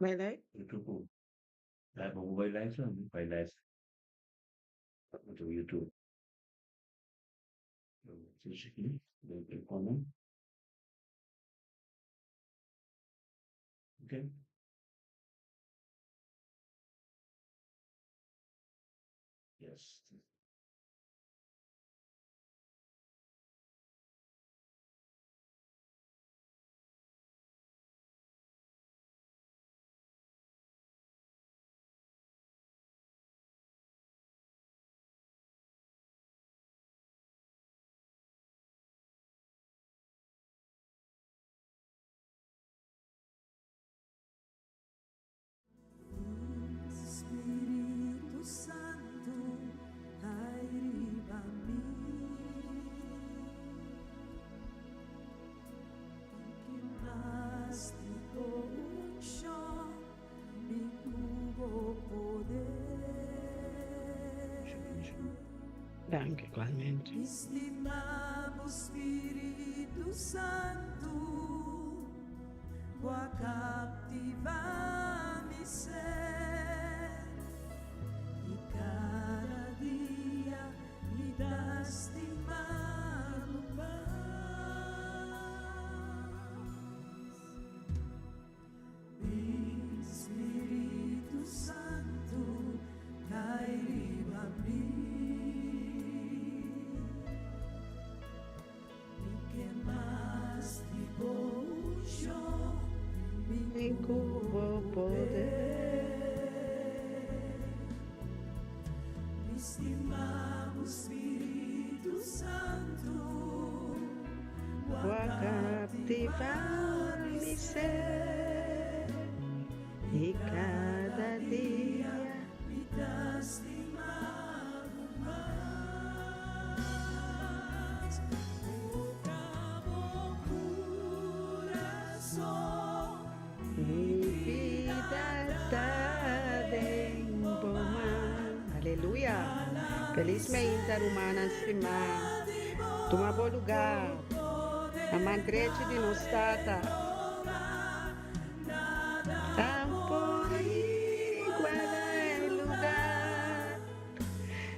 Bai live? YouTube. Bai live, bai live. YouTube. Okay. Yes. Spiritu Santu, kai riba mi. Mi ke mas di bo unshon, mi ku bo poder. Danki igualmente. Mi stima bo Spiritu Santu, bo a kaptivá mi ser. I kada dia mi ta stima bo mas. Bin Spiritu Santu, kai riba mi. Mi ke mas di bo unshon, mi ku bo poder. Mi stima bo Spiritu Santu, bo a kaptivá mi ser i kada dia mi ta stima bo mas. Toka bo kurason, Mi bida ta den bo man. Aleluya! Felis meinta rumannan stimá. Tuma bo lugá na man drechi di nos Tata. Tan por iguala e lugá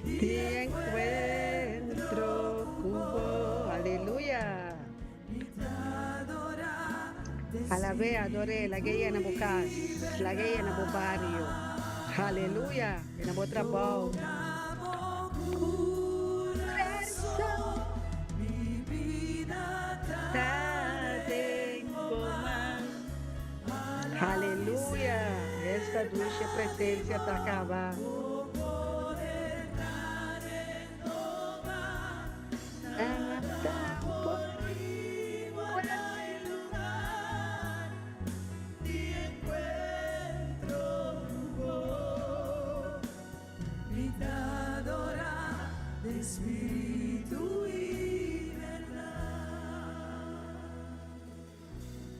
di enkuentro ku bo. Aleluya! Alab'é, ador'é, lag'é yena bo kas, lag'é yena bo bario. Aleluya! Yena bo trabou. Ta den bo man. Aleluya! Esta dulce presencia ta caba.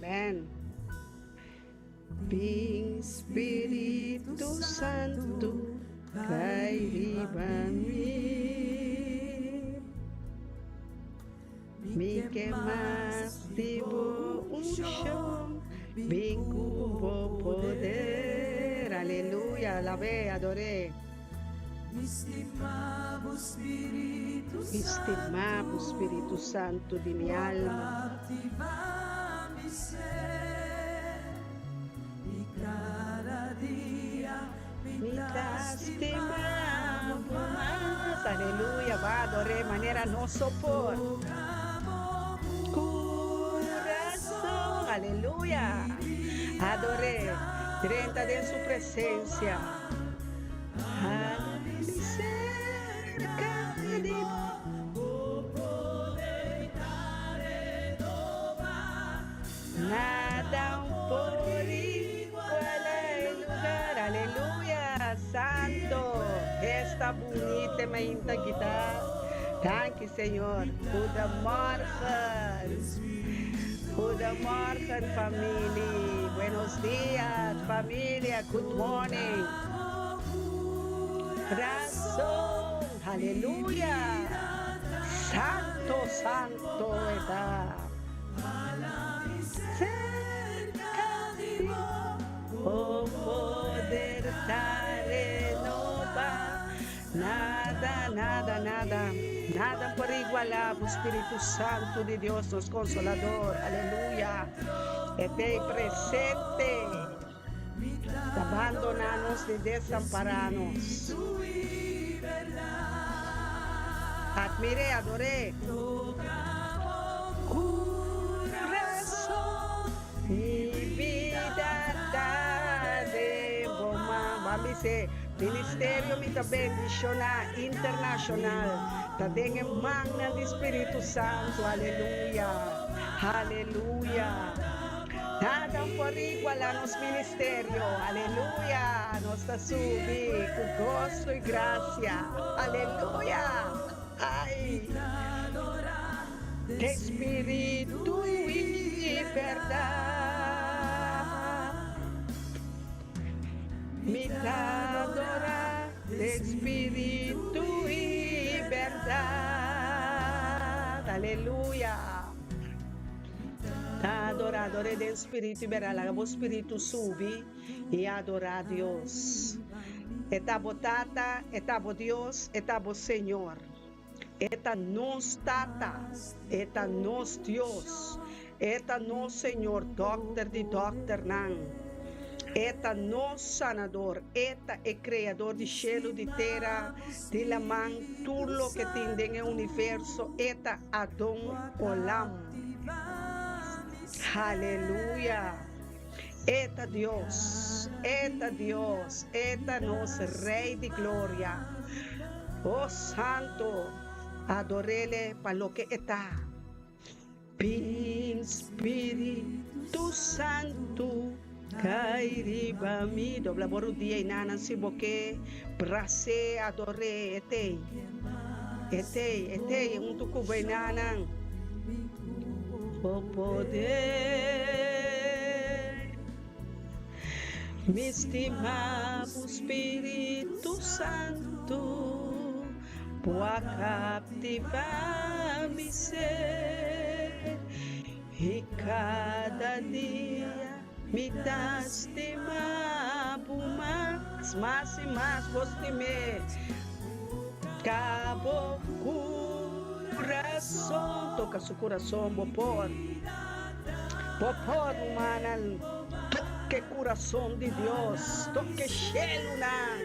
Amen. Bin Spiritu Santu kai riba mi. Mi ke mas di bo unshon, bin ku bo poder. Aleluya, alab'é, ador'é. Mi stima bo Spiritu Mi stima bo Spiritu Santu di mi alma. Mi ta stima bo mas. Aleluya Aleluya, ba ador'é manera nos so por. Kurason, aleluya. Ador'é, drenta den su presensia. Hala mi serka di bo. Nada por iguala e lugar. Aleluya, santo. Esta bunita mainta kita. Danki, Señor. Goedemorgen. Goedemorgen familie, buenos dias familia, good morning. Razon, aleluya. Santo, santo e ta. Cerca di bo poder ta renoba. Nada, nada, nada, nada por igualá bo Spiritu Santu di Dios, nos Consolador. Aleluya. E t'ei presente. Ta bandoná nos ni desampará nos. Admir'é, ador'é. Kurason, mi bida ta den bo man. Bo a bis'é, Ministerio mi ta bendishoná internashonal ta den e mannan di Spiritu Santu. Aleluya! Aleluya! Nada por igualá nos ministerio. Aleluya! Nos ta subi ku goso i grasia. Aleluya! Ai! Den spiritu i bèrdat. Mi ta adorá den spiritu i bèrdat. Aleluya! Ta adorá, ador'é den spiritu i bèrdat. Laga bo spiritu subi i adorá Dios. E ta bo Tata, e ta bo Dios, e ta bo Señor. E ta nos Tata, e ta nos Dios, e ta nos Señor, Dòkter di dòkternan. E ta nos Sanador, e ta e Kreador di shelu, di tera, di laman, tur loke tin den e universo, e ta Adon Olam. Haleluya! E ta Dios, e ta Dios, e ta nos Rey di Gloria. Oh Santo, ador'Ele pa loke E ta. Bin Spiritu Santu, kai riba mi. Dobla bo rudia i nanan si bo ke bras'E, ador'E, E t'ei, E t'ei, E t'ei, huntu ku bo i nanan. Bo poder. Mi stima bo Spiritu Santu, bo a kaptivá mi ser, i kada dia mi ta stima bo mas, mas i mas bo stim'é. Ka bo kurason toka su kurason, bo por, bo por rumannan toka e kurason di Dios, toka e shelunan,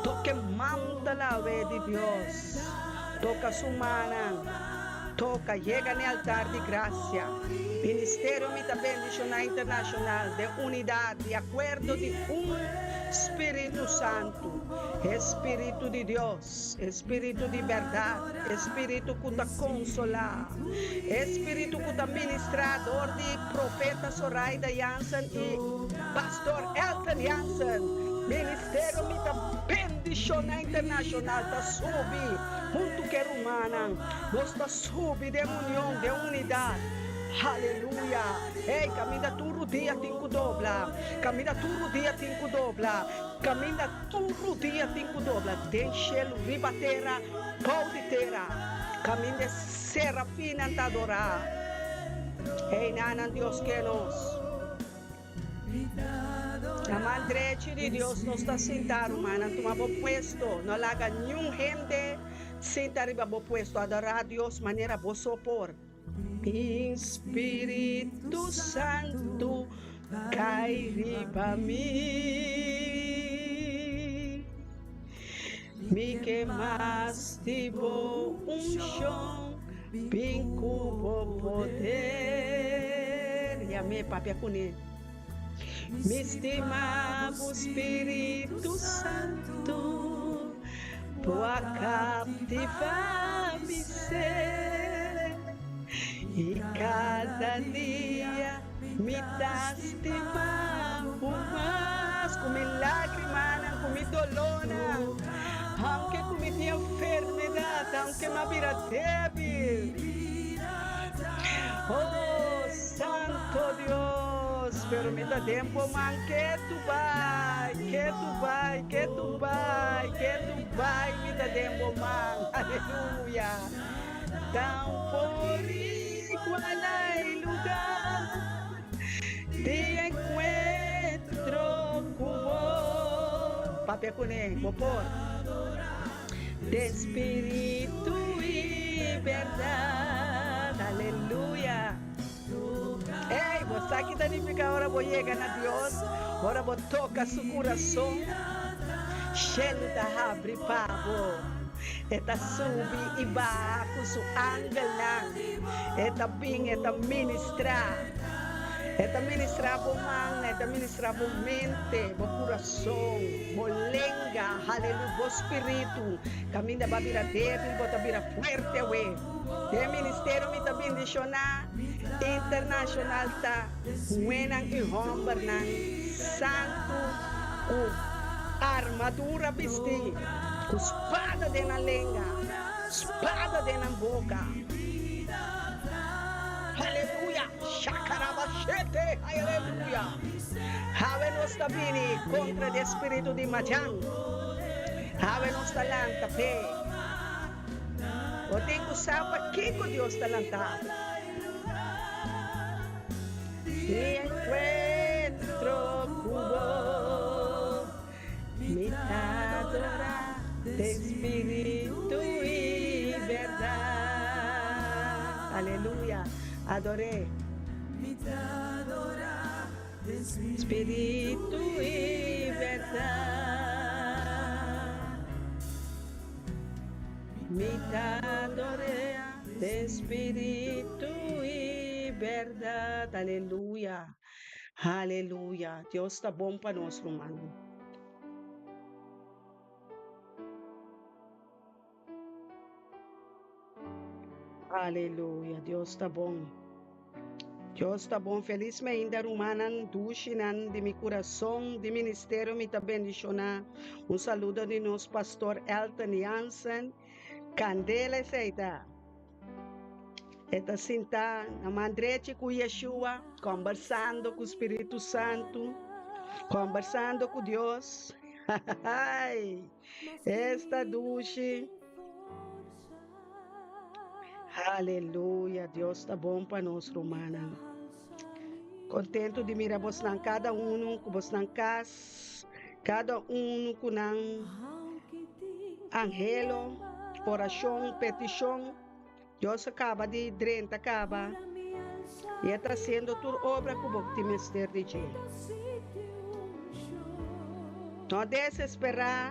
toka e mantalawe di Dios, toka su mannan, toka, yega n'e altar di grasia. Ministerio Mi Ta Bendishoná Internashonal den unidat di akuerdo di un Spiritu Santu. E Spiritu di Dios, e Spiritu di bèrdat, e Spiritu ku ta konsolá, e Spiritu ku ta ministrá dor di Profeta Soraida Jansen i Pastor Elton Jansen. Ministerio Mi Ta Bendishoná Internashonal ta subi huntu ku e rumannan. Nos ta subi den union, den unidat. Haleluya! Ey, kaminda tur rudia tin ku dobla, kaminda tur rudia tin ku dobla. Kaminda tur rudia tin ku dobla den shelu, riba tera, bou di tera, kaminda e serafinnan ta adorá. Einanan Dios ke nos. Na man drechi di Dios nos ta sinta, rumannan, tuma bo puesto, no laga niun hende sinta riba bo puesto, adorá Dios manera bo so por. Mi Spiritu Santu kai riba mi. Mi ke mas di bo unshon, bin ku bo poder. Yam'é, papia kuné. Mi stima bo Spiritu Santu, bo a kaptivá mi ser, i kada dia mi ta stima bo mas. Ku mi lágrimanan, ku mi dolónan, aunke ku mi tin enfermedat, aunke mi a bira débil. Oh! pero mi ta den bo man ketu bai, ketu bai, ketu bai, ketu bai mi ta den bo man, aleluya. Tan por iguala e lugar di encuentro cu bo. Papia cune, bo por. Den spiritu y berdad, aleluya. Ey, bo sa ki ta nifica ora bo yega na Dios, ora bo toca su curason? Shelu ta habri pa bo. E ta subi y baha cu su angelnan. E ta bin, e ta ministra. E ta ministra bo man, e ta ministra bo mente, bo curason, bo lenga, haleluya, bo spiritu. Caminda bo a bira debil, bo ta bira fuerte awe. Den ministerio mi ta bendiciona internacional ta muhenan y hombernan santu cu armadura bisti, cu spada den nan lenga, spada den nan boca. Aleluya! Shakarabashete! Aleluya! Awe nos ta bini contra di e spiritu di Madian. Awe nos ta lanta p'e. Bo tin cu sa pakico Dios ta lanta bo. Mi encuentro cu bo, mi ta adora den spiritu y berdad. Aleluya! Ador'é. Spiritu y berdad. Mi ta adorea den spiritu y berdad. Aleluya, aleluya. Dios ta bon pa nos, rumannan. Aleluya, Dios ta bon. Dios ta bon. Felis meinda rumannan, dushinan di mi kurason, di ministerio mi ta bendishoná. Un saludo di nos pastor Elton Jansen. Kandela esei ta. E ta sintá na man drechi ku Yeshua, kòmbersando ku Spiritu Santu, kòmbersando ku Dios. Ai, esta dushi. Aleluya, Dios ta bon pa nos rumannan. Contento di mira bosnan cada uno cu bosnan cas, cada uno cu nan anhelo, oracion, peticion. Dios a caba di drenta caba y e ta haciendo tur obra cu bo tin mester di dje. No desesperá,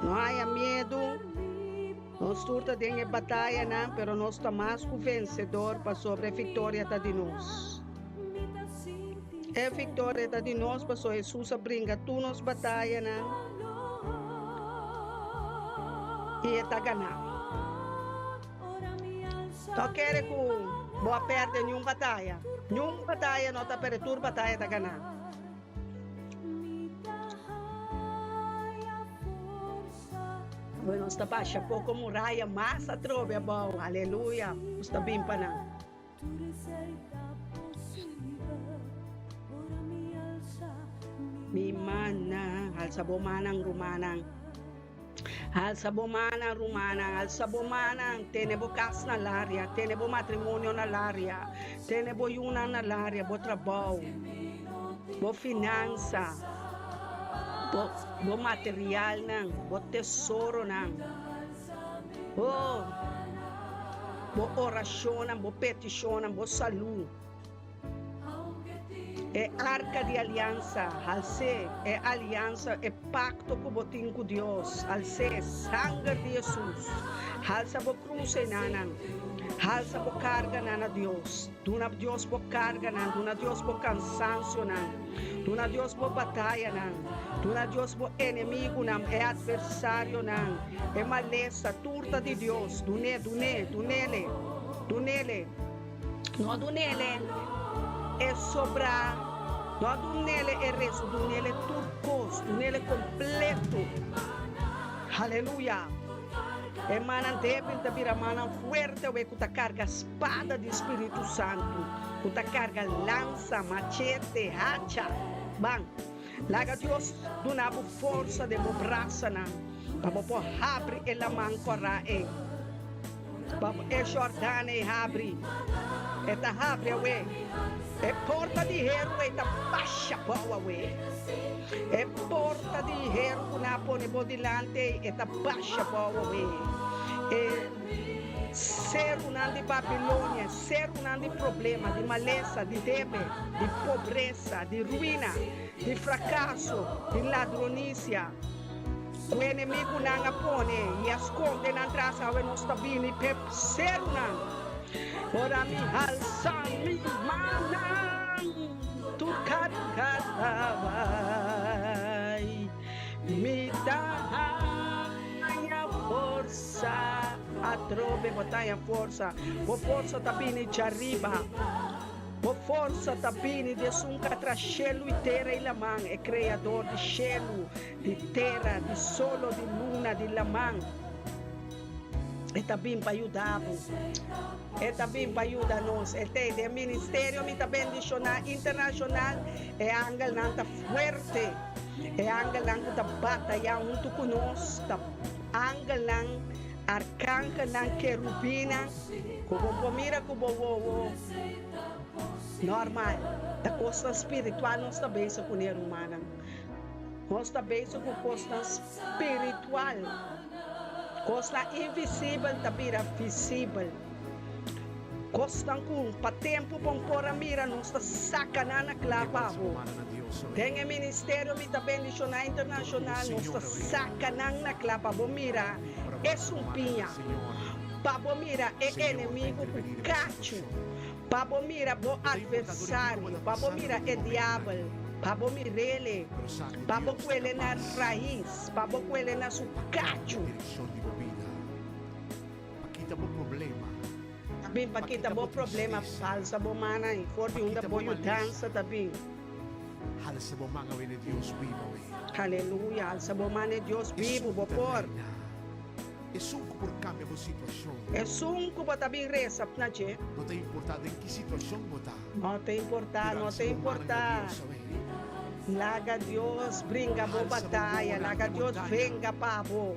no haya miedu. Nos tur ta den e batayanan, pero nos ta mas ku vensedor pasobra e viktoria ta di nos. E viktoria ta di nos pasobra Hesus a bringa tur nos batayanan i e ta gana. No kere ku bo a pèrdè niun bataya. Niun bataya no ta pèrdè, tur bataya ta gana. Awe nos ta basha poko muraya mas atrobe abou. Aleluya. Nos ta bin pa nan. Mi mannan, alsa bo mannan, rumannan. Alsa bo mannan, rumannan. Alsa bo mannan. Tene bo kas na laria. Tene bo matrimonio na laria. Tene bo yunan na laria. Bo trabou. Bo finansa. Bo, bo materialnan, bo tesoronan, oh, bo orashonnan, bo petishonnan, bo salú. E arka di aliansa, hals'é, e aliansa, e pakto ku bo tin ku Dios, hals'é, sanger di Hesus, halsa bo krus einanan, halsa bo karganan na Dios, duna Dios bo karganan, duna Dios bo kansansionan. Duna Dios bo batayanan. Duna Dios bo enemigunan, e atversarionan, e malesa, tur ta di Dios. Dun'é, dun'é, dun'Ele, dun'Ele. No dun'Ele e sobrá, no dun'Ele e resto, dun'Ele tur kos, dun'Ele kompleto. Haleluya! E mannan débil ta bira mannan fuerte awe ku ta karga spada di Spiritu Santu. ku ta karga lansa, machete, hacha. Ban, laga Dios duna bo forsa den bo brasanan pa bo por habri e laman kòrá ei, pa e Jordan ei habri. E ta habri awe. E porta di heru ei ta basha bou awe. E porta di heru ku nan a pone bo dilanti ei, e ta basha bou awe. E serunan di Babilonia, serunan di problema, di malesa, di debe, di pobresa, di ruina, di frakaso, di ladronisia, ku enemigunan a pone i a skonde nan tras, awe nos ta bini p'e serunan. Ora mi halsa mi mannan, tur karga ta bai. Mi ta haña forsa atrobe. Bo ta haña forsa. Bo forsa ta bini djariba. Bo forsa ta bini di esun ku a traha shelu i tera i laman, e Kreador di shelu, di tera, di solo, di luna, di laman. E ta bin pa yuda bo. E ta bin pa yuda nos. E t'ei den ministerio mi ta bendishoná internashonal. E angelnan ta fuerte. E angelnan ku ta batayá huntu ku nos ta angelnan, arkangelnan, kerubinnan ku bo por mira ku bo wowo normal. Ta kosnan spiritual nos ta bezig kuné, rumannan. Nos ta bezig ku kosnan spiritual. Kosnan invisibel ta bira visibel. Kosnan ku pa tempu bon por a mira nos ta saka nan na kla pa bo. Den e ministerio Mi Ta Bendishoná Internashonal nos ta saka nan na kla pa bo mira e sumpiña, pa bo mira e enemigu ku kachu, pa bo mira bo atversario, pa bo mira e diabel, pa bo mir'ele, pa bo kuele na rais. Pa bo kuele na su kachu. Ta bin pa kita bo problema Alsa bo mannan i for di unda bo yudansa ta bin. Aleluya alsa bo man e Dios bibu bo por. Esun ku bo ta bin resa na dje. No ta importa no ta importa. Laga Dios bringa bo bataya, laga Dios venga pa bo.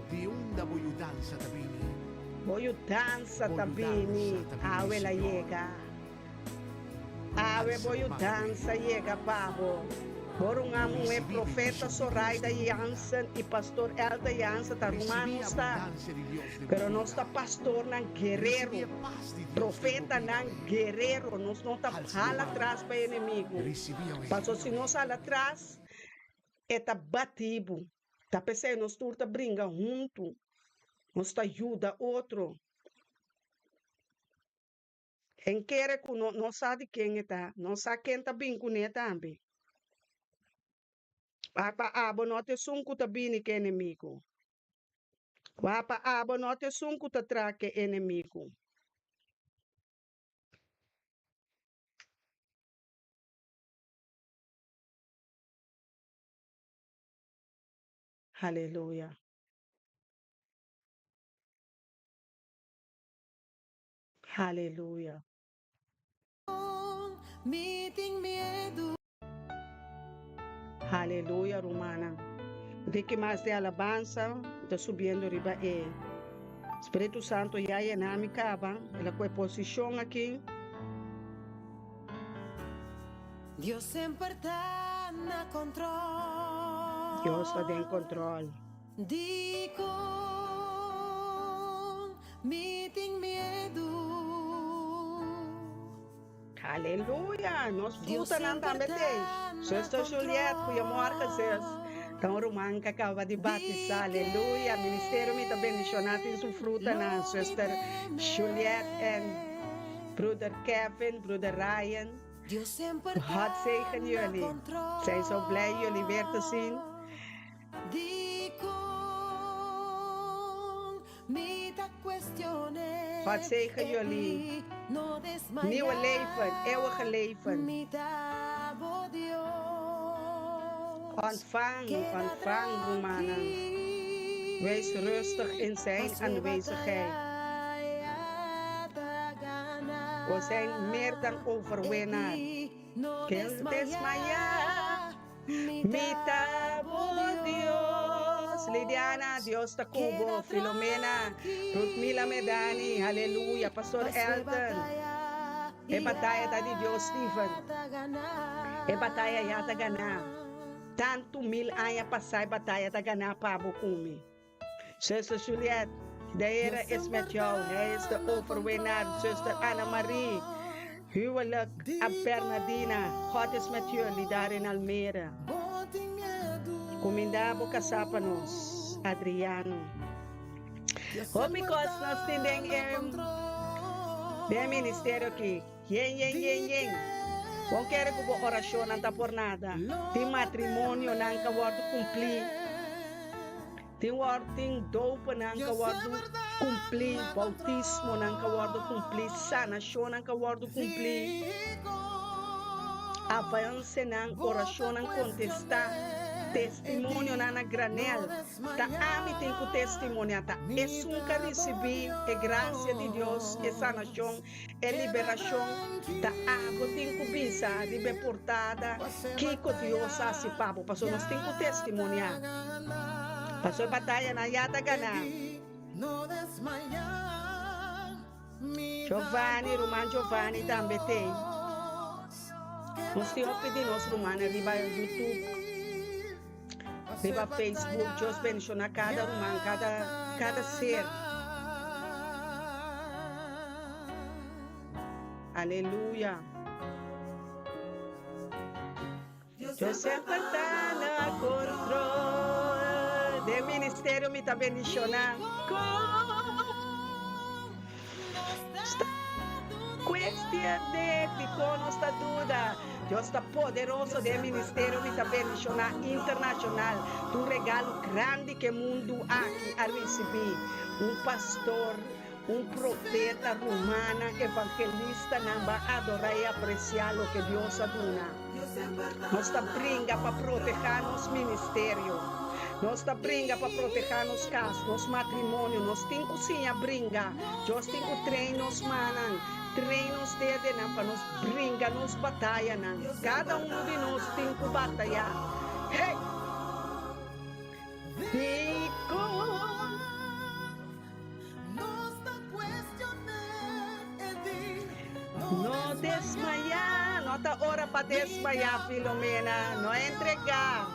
Bo yudansa ta bini, awe la yega. Awe bo yudansa yega pa bo. Bo rungan muhé Profeta Soraida Jansen i Pastor Elda Jansen ta ruman nos ta, pero nos ta pastornan guerero. Profetanan guerero, nos no ta hala tras pa e enemigu, pasobra si nos hala tras, e ta bati bo. Ta p'esei nos tur ta bringa huntu, nos ta yuda otro. En kere ku no no sa di ken e ta, no sa ken ta bin kuné tambe. Pa abo no ta esun ku ta bini ku e enemigu. Wak pa abo no ta esun ku ta tra ke enemigu. Haleluya. Haleluya. Mi tin miedu. Haleluya rumannan. Diki mas di alabansa ta subiendo riba e Spiritu Santo ya yena mi kaba el a koe posishon aki. Dios semper ta na control. Dios ta den control. Dikon mi tin miedu? Aleluya! Nos frutanan tambe t'ei. Zuster Juliet, goeiemorgen zus. Ta un ruman ku a kaba di batisá. Aleluya! Ministerio Mi Ta Bendishoná tin su frutanan. Zuster Juliet en Bruder Kevin, Bruder Ryan. God zegen jullie. Zijn zo blij jullie weer te zien. God zegen jullie. Nieuwe leven, eeuwige leven. Ontvang, ontvang, rumannan. Wees rustig in Zijn aanwezigheid. We zijn meer dan overwinnaar. Ken desmayá, mi ta bo Dios. Lidiana, Dios ta ku bo. Filomena, Ruthmila Medani, aleluya. Pastor Elton, e bataya ta di Dios, Steven. E bataya ya ta ganá. Tantu mil aña pasá e bataya ta ganá pa bo ku mi. Zuster Juliette, de Here is met jou, Hij is de overwinnaar. Zuster Anna Marie, huwelijk a Bernadina, God is met jullie daar in Almere. Kuminda bo kasá pa nos, Adriano. Hopi kos nos tin den e den e ministerio aki. Yen, yen, yen, yen. Bon kere ku bo orashonnan ta por nada. Tin matrimonionan ka wòrdu kumplí. Tin wòrdu, tin dopenan ka wòrdu kumplí, boutismonan ka wòrdu kumplí, sanashonnan ka wòrdu kumplí, avansenan, orashonnan kontestá, testimonionan na granèl. Ta ami tin ku testimoniá, ta esun ka risibí e grasia di Dios, e sanashon, E liberashon ta abo tin ku bisa riba e portada kiko Dios a hasi pa bo, pasobra nos tin ku testimoniá. Pasobra e batayanan ya ta ganá. Giovanni, ruman Giovanni tambe t'ei. Nos tin hopi di nos rumannan riba YouTube, riba Facebook. Dios bendiciona cada ruman, cada, cada ser. Aleluya. Dios semper ta na control. Den ministerio mi ta bendiciona. Cuestione dicon nos ta duda. Dios ta poderoso den ministerio mi ta bendiciona internacional. Ta un regalo grandi cu e mundo aki a ricibi. Un pastor, un profeta, rumannan, evangelistanan ban adora y aprecia loke Dios a duna. Nos ta bringa pa proteha nos ministerio. Nos ta bringa pa proteha nos cas, nos matrimonio. Nos tin cu siña bringa. Dios tin cu train nos mannan, train nos dedenan pa nos bringa nos batayanan. Cada uno di nos tin cu bataya. Hey! Dicon? No desmayá, no ta ora pa desmayá, Filomena. No entregá.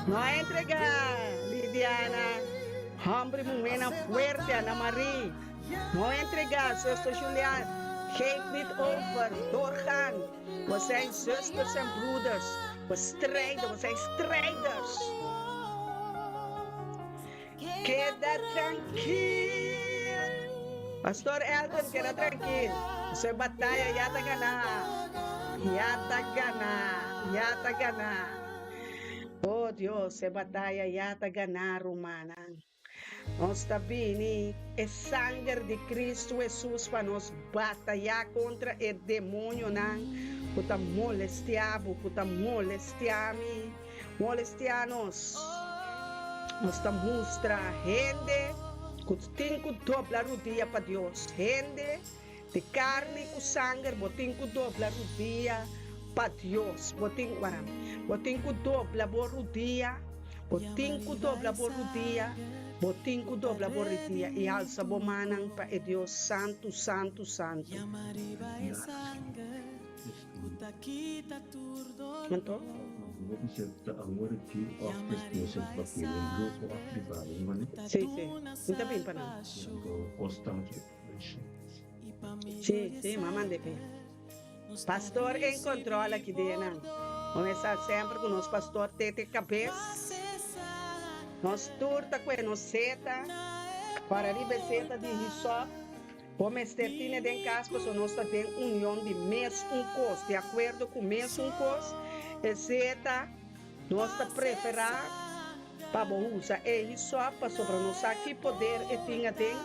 No entregá, Lidiana. Hombre i muhénan fuerte, Ana Marie. No entregá, zuster Julian. Geef niet over, doorgaan. We zijn zusters en broeders. We strijden, we zijn strijders. Keda trankil. Pastor Elton, keda trankil. Su bataya ya ta ganá. Ya ta ganá. Ya ta ganá. Oh Dios, e bataya ya ta ganá, rumannan. Nos ta bini e sanger di Cristo Jesus pa nos bataya kontra e demonionan ku ta molestiá bo, ku ta molestiá mi. Molestiá nos. Nos ta mustra hende ku tin ku dobla rudia pa Dios. Hende di karni ku sanger, bo tin ku dobla rudia pa Dios. Bo tin, wara, bo tin ku dobla bo rudia, bo tin ku dobla bo rudia, bo tin ku dobla bo rudia i halsa bo mannan pa e Dios Santu, Santu, Santu. Anto? Sí, sí. Mi ta bin pa nan. Sí, sí, m'a manda e p'e. Pastor en control aki den nan. Comenzá semper cu nos pastor tete cabes. Nos tur ta cue nos seta. Para riba e seta di hisop. Bo mester tine den kas pasobra nos ta den union di mes un kos, di akuerdo ku mes un kos, e zeta nos ta preferá pa bo usa e hisòp pasobra nos sa ki poder e tin aden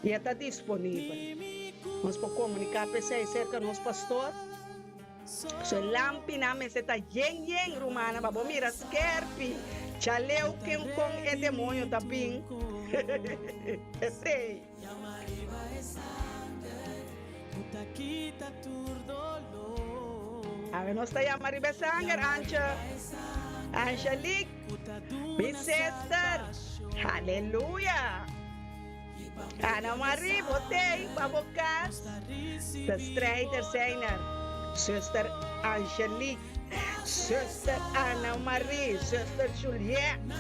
i e ta disponibel. Nos por komuniká p'esei serka nos pastor. So e lampinan mester ta yen yen, rumannan, pa bo mira skerpi chaleu ken kon e demoño ta bin. Esei. Awe nos ta yama riba e sanger, Antje. Angelique, mi sister. Haleluya. Ana Marie, bo t'ei pa bo kas. De strijders zijn er. Zuster Angelique, zuster Ana Marie, zuster Juliette.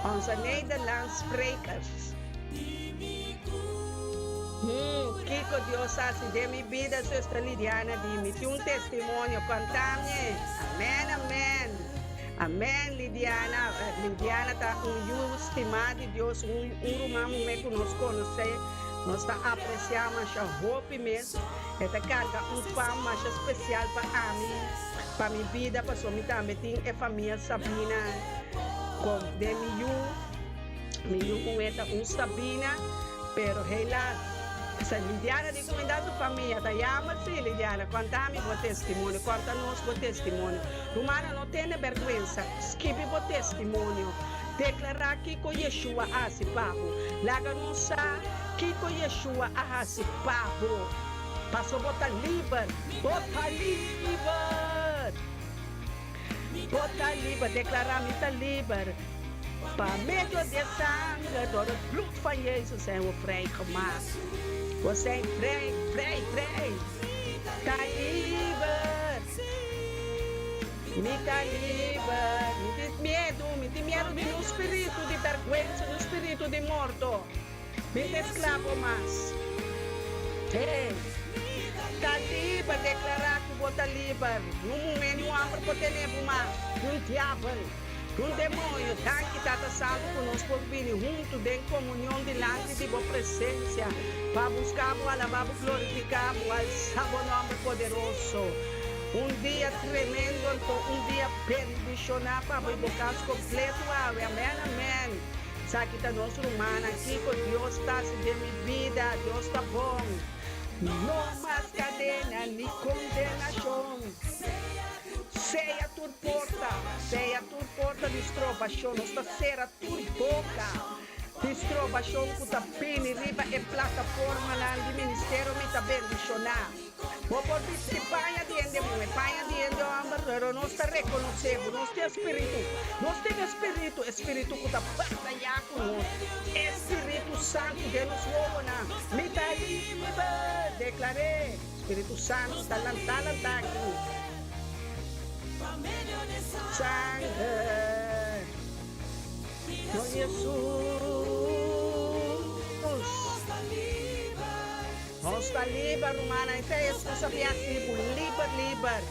Onze Nederlands sprekers. Hmm, kiko Dios a hasi den mi bida, zuster Lidiana di mi tin un testimonio, konta mi. Amen, amen. Amen, Lidiana. Lidiana ta un yu stimá di Dios, un un ruman muhé ku nos konosé, nos ta apresiá masha hopi mes. E ta karga un fam masha spesial pa ami, pa mi bida, pasobra mi tambe tin e famia Sabina kom den mi yu. Mi yu muhé ta un Sabina, pero helaas, sa Lidiana di kumindá su famia. Ta yama si, Lidiana, konta mi bo testimonio, konta nos bo testimonio. Rumannan, no tene bèrgwensa, skibi bo testimonio. Deklará kiko Yeshua a hasi pa bo. Laga nos sa kiko Yeshua a hasi pa bo. Paso bo ta liber. Bo ta liber! Bo ta liber! Deklará, Mi ta liber. Pa medio di e sanger, door het bloed van Jezus zijn we vrijgemaakt. We zijn vrij, vrij, vrij. Ta liber! Mi ta liber, mi tin miedu, mi tin miedu di nun spiritu di bèrgwensa, nun spiritu di morto. Mi ta esklabo mas. Hey, ta liber, deklará ku bo ta liber. Nun muhé ni un hòmber por tene bo mas, nun diabel, nun demoño. Danki, Tata Santu, ku nos por bini huntu den komunion dilanti di bo presensia pa buska bo, alabá bo, glorifiká bo, alsá bo nòmber poderoso. Un dia tremendo anto, un dia bendishoná pa bo i bo kas kompletu awe. Amèn, amèn. Esaki ta nos rumannan. Kiko Dios ta hasi den mi bida? Dios ta bon. No mas kadena ni kondenashon. Seya tur porta, seya tur porta di strobashon. Nos ta sera tur boka di strobashon ku ta bini riba e plataformanan di ministerio. Mi ta bendishoná. Bo por bisti paña di hende muhé, paña di hende hòmber, pero nos ta rekonosé bo. Nos tin e spiritu. Nos tin e spiritu, e spiritu ku ta batayá ku nos, e Spiritu Santu den nos wowonan. Mi ta liber! Deklar'é! Spiritu Santu ta lantá lantá aki. Sanger nos Jesus. Nos ta liber, rumannan. Esei es nos a bin hasi bo liber, liber.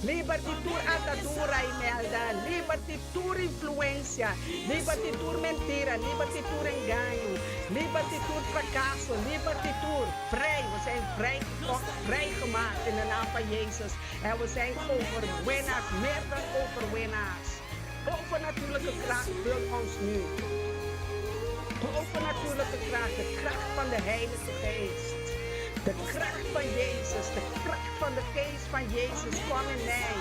Liber di tur atadura i melda, liber di tur influensia, liber di tur mentira, liber di tur engaño, liber di tur frakaso, liber di tur. Vrij, we zijn vrij gekocht, vrijgemaakt in de naam van Jezus. En we zijn overwinnaars, meer dan overwinnaars. Bovennatuurlijke kracht vul ons nu. Bovennatuurlijke kracht, de kracht van de Heilige Geest. De kracht van Jezus, de kracht van de Geest van Jezus, kom in mij.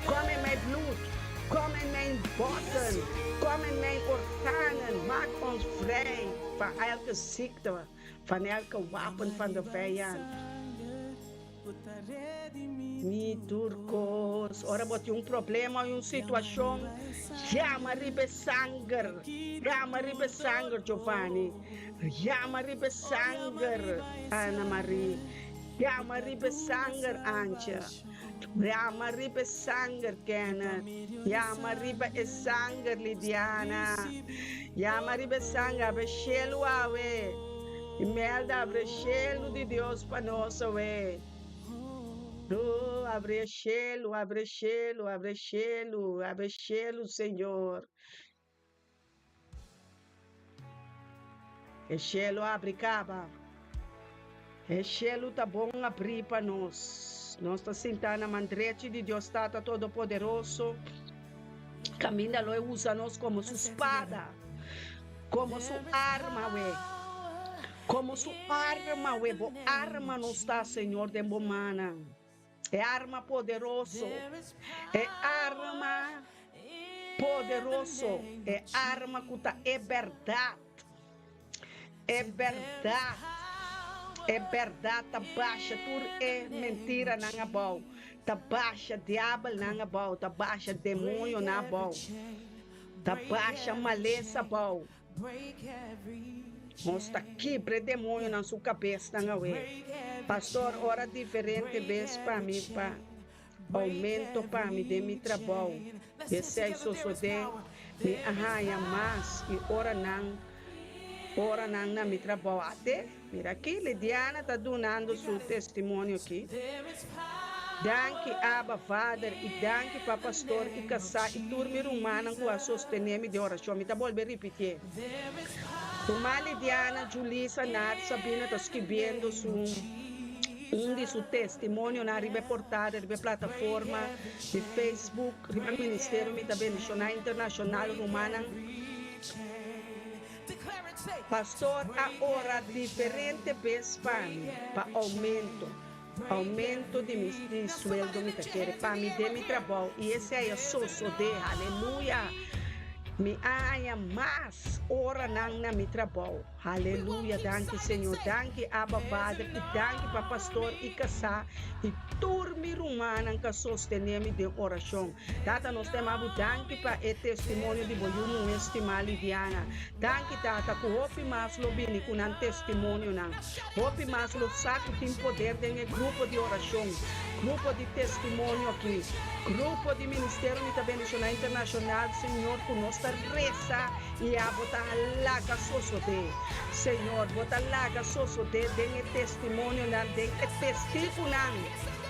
Kom in mijn bloed, kom in mijn botten, kom in mijn organen. Maak ons vrij van elke ziekte, van elke wapen van de vijand. Mi tur kos. Ora bo tin un problema o un situashon, yama riba e sanger. Yama riba e sanger, Giovanni. Yama riba e sanger, Ana Marie. Yama riba e sanger, Antje. Yama riba e sanger, Kenneth. Yama riba e sanger, Lidiana. Yama riba e sanger, awe shelu awe. Imelda, abre shelu di Dios pa nos awe. Oh, abre shelu, abre shelu, abre shelu, abre shelu, Señor. E shelu abri kaba. E shelu ta bon abrí pa nos. Nos ta sintá na man drechi di Dios Tata Todopoderoso, kaminda lo e usa nos komo su spada, komo su arma, we. Komo su arma, we. Bo arma nos ta, Señor, den bo mannan. E arma poderoso, e arma poderoso, e arma ku ta e bèrdat, e bèrdat. E bèrdat ta basha tur e mentiranan abou, ta basha diabelnan abou, ta basha demoñonan abou, ta basha malesa abou. Nos ta kibra e demoñonan su kabesnan awe. Pastor ora diferente bes pa mi pa oumento pa mi den mi trabou. Esei sosodé, mi a haña mas i ora nan ora nan na mi trabou. Ate, mira aki, Lidiana ta dunando su testimonio aki. Danki Abba, Vader, i danki pa pastor i kasá i tur mi rumannan ku a sostené mi den orashon. Mi ta bolbe ripitié. Ruman Lidiana, Julisa, Nat, Sabina ta skibiendo su un di su testimonionan riba e portada, riba e plataforma di Facebook, riba Ministerio Mi Ta Bendishoná Internashonal. Rumannan, pastor a ora diferente bes pa mi pa oumento, oumento di mi di sueldo mi ta kere pa mi den mi trabou i esei a sosodé, haleluya! Mi a haña mas oranan na mi trabou. Haleluya danki Señor danki Abba Vader i danki pa pastor i kasá i tur mi rumannan ka sostene mi den orashon. Tata nos ta yama bo danki pa e testimonio di bo yu muhé stimá Lidiana. Danki Tata ku hopi mas lo bini ku nan testimonionan. Hopi mas lo sa ku tin poder den e grupo di orashon, grupo di testimonio aki, grupo di ministerio Mi Ta Bendishoná Internashonal, Señor ku nos ta resa I abo ta laga sosodé, Señor, bo ta laga sosodé den e testimonionan, den e testigunan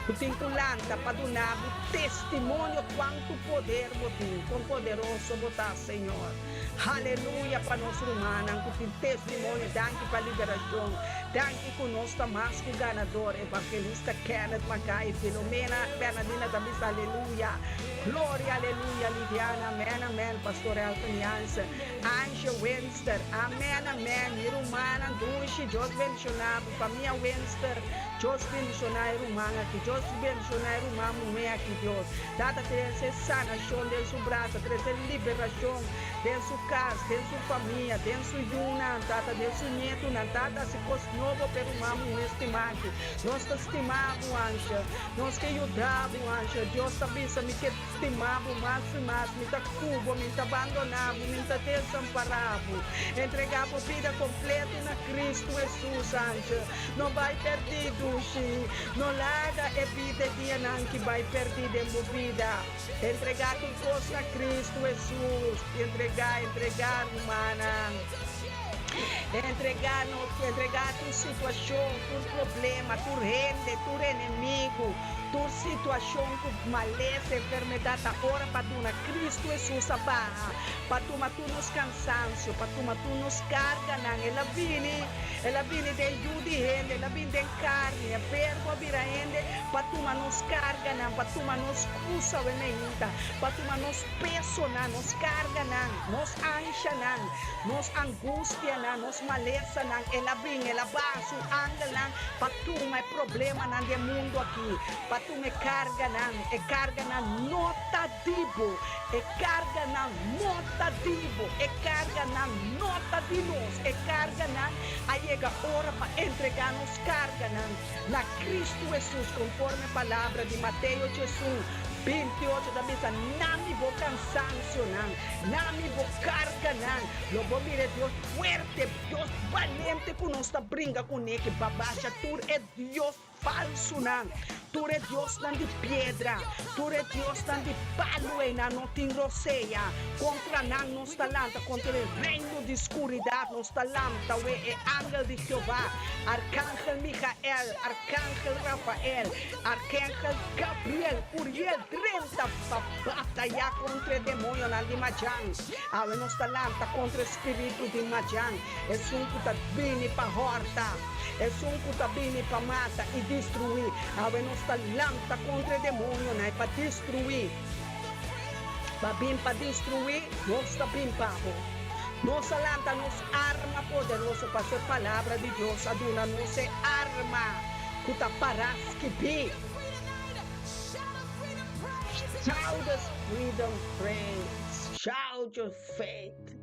ku tin ku lanta pa duna bo testimonio kuantu poder bo tin, kon poderoso bo ta, Señor. Haleluya pa nos rumannan ku tin testimonio, danki pa liberashon, danki ku nos ta mas ku ganador, Evangelista Kenneth Mackay, Filomena Bernadina ta bisa aleluya. Gloria aleluya Lidiana amen amen Pastor Elton Jansen Ange Winster amen amen mi rumannan dushi Dios bendiciona bo famia Winster Dios bendiciona e ruman aki Dios bendiciona e ruman muhe aki Dios tata trece sanacion den su brasa trece liberacion den su cas den su famia den su yunan tata den su nietunan tata haci cos nobo pa e ruman muhe stima aki nos ta stima bo Ange Nos ke yuda bo, Angel. Dios ta bisa, Mi ke stima bo mas i mas. Mi ta ku bo, mi n'ta bandona bo, mi n'ta desampara bo. Entrega bo bida kompleto na Kristu Hesus, Angel. No bai perdí, dushi. No laga e bida e dianan ki bai perdí den bo bida. Entrega tur kos na Kristu Hesus. Entrega, entrega, rumannan. Entregá no, entregá tur situashon, tur problema, tur hende, tur enemigu, tur situashon ku malesa, enfermedat, ta ora pa duna Kristu Hesus a baha pa tuma tur nos kansansio, pa tuma tur nos karganan. El a bini, El a bini den yu di hende, El a bini den karni, e Verbo a bira hende pa tuma nos karganan, pa tuma nos krus awe meinta, pa tuma nos pesonan, nos karganan, nos anshanan. Nos angustianan, nos malesanan, El a bin, El a baha Su angelnan pa tuma e problemanan di e mundu aki, pa tuma e karganan. E karganan no ta di bo. E karganan no ta di bo. E karganan no ta di nos. E karganan a yega ora pa entregá nos karganan na Kristu Hesus, konforme palabra di Mateo Djesun 28 ta bisa, Na mi bo kansansionan, na mi bo karganan, lo bo mira e Dios fuerte, Dios balente ku nos ta bringa kuné, ki babasha tur e dios falsunan, tur e diosnan di piedra, tur e diosnan di palu einan no tin rosea. Kontra nan nos ta lanta, kontra e reino di skuridat nos ta lanta we e angel di Jehová, Arkangel Michael, Arkangel Rafael, Arkangel Gabriel, Uriel drenta pa batayá kontra e demoñonan di Madjan. Awe nos ta lanta kontra e spiritu di Madjan, esun ku ta bini pa hòrta, esun ku ta bini pa mata i destruí. Awe nos ta lanta kontra e demoñonan i pa destruí. Pa bin pa destruí, nos ta bin pa bo. Nos a lanta nos arma poderoso pasobra e Palabra di Dios a duna nos e arma ku ta pará skibí. Shout us freedom praise, shout your faith.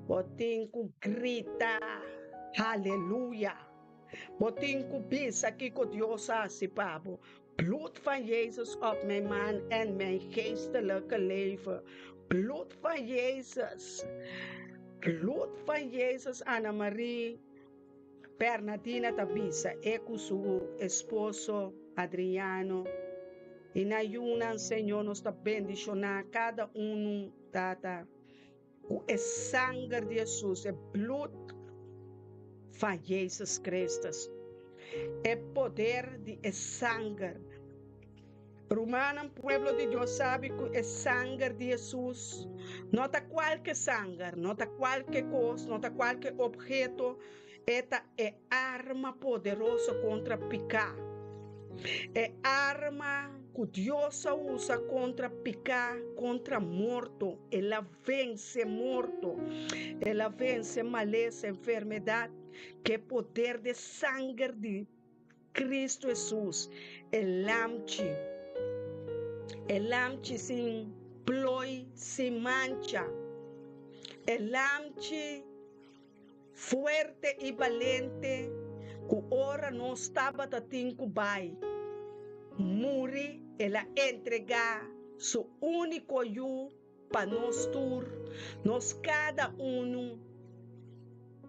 Bo tin ku grita, Haleluya! Bo tin ku bisa kiko Dios a hasi pa bo. Bloed van Jezus op mijn man en mijn geestelijke leven. Bloed van Jezus. Bloed van Jezus, Ana Marie Bernadina ta bisa e ku su esposo Adriano i nan yunan. Señor, nos ta bendishoná kada unu, Tata, ku e sanger di Hesus, e bloed van Jezus Christus, e poder di e sanger. Rumannan, pueblo di Dios sabi ku e sanger di Hesus no ta kualke sanger, no ta kualke kos, no ta kualke obheto, e ta e arma poderoso kontra piká. E arma ku Dios a usa kontra piká, kontra morto. El a vense morto, el a vense malesa, enfermedat, ku e poder di e sanger di Cristo Hesus, e Lamchi, e Lamchi sin ploi, sin mancha, e Lamchi fuerte i balente ku ora nos tabata tin ku bai muri, el a entregá su úniko Yu pa nos tur, nos kada unu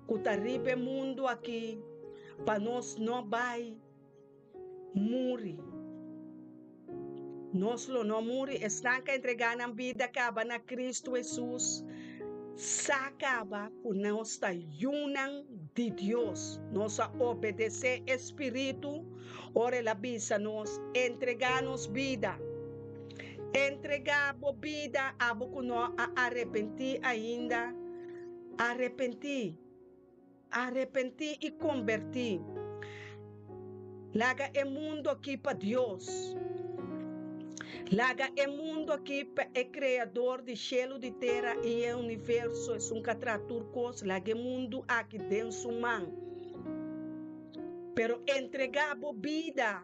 ku ta riba e mundu aki, pa nos no bai muri. Nos lo no muri. Esnan ku a entregá nan bida kaba na Kristu Hesus sa kaba ku nos ta yunan di Dios. Nos a obedesé e spiritu ora el a bisa nos entregá nos bida. Entregá bo bida abo ku no a arepentí ainda. Arepentí. Arepentí i kombertí. Laga e mundu akí pa Dios. Laga e mundu akí pa e Kreador di shelu, di tera i e universo, esun ku a traha tur kos. Laga e mundu akí den su man. Pero entregá bo bida.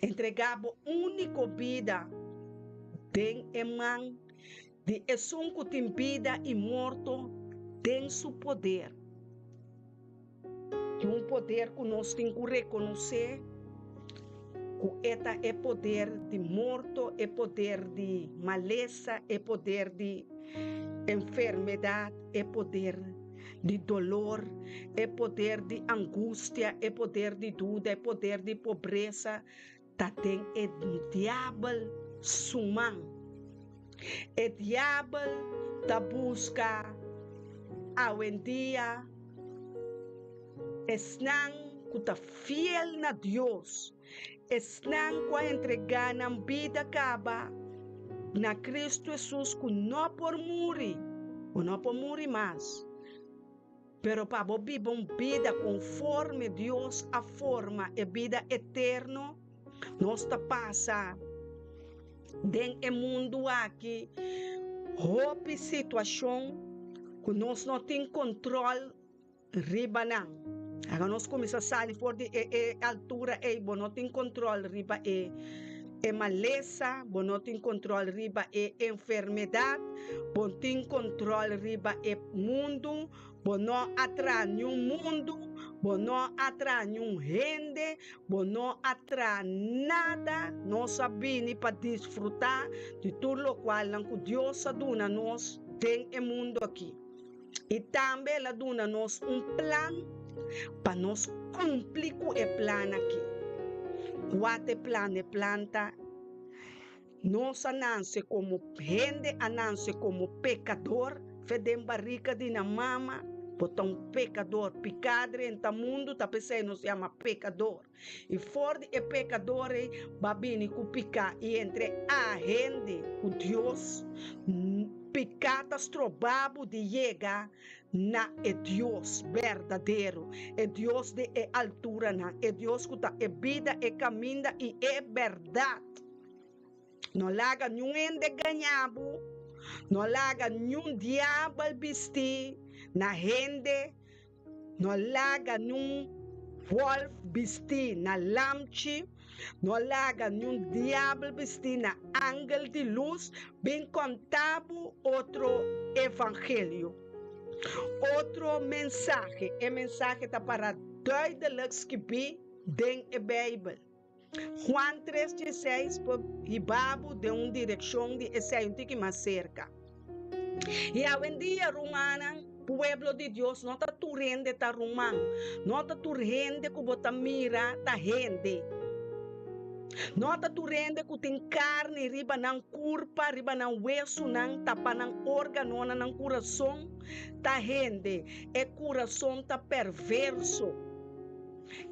Entregá bo úniko bida den e man di Esun ku tin bida i morto den su poder. Tin un poder ku nos tin ku rekonosé ku e ta e poder di morto, e poder di malesa, e poder di enfermedat, e poder di dolor, e poder di angustia, e poder di duda, e poder di pobresa ta den e diabel su man. E diabel ta buska awendia esnan ku ta fiel na Dios, esnan ku a entregá nan bida kaba na Kristu Hesus ku no por muri, bo no por muri mas. Pero pa bo biba un bida konforme Dios a forma e bida eterno, nos ta pasa den e mundu aki hopi situashon ku nos no tin kontrol riba nan. Ora nos kuminsá sali for di e e altura ei, bo no tin kontrol riba e e malesa, bo no tin kontrol riba e enfermedat, bo tin kontrol riba e mundu, bo no a traha niun mundu, bo no a traha niun hende, bo no a traha nada. Nos a bini pa disfrutá di tur lokualnan ku Dios a duna nos den e mundu aki. I tambe el a duna nos un plan pa nos kumpli ku e plan aki. Kua ta e plan? E plan ta, nos a nanse komo hende, a nanse komo pekador, fe den barika di nan mama, bo ta un pekador. Piká drenta mundu, ta p'esei nos yama pekador. I for di e pekador ei ba bini ku piká, i entre a hende ku Dios, piká ta stroba bo di yega na e Dios berdadero, e Dios di e alturanan, e Dios ku ta e bida, e kaminda i e bèrdat. No laga niun hende gaña bo, no laga niun diabel bisti na hende. No laga niun wòlf bistí na lamchi, no laga niun diabel bistí na angel di lus bin konta bo otro evangelio, otro mensahe. E mensahe ta para. duidelijk skibí den e Beibel. Juan tres dieseis por hiba bo den un direkshon di esei un tiki mas serka. I awendia, rumannan, pueblo di Dios, no ta tur hende ta ruman, no ta tur hende ku bo ta mira ta hende. No ta tur hende ku tin karni riba nan kurpa, riba nan wesunan, tapa nan órganonan, nan kurason, ta hende. E kurason ta perverso.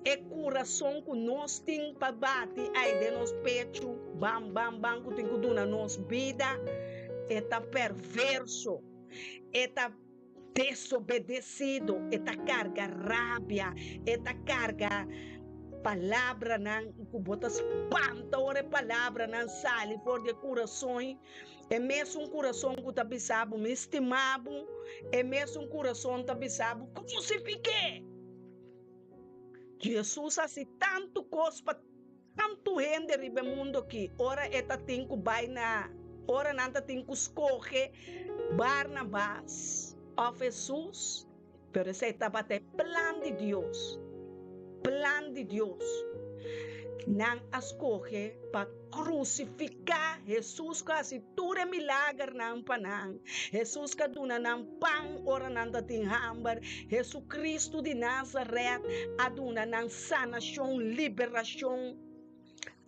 E kurason ku nos tin pa bati ai den nos pechu, bam, bam, bam, ku tin ku duna nos bida, e ta perverso. E ta desobedesido, e ta karga rabia, e ta karga palabranan ku bo ta spanta ora e palabranan sali for di e kurason. E mesun kurason ku ta bisa bo, Mi stima bo, e mesun kurason ta bisa bo, Krusifik'é! Jesus hasi tantu kos pa tantu hende riba e mundu aki, ora e ta tin ku bai na, ora nan ta tin ku skohe Barnabas òf Jesus, pero esei tabata e plan di Dios, plan di Dios. Nan a skohe pa krusifiká Hesus ku a hasi tur e milagernan pa nan. Hesus ku a duna nan pan ora nan ta tin hamber. Hesukristu di Nazaret a duna nan sanashon, liberashon,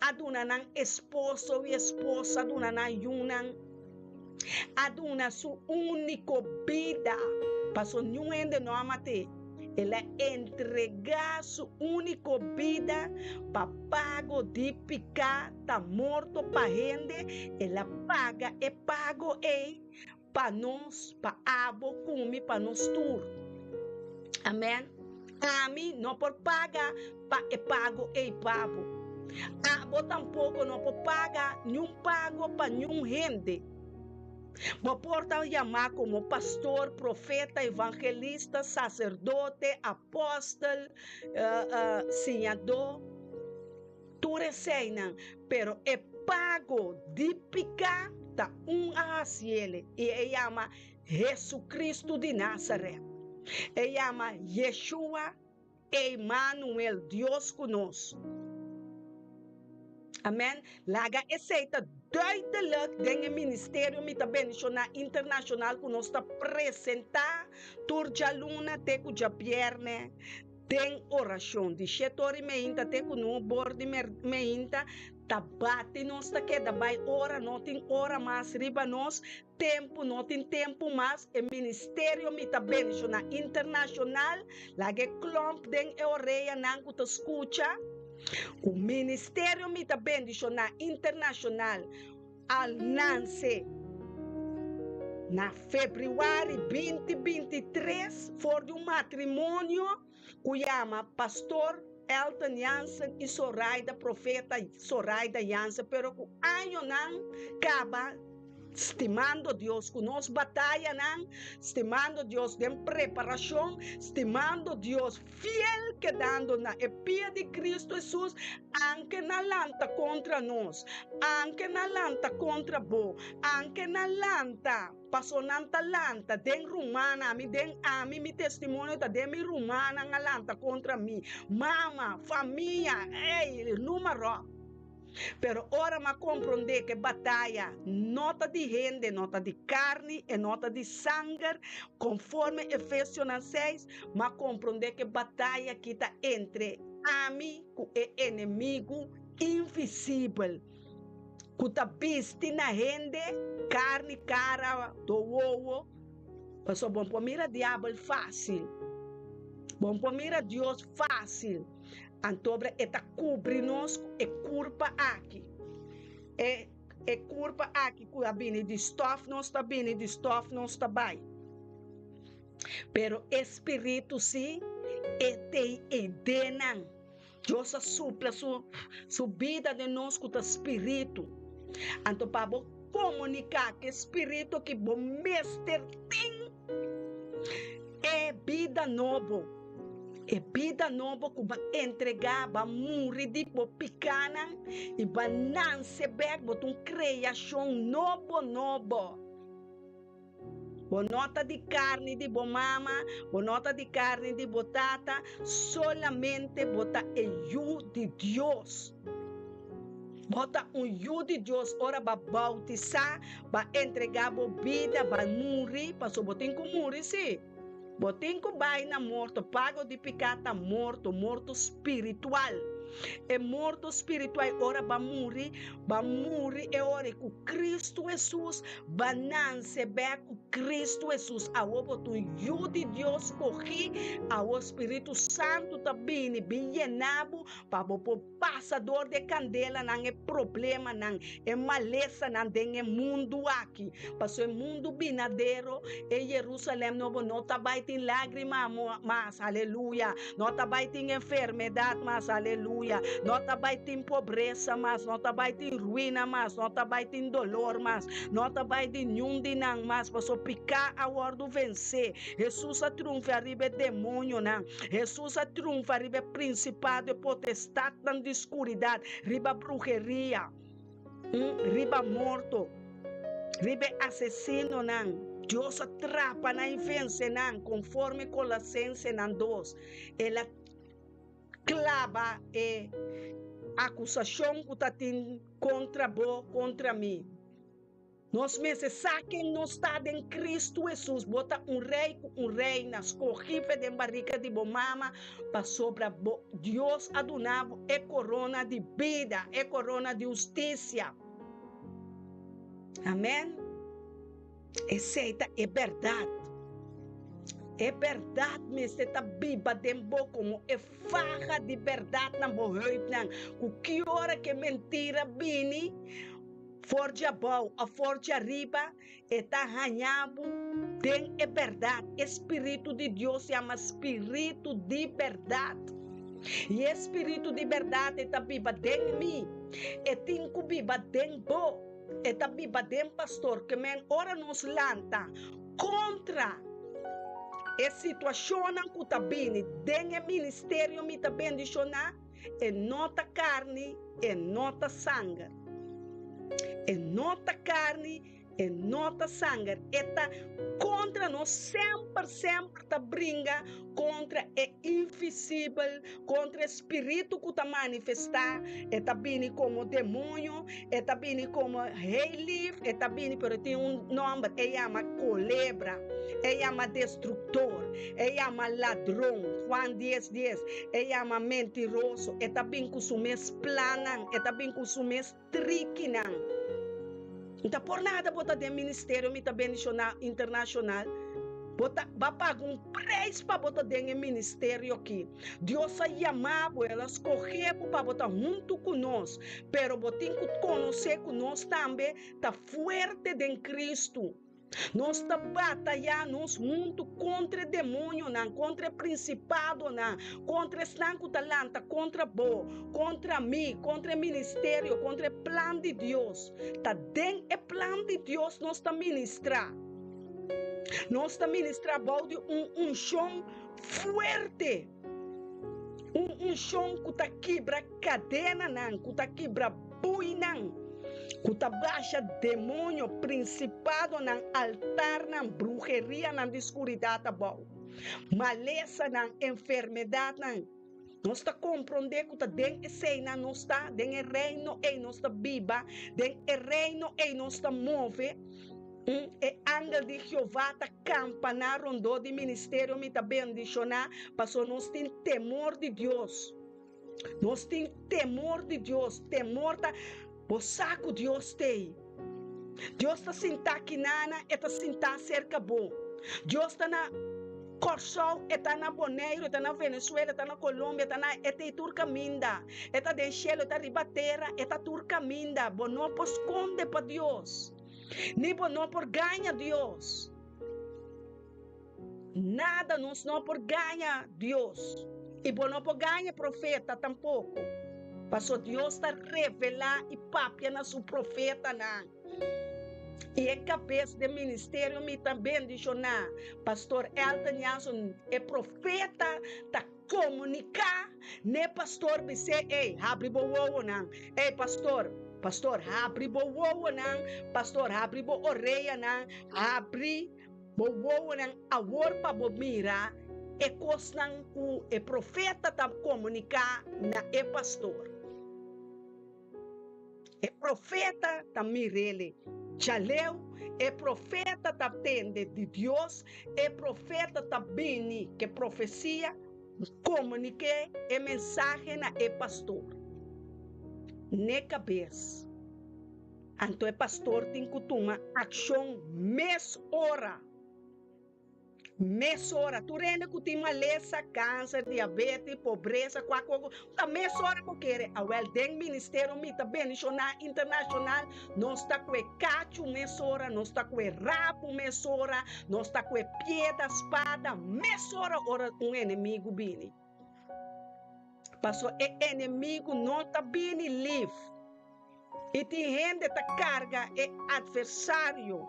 a duna nan esposo i esposa, a duna nan yunan, a duna su úniko bida, pasobra niun hende no a mat'é. El a entregá su úniko bida pa pago di piká ta morto pa hende, el a paga e pago ei pa nos, pa abo ku mi, pa nos tur. Amèn. Ami no por paga pa e pago ei pa bo. Abo tampoko no por paga niun pago pa niun hende. Bo por ta yamá komo pastor, profeta, evangelista, saserdote, apòstel, siñadó, tur eseinan, pero e pago di piká ta un a hasiele i e yama Hesukristu di Nazaret. E yama Yeshua. Emanuel, Dios ku nos. Amen. Laga esei ta duidelijk den e ministerio Mi Ta Bendishoná Internashonal ku nos ta presentá tur djaluna te ku djabièrnè den orashon. Di shete ora i meinta te ku nuebe ora di meinta ta bati nos ta keda bai ora, no tin ora mas riba nos. Tempu no tin tempu mas, e ministerio mi ta bendiciona internacional, laga e klomp den e oreanan cu ta scucha, cu ministerio mi ta bendiciona internacional al nance na februari 2023 for di un matrimonio cu yama Pastor Elton Jansen y Soraida Profeta Soraida Jansen pero cu añonan caba stimando Dios cu nos batayanan, stimando Dios den preparacion, stimando Dios fiel kedando na e pia di Cristo Jesus anke nan lanta contra nos, anke nan lanta contra bo, anke nan lanta. Paso nan ta lanta den rumannan, ami den ami, mi testimonio ta den mi rumannan a lanta kontra mi, mama, famia, ey, numa ròp. Pero ora m'a komprondé ku e bataya no ta di hende, no ta di karni, e no ta di sanger, konforme Efesionan seis, m'a komprondé ku e bataya aki ta entre ami ku e enemigu invisibel. Ku ta bisti na hende karni kara do wowo, pasobra bo por mira diabel fásil, bo por mira Dios fásil, antobra e ta kubri nos ku e kurpa aki, e e kurpa aki ku a bini di stòf nos ta bini di stòf nos ta bai, pero e spiritu si e tei ei den nan. Dios a supla su su bida den nos ku ta spiritu. Anto pa bo komuniká ku e spiritu ki bo mester tin e bida nobo, e bida nobo ku bo a entregá, bo a muri di bo pikánan i bo a nanse bèk, bo ta un kreashon nobo nobo. Bo no ta di karni di bo mama, bo no ta di karni di bo tata, solamente bo ta e yu di Dios. Bo ta un yu di Dios ora bo a bautisá, bo a entregá bo bida, bo a muri, pasobra bo tin ku muri, sí. Bo tin ku bai na morto, pago di piká ta morto, morto spiritual. E morto spiritual ora bo a muri, bo a muri e ora ku Kristu Hesus, bo a nanse bèk ku Kristu Hesus. Awor bo ta un yu di Dios skogí, awor Spiritu Santu ta bini bin yena bo pa bo por pasa dor di e kandelanan, e problemanan, e malesanan den e mundu aki. Pasobra e mundu binadero, e Jerusalem nobo, no ta bai tin lágrima mas, aleluya, no ta bai tin enfermedat mas, aleluya, no ta bai tin pobresa mas, no ta bai tin ruina mas, no ta bai tin dolor mas, no ta bai di niun di nan mas, pasobra piká a wòrdu vensé. Hesus a triunfa riba e demonionan. Hesus a triunfa riba e prinsipado, e potestatnan di skuridat, riba bruheria, riba morto, riba e asesinonan. Dios a trapa nan i vense nan, konforme Kolosensenan dos. El a klaba e akusashon ku ta tin kontra bo, kontra mi. Nos mester sa ken nos ta den Kristu Hesus. Bo ta un rei ku un reina, skohí fe den barika di bo mama, pasobra bo Dios a duna bo e korona di bida, e korona di hustisia. Amen. Esei ta e bèrdat. E bèrdat mester ta biba den bo komo e faha di bèrdat na bo heupnan, ku ki ora ku e mentira bini, For dje abou of for dje ariba, e ta haña bo den e bèrdat. E spiritu di Dios yama spiritu di bèrdat. I e spiritu di bèrdat e ta biba den mi. E tin ku biba den bo. E ta biba den pastor. Ke men ora nos lanta kontra e situashonnan ku ta bini den e ministerio mi ta bendishoná. E no ta karni, e no ta sanger. E no ta karni, e no ta sanger. E ta kontra nos semper, semper ta bringa kontra e invisibel, kontra e spiritu ku ta manifestá. E ta bini komo demoño, e ta bini komo heilif, e ta bini, pero e tin un nòmber, e yama kolebra, e yama destruktor, e yama ladron, Juan dies dies, e yama mentiroso, e ta bin ku su mes plannan, e ta bin ku su mes trikinan. N ta por nada bo ta den ministerio mi ta bendishoná internashonal, bo ta ba paga un preis pa bo ta den e ministerio aki. Dios a yama bo, el a skohe bo pa bo ta huntu ku nos, pero bo tin ku konosé ku nos tambe ta fuerte den Kristu. Nos ta batayá nos huntu kontra e demonionan, kontra e prinsipadonan, kontra esnan ku ta lanta kontra bo, kontra mi, kontra e ministerio, kontra e plan di Dios. Ta den e plan di Dios nos ta ministrá. Nos ta ministrá bou di un unshon fuerte, un unshon ku ta kibra kadenanan, ku ta kibra buinan, ku ta basha demoño, prinsipadonan, altarnan, brujerianan di skuridat abou, malesanan, enfermedatnan. Nos ta komprondé ku ta den eseinan nos ta, den e reino ei nos ta biba, den e reino ei nos ta move. E angel di Jehová ta kampaná rondó di ministerio mi ta bendishoná pasobra nos tin temor di Dios. Nos tin temor di Dios. Temor ta bo sa ku Dios t'ei. Dios ta sintá kinana, e ta sintá serka bo. Dios ta na Kòrsou, e ta na Boneiru, e ta na Venezuela, e ta na Colombia, e ta na e ta tur kaminda. E ta den shelu, e ta riba tera, e ta tur kaminda. Bo no por skonde pa Dios. Ni bo no por gaña Dios. Nada nos no por gaña Dios. I bo no por gaña profeta tampoko. Paso Dios ta revelá i papia na su profetanan. I e kabes den ministerio mi ta bendishoná Pastor Elton Jansen, e profeta ta Komuniká n'e pastor bis'é, Ey, habri bo wowonan. Ey, pastor, pastor, habri bo wowonan. Pastor, habri bo oreanan. Habri. Bo wowonan awor pa bo mira e kosnan ku e profeta ta komuniká na e pastor. E profeta ta mir'ele djaleu, e profeta ta tende di Dios, e profeta ta bini ku e profesia komunik'é e mensahe na e pastor. N'e kabes. Anto e pastor tin ku tuma akshon mes ora. Mesora. Tur hende ku tin malesa, kanser, diabetes, pobresa, kua koko, ta mesora ku kere. Awel, den ministerio Mi Ta Bendishoná Internashonal, nos ta ku e kachu mesora, nos ta ku e rabu mesora, nos ta ku e pieda, spada, mesora ora un enemigu bini. Paso e enemigu no ta bini lif. I tin hende ta karga e atversario,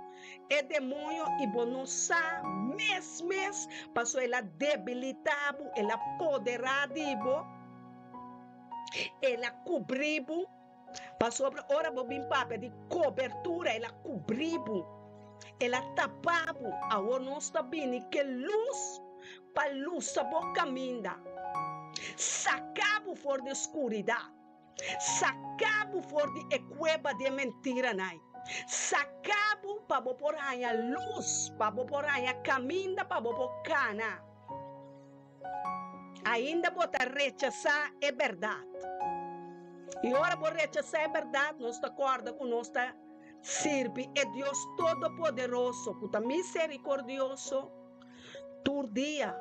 e demoño, i bo no sa mes mes, pasobra el a debilitá bo, el a poderá di bo, el a kubrí bo, pasobra ora bo bin papia di kobertura, el a kubrí bo, el a tapá bo. Awor nos ta bini ke lus pa lusa bo kaminda, saka bo for di skuridat. Saka bo for di e kueba di e mentiranan. Saka bo pa bo por haña lus, pa bo por haña kaminda pa bo por kana. Ainda bo ta rechasá e bèrdat. I ora bo rechasá e bèrdat, nos ta kòrda ku nos ta sirbi e Dios Todopoderoso ku ta miserikordioso tur dia.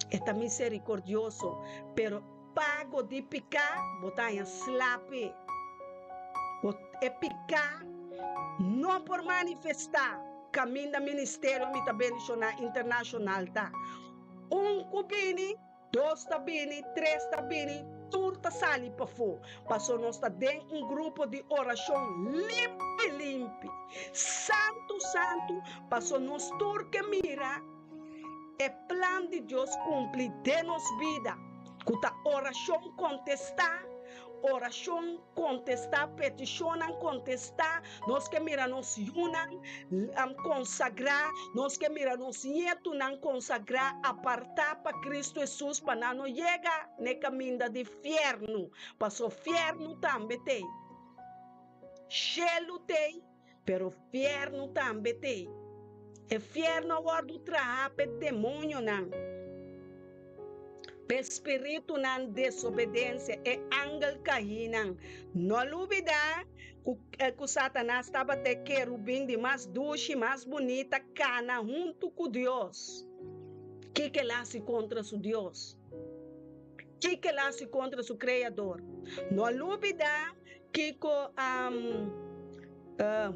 E ta miserikordioso, pero. Pago di piká bo ta haña slapi. Bo e piká no por manifestá kaminda ministerio Mi Ta Bendishoná Internashonal ta. Un ku bini, dos ta bini, tres ta bini, tur ta sali pafó. Paso nos ta den un grupo di orashon limpi limpi, santu santu, paso nos tur ke mira E plan di Dios cumpli den nos bida, cu ta oracion contesta, oracion contesta, peticionnan contesta, nos ke mira nos yunan consagra, nos ke mira nos nietunan consagra, aparta pa Cristo Jesus pa nan no yega n'e caminda di fiernu, paso fiernu tambe t'ey, shelu t'ey. Pero fiernu tambe t'ei. E fiernu a wòrdu trahá p'e demonionan, p'e spiritunan desobedensia, e angel kaínan. No lubidá ku ku Satanas tabata e kerubin di mas dushi, mas bunita, kana huntu ku Dios. Kiko el hasi kontra su Dios? Kiko el hasi kontra su Kreador? No lubidá Kiko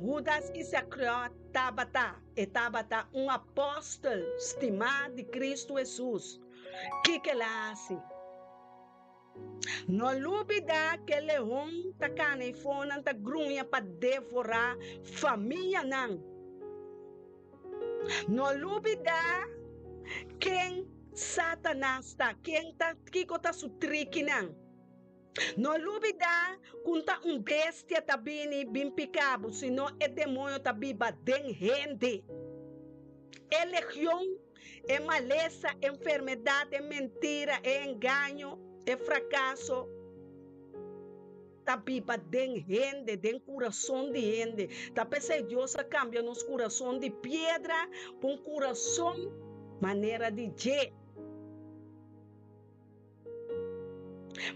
Hudas Isakriot tabata? E tabata un apòstel stimá di Kristu Hesus. Kiko el a hasi? No lubidá ku e leon ta kana i fonnan ta gruña pa devorá famianan. No lubidá ken Satanas ta, ken ta, kiko ta su trikinan. No lubidá ku n ta un bestia ta bini bin pika bo, sino e demoño ta biba den hende. E legion, e malesa, e enfermedat, e mentira, e engaño, e frakaso ta biba den hende, den kurason di hende. Ta p'esei Dios a kambia nos kurason di piedra pa un kurason manera di dje.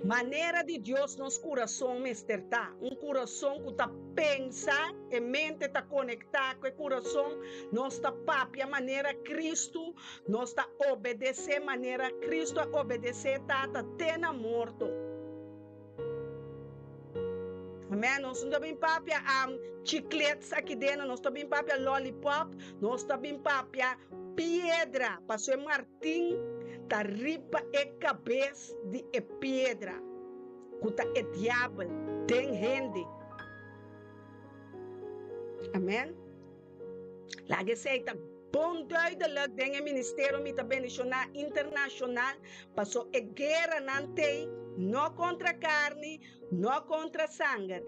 Manera di Dios nos kurason mester ta, un kurason ku ta pensa, e mente ta konektá ku e kurason, nos ta papia manera Kristu, nos ta obedesé manera Kristu a obedesé e Tata te na morto. Amèn, nos no ta bin papia chiklets aki dentro, nos ta bin papia lollipop, nos ta bin papia piedra, pasobra e martin ta riba e kabes di e piedra, ku ta e diabel den hende. Amèn. Laga esei ta bon duidelijk den e ministerio Mi Ta Bendishoná Internashonal, paso e gueranan t'ei no kontra karni, no kontra sanger.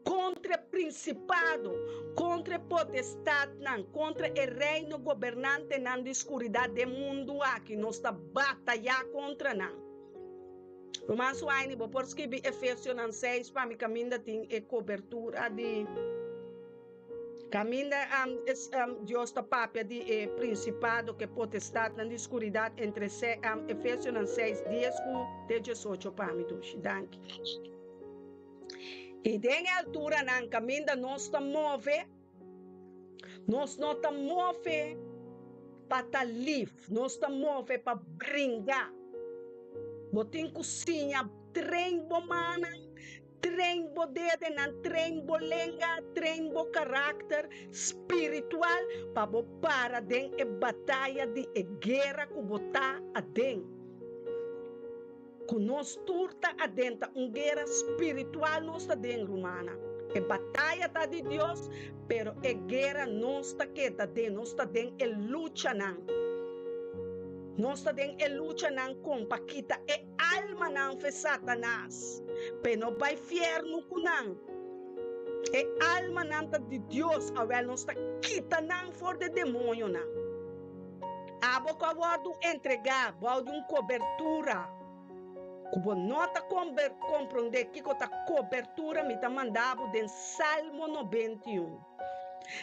Kontra e prinsipado, kontra e potestatnan, kontra e reino gobernantenan di skuridat den mundu aki, nos ta batayá kontra nan. Ruman Suaini, bo por skibi Efesionan seis pa mi kaminda tin e kobertura di kaminda Dios ta papia di e prinsipado ku e potestatnan di skuridat entre Efesionan seis dies ku te diesocho pa mi dushi. Danki. I den e alturanan kaminda nos ta move, nos no ta move pa ta lif, nos ta move pa bringa. Bo tin ku siña train bo mannan, train bo dedenan, train bo lenga, train bo karakter spiritual pa bo para den e bataya di e guera ku bo ta aden. Ku nos tur ta aden ta un guera spiritual nos ta den rumannan. E bataya ta di Dios pero e guera nos ta keda den, nos ta den e luchanan. Nos ta den e luchanan kon pa kita e almanan fe Satanas p'e no bai fiernu ku nan. E almanan ta di Dios awel nos ta kita nan for di e demoñonan. Abo ku a wòrdu entregá bou di un kobertura ku bo no ta komprondé kiko ta kobertura, mi ta manda bo den Salmo 91.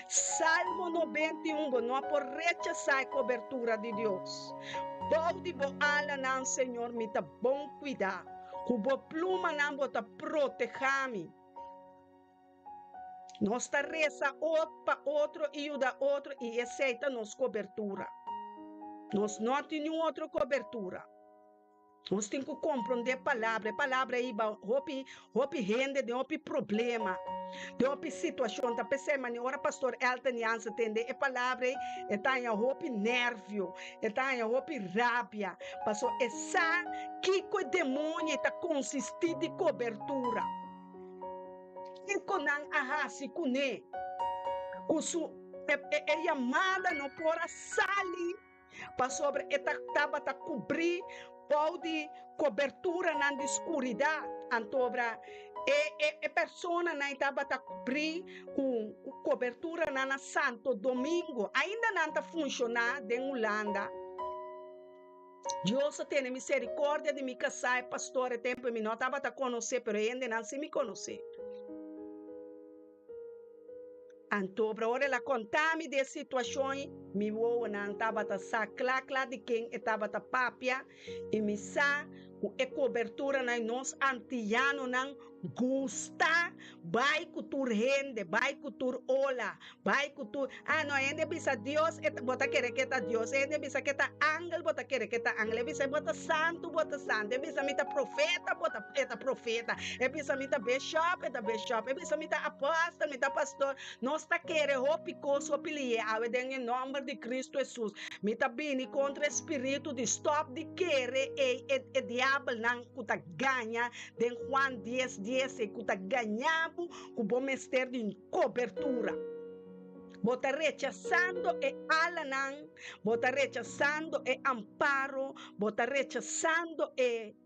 Salmo 91, bo no por rechasá e kobertura di Dios. Bou di bo alanan, Señor, mi ta bon kuidá. Ku bo plumanan bo ta protehá mi. Nos ta resa pa otro i yuda otro i esei ta nos kobertura. Nos no tin niun otro kobertura. Nos tin ku komprondé palabra. E palabra ei ba hopi hopi hende den hopi problema, den hopi situashon. Ta p'esei mane ora pastor Elton Jansen tende e palabra ei, e ta haña hopi nèrvio, e ta haña hopi rabia, pasobra e sa kiko e demoño ei ta konsistí di kobertura. Kiko nan a hasi kuné? Ku su e yamada no por a sali pasobra e ta tabata kubrí bou di koberturanan di skuridat. Antobra e e personanan tabata kubrí ku koberturanan na Santo Domingo. Ainda nan ta funshoná den Hulanda. Dios a tene misericordia di mi casá e pastor e tempo mi no tabata conoce pero e hendenan si mi conoce. Anto ora el a conta mi di e situacion mi wowonan tabata sa cla cla di ken e tabata papia y mi sa cu e coberturanan nos antiyanonan Gusta bai ku tur hende, bai ku tur ola, bai ku tur. Ah no, hende bisa Dios, e bo ta kere ke ta Dios. Hende bisa ke ta angel, bo ta kere ke ta angel. E bisa bo ta santu, bo ta santu. E bisa mi ta profeta, bo ta e ta profeta. E bisa mi ta bishop, e ta bishop. E bisa mi ta apostel, mi ta pastor. Nos ta kere hopi kos hopi lihe awe den e nomber di Cristo Jesus. Mi ta bini kontra e spiritu di stop di kere ei e e diabelnan ku ta gaña Den Juan dies dies e ku ta gaña bo ku bo mester di un kobertura. Bo ta rechasando e alanan, bo ta rechasando e amparo, bo ta rechasando e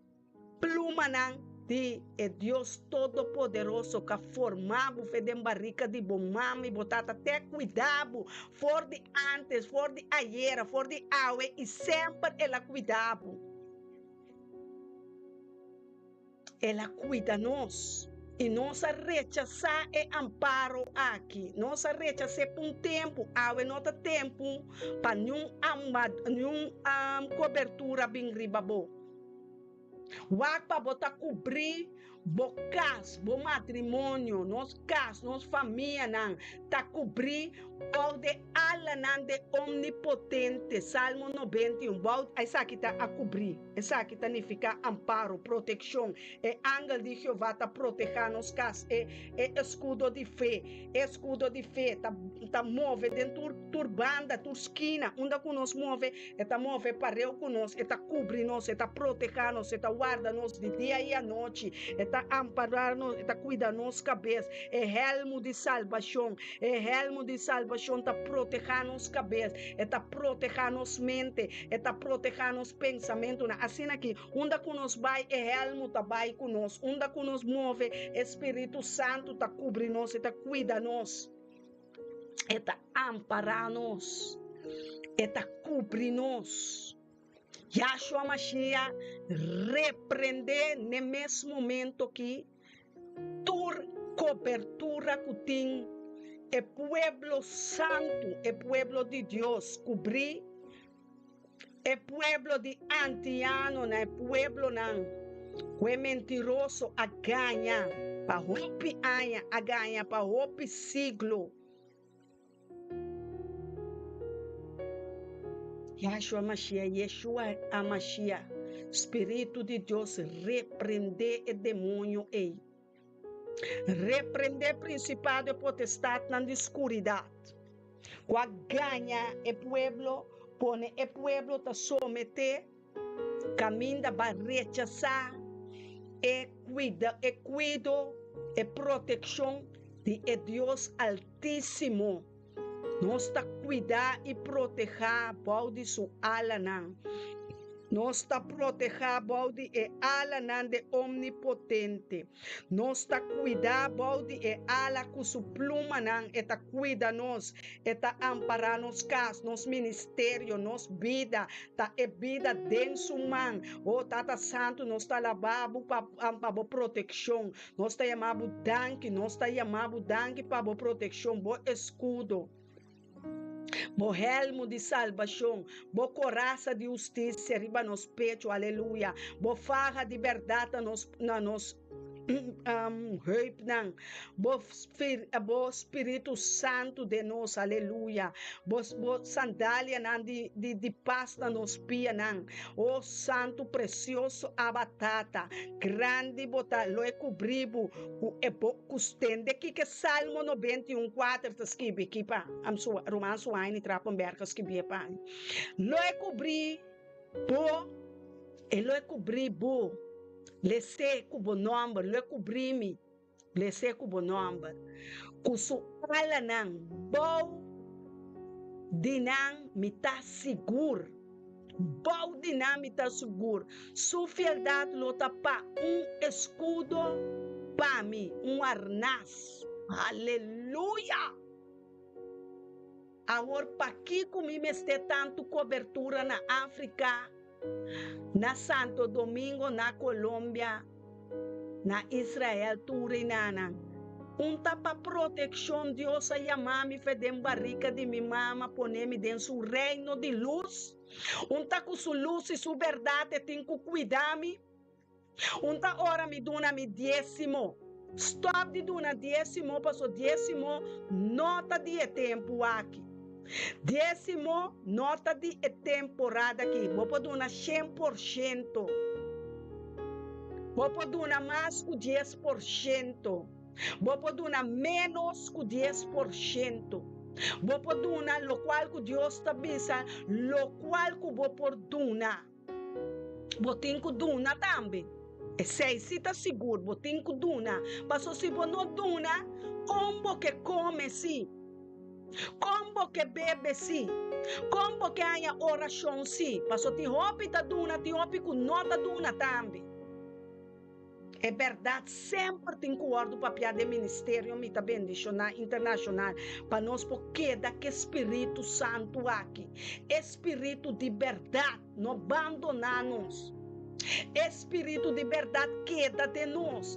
plumanan di e Dios Todopoderoso ku a forma bo fe den barika di bo mama i bo tata te kuida bo for di antes, for di ayera, for di awe i semper el a kuida bo. El a cuida nos y nos a rechasa e amparo aki. Nos a rechas'é pa un tempu. Awe no ta tempu pa niun niun cobertura bin riba bo. Wak pa bo ta cubrí bo cas, bo matrimonio, nos cas, nos famianan ta cubrí bou de alanan de Omnipotente. Salmo 91. Bou esaki ta a cubrí. Esaki ta nifiká amparo, protekshon. E angel di Jehová ta protehá nos kas. E e eskudo di fe. E eskudo di fe ta ta move den tur tur banda, tur skina. Unda ku nos move, e ta move pareu ku nos. E ta kubri nos, e ta protehá nos, e ta warda nos di dia i anochi. E ta ampará nos, e ta kuida nos kabes. E hèlmu di salbashon, e hèlmu di salbashon ta protehá nos kabes, e ta protehá nos mente, e ta protehá nos pensamentunan. Asina ki unda ku nos bai, e hèlmu ta bai ku nos. Unda ku nos move, e Spiritu Santu ta kubri nos, e ta kuida nos, e ta ampará nos, e ta kubri nos. Yahshua Mashiach reprendé n'e mes momento ki tur kobertura ku tin e pueblo santu, e pueblo di Dios, kubrí e pueblo di antianonan, e pueblonan ku e mentiroso a gaña pa hopi aña, a gaña pa hopi siglo. Yahshua Mashiach, Yeshua HaMashiach, Spiritu di Dios, reprendé e demonio ei. Reprendé prinsipado e potestatnan di skuridat ku a gaña e pueblo, pone e pueblo ta someté kaminda ba rechasá e kuida, e kuido, e protekshon di e Dios Altísimo. Nos ta kuidá i protehá bou di su alanan. Nos ta protehá bou di e alanan de Omnipotente. Nos ta kuidá bou di e ala ku su plumanan. E ta kuida nos. E ta ampará nos kas, nos ministerio, nos bida. Ta e bida den su man. O Tata Santu, nos ta alabá bo pa pa bo protekshon. Nos ta yama bo danki, nos ta yama bo danki pa bo protekshon, bo eskudo, bo hèlmu di salbashon, bo korasa di hustisia riba nos pechu, aleluya, bo faha di bèrdat na nos na nos heupnan, bo bo Spiritu Santu den nos, aleluya, bo bo sandalianan di di di pas na nos pianan. O Santu Presioso Abba Tata, grandi bo ta, lo e kubrí bo ku e bo ku stende. Kiko Salmo 91, kuater ta skibi ki pa am su Ruman Suaini Trapenberg a skibié pa mi. Lo e kubrí bo, e lo e kubrí bo, les'é ku bo nòmber, lo e kubrí mi. Bles'é ku bo nòmber. Ku su alanan bou di nan mi ta sigur. Bou di nan mi ta sigur. Su fieldat lo ta pa un eskudo pa mi, un arnas. Aleluya! Awor pakiko mi mester tantu kobertura na Afrika, na Santo Domingo, na Colombia, na Israel, tur reinanan? Un ta pa protekshon Dios a yama mi fe den barika di mi mama pone mi den su reino di lus. Un ta ku su lus i su bèrdat e tin ku kuida mi. Un ta ora mi duna mi diesimo. Stop di duna diesimo paso diesimo no ta di e tempu aki. Diesimo no ta di e temporada aki. Bo por duna 100%. Bo por duna mas ku 10%. Bo por duna menos ku 10%. Bo por duna lokual ku Dios ta bisa lokual ku bo por duna. Bo tin ku duna tambe. Esei si ta sigur, bo tin ku duna. Paso si bo no duna, kon bo ke kome si? Kon bo ke bebe si? Kon bo ke haña orashon si? Paso tin hopi ta duna, tin hopi ku no ta duna tambe. E bèrdat semper tin ku wòrdu papiá den ministerio Mi Ta Bendishoná Internashonal pa nos por keda ku e Spiritu Santu aki. E Spiritu di bèrdat no bandoná nos. E Spiritu di bèrdat keda den nos.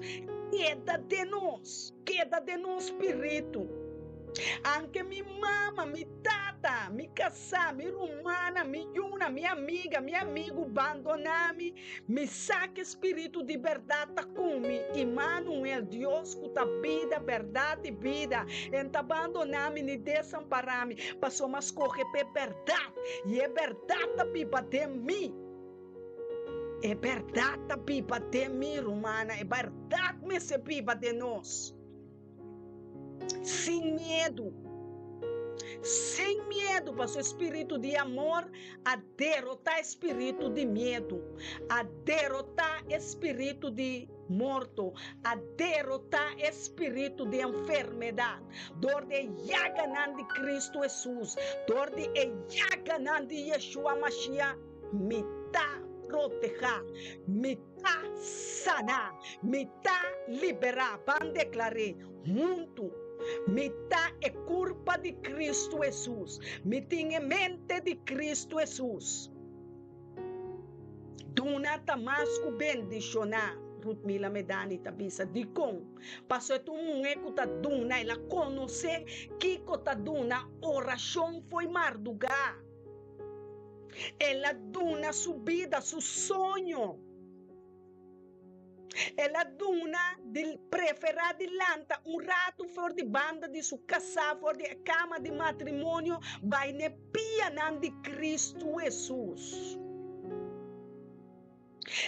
Keda den nos. Keda den nos spiritu. Anke mi mama, mi tata, mi kasá, mi rumannan, mi yunan, mi amiga, mi amigu bandoná mi, Mi sa ku e Spiritu di bèrdat ta ku mi, Immanuel, Dios ku ta bida, bèrdat i bida. E no ta bandoná mi ni desampará mi, pasobra mi a skohe pa e bèrdat, i e bèrdat ta biba den mi. E bèrdat ta biba den mi, rumannan, e bèrdat mester biba den nos. Sin miedu. Sin miedu. miedu, pasobra e spiritu di amor a derotá e spiritu di miedu, a derotá e spiritu di morto, a derotá e spiritu di enfermedat dor di e yaganan di Kristu Hesus, dor di e yaganan di Yeshua Mashiach. Mi ta protehá, mi ta saná, mi ta liberá. Ban deklar'é huntu, Mi ta e kurpa di Kristu Hesus. Mi tin e mente di Kristu Hesus. Duna ta mas ku bendishoná, Rutmila Medani ta bisa. Dikon? Pasobra e ta un muhé ku ta duna, el a konosé kiko ta duna orashon fo'i mardugá. El a duna su bida, su soño. El a duna di preferá di lanta un ratu for di banda di su kasá, for di e kama di matrimonio, bai n'e pianan di Kristu Hesus.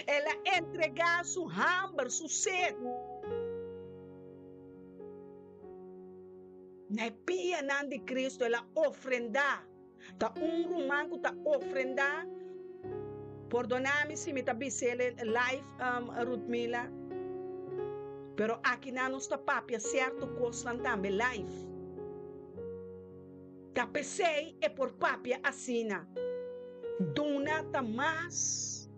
El a entregá su hamber, su sed, na e pianan di Kristu. El a ofrendá. Ta un ruman ku ta ofrendá. Pordoná mi si mi ta bis'el live, Rutmila, pero akinan nos ta papia sierto kosnan tambe live. Ta p'esei e por papia asina. Duna ta mas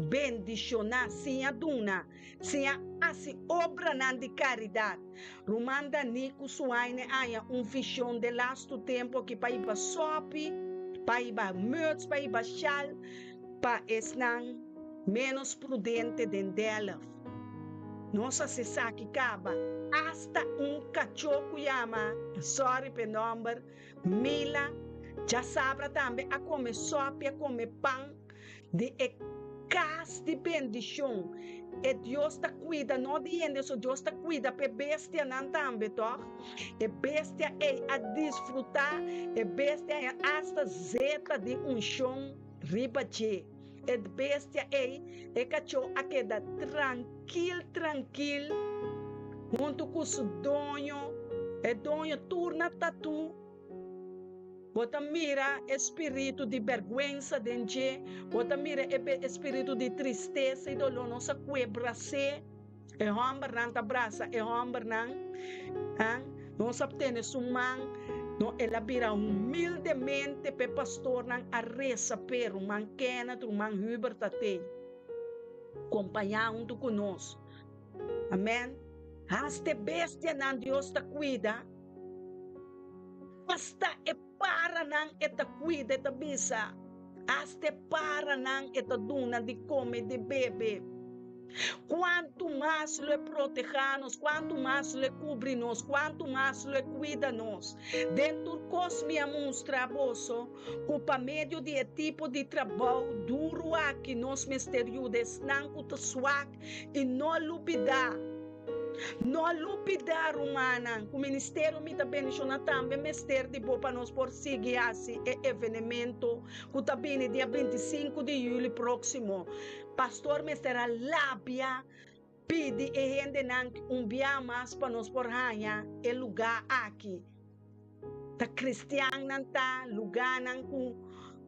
bendishoná. Siña duna. Siña hasi obranan di karidat. Ruman Dani ku Suaine haña un vishon den lastu tempu aki pa hiba sòpi, pa hiba muts, pa hiba shal pa esnan ménos prudente den Delft. Nos hasi esaki kaba. Asta un kachó ku yama, sòri pa e nòmber, Mila, djasabra tambe a kome sòpi, a kome pan di e kas di bendishon. E Dios ta kuida no di hende so, Dios ta kuida pa e bestianan tambe, tòg? E bestia ei a disfrutá, e bestia ei asta zeta di unshon riba dje. E bestia ei, e kachó a keda trankil trankil huntu ku su doño. E doño tur na tatú. Bo ta mira e spiritu di bèrgwensa den dje, bo ta mira e spiritu di tristesa i doló. Nos a kue bras'é, e hòmbernan ta brasa e hòmbernan, nos a tene su man, no, el a bira humildemente p'e pastornan a resa p'e. Ruman Kenneth, ruman Hubert ta te kompañá huntu ku nos. Amèn. Hasta e bestianan Dios ta kuida. Hasta e paranan e ta kuida, e ta bisa. Hasta e paranan e ta duna di kome i di bebe. Kuantu mas lo e protehá nos, kuantu mas lo e kubri nos, kuantu mas lo e kuida nos. Den tur kos mi a mustra boso ku pa medio di e tipo di trabou duru aki nos mester yuda esnan ku ta swak i no lubidá. No lubidá, rumannan, ku Ministerio Mi Ta Bendishoná tambe mester di bo pa nos por sigui hasi e evenemento ku ta bini dia 25 di yüli próksimo. Pastor mester a labia pidi e hendenan un bia mas pa nos por haña e lugá aki. Ta kristiannan ta lugánan ku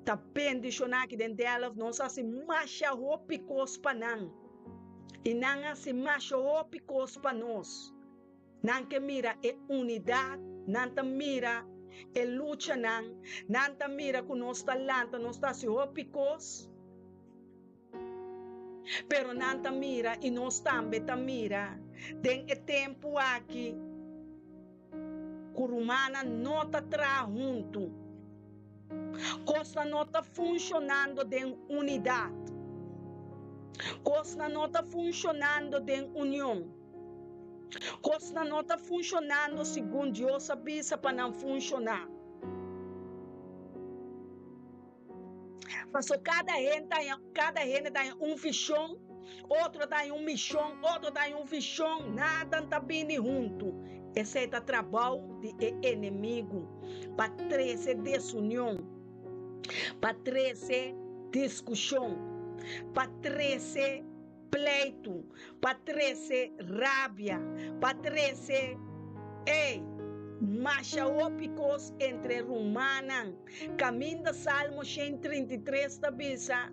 ta bendishoná aki den Delft. Nos hasi masha hopi kos pa nan. I nan a hasi masha hopi kos pa nos. Nan ke mira e unidat, nan ta mira e luchanan, nan ta mira ku nos ta lanta, nos ta hasi hopi kos. Pero nan ta mira i nos tambe ta mira den e tempu aki ku rumannan no ta traha huntu. Kosnan no ta funshonando den unidat. Kosnan no ta funshonando den union. Kosnan no ta funshonando segun Dios a bisa pa nan funshoná. Pasobra kada hende ta haña, kada hende ta haña un vishon, otro ta haña un mishon, otro ta haña un vishon, nada ta bini huntu. Esei ta trabou di e enemigu pa trese desunion, pa trese diskushon, pa trese pleitu, pa trese rabia, pa trese, ey! Masha hopi kos entre rumannan. Kaminda Salmo 133 ta bisa,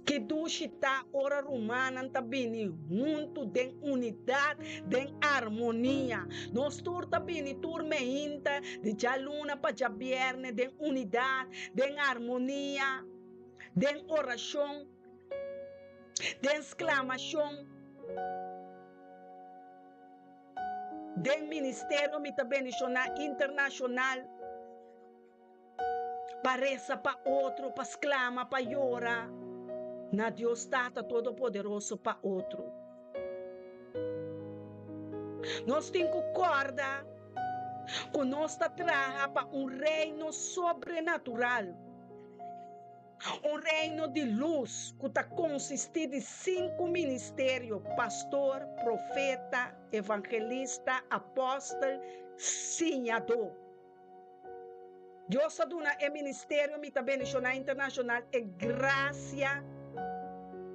Ki dushi ta ora rumannan ta bini huntu den unidat, den armonia. Nos tur ta bini tur meinta di djaluna pa djabièrnè den unidat, den armonia, den orashon, den sklamashon. Den ministerio mi ta bendishoná internashonal. Pa resa pa otro, pa sklama, pa yora na Dios Tata Todopoderoso pa otro. Nos tin ku kòrda ku nos ta traha pa un reino sobrenatural, un reino di lus ku ta konsistí di sinku ministerio, pastor, profeta, evangelista, apòstel, siñadó. Dios a duna e ministerio Mi Ta Bendiciona Internacional e gracia,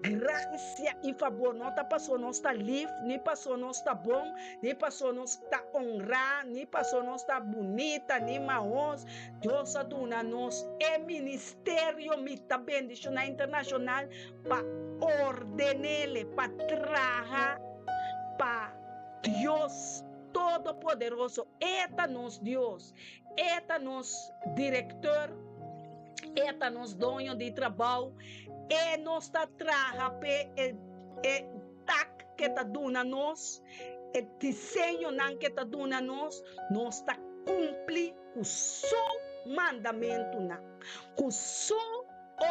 gracia y fabor. No ta paso nos ta lif, ni paso nos ta bon, ni paso nos ta honra, ni paso nos ta bunita, ni mahos. Dios a duna nos e ministerio Mi Ta Bendiciona Internacional pa ordenele, pa traha pa Dios. Todopoderoso, E ta nos Dios, E ta nos Director, E ta nos Doño di trabou, E nos ta traha p'e e e tak ke ta duna nos, e diseñonan ke ta duna nos, nos ta kumpli ku Su mandamentunan, ku Su